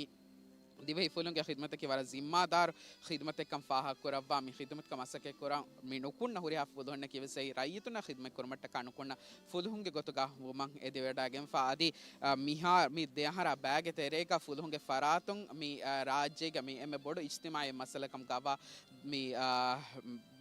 ދިވެހިފުލުންގެ ޚިދުމަތަކީ ވަރަށް ޒިންމާދާރު ޚިދުމަތެއްކަން ފާހަގަކުރައްވާ، މި ޚިދުމަތްކަން މަސައްކަތްކުރަން މި ނުކުންނަ ހުރިހާ ފުލުހުންނަކީ ވެސް އެއީ ރައްޔިތުންނަށް ޚިދުމަތްކުރުމަށްޓަކާ ނުކުންނަ ފުލުހުންގެ ގޮތުގަ ވުމަށް އެދިވެވަޑައިގެންފަ. އަދި، އަ، މިހާ-، މި ދެއަހަރާ ބައިގެ ތެރޭގަ ފުލުހުންގެ ފަރާތުން މި، އަ، ރާއްޖޭގަ މި އެންމެ ބޮޑު އިޖްތިމާޢީ މައްސަލަކަމުގަވާ މި، އާ،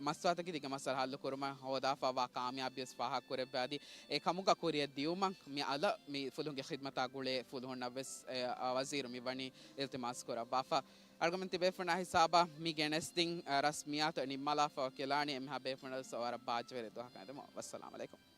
މަސްތުވާތަކެތީގެ މައްސަލަ ހައްލުކުރުމަށް ހޯދާފައިވާ ކާމިޔާބީވެސް ފާހަގަކުރެއްވި އަދި އެ ކަމުގަ ކުރިއަށް ދިޔުމަށް މި އަލަށް މި ފުލުހުންގެ ޚިދުމަތާ ގުޅޭ ފުލުހުންނަށް ވެސް އެ، އަ، ވަޒީރު މި ވަނީ އިލްތިމާސް ކުރައްވާފަ. އަޅުގަނޑުމެން ތިބޭފުޅުންނާ ހިސާބަށް މި ގެނެސްދިން، އަ، ރަސްމިއްޔާތު ނިންމާލާފަ ކިޔާލާނީ އެންމެހާ ބޭފުޅުންނަށް ވެސް ވަރަށް ބާއްޖަވެރި ދުވަހަކަށް އެދެމުން. ވައްސަލާމް އަލައިކުމް.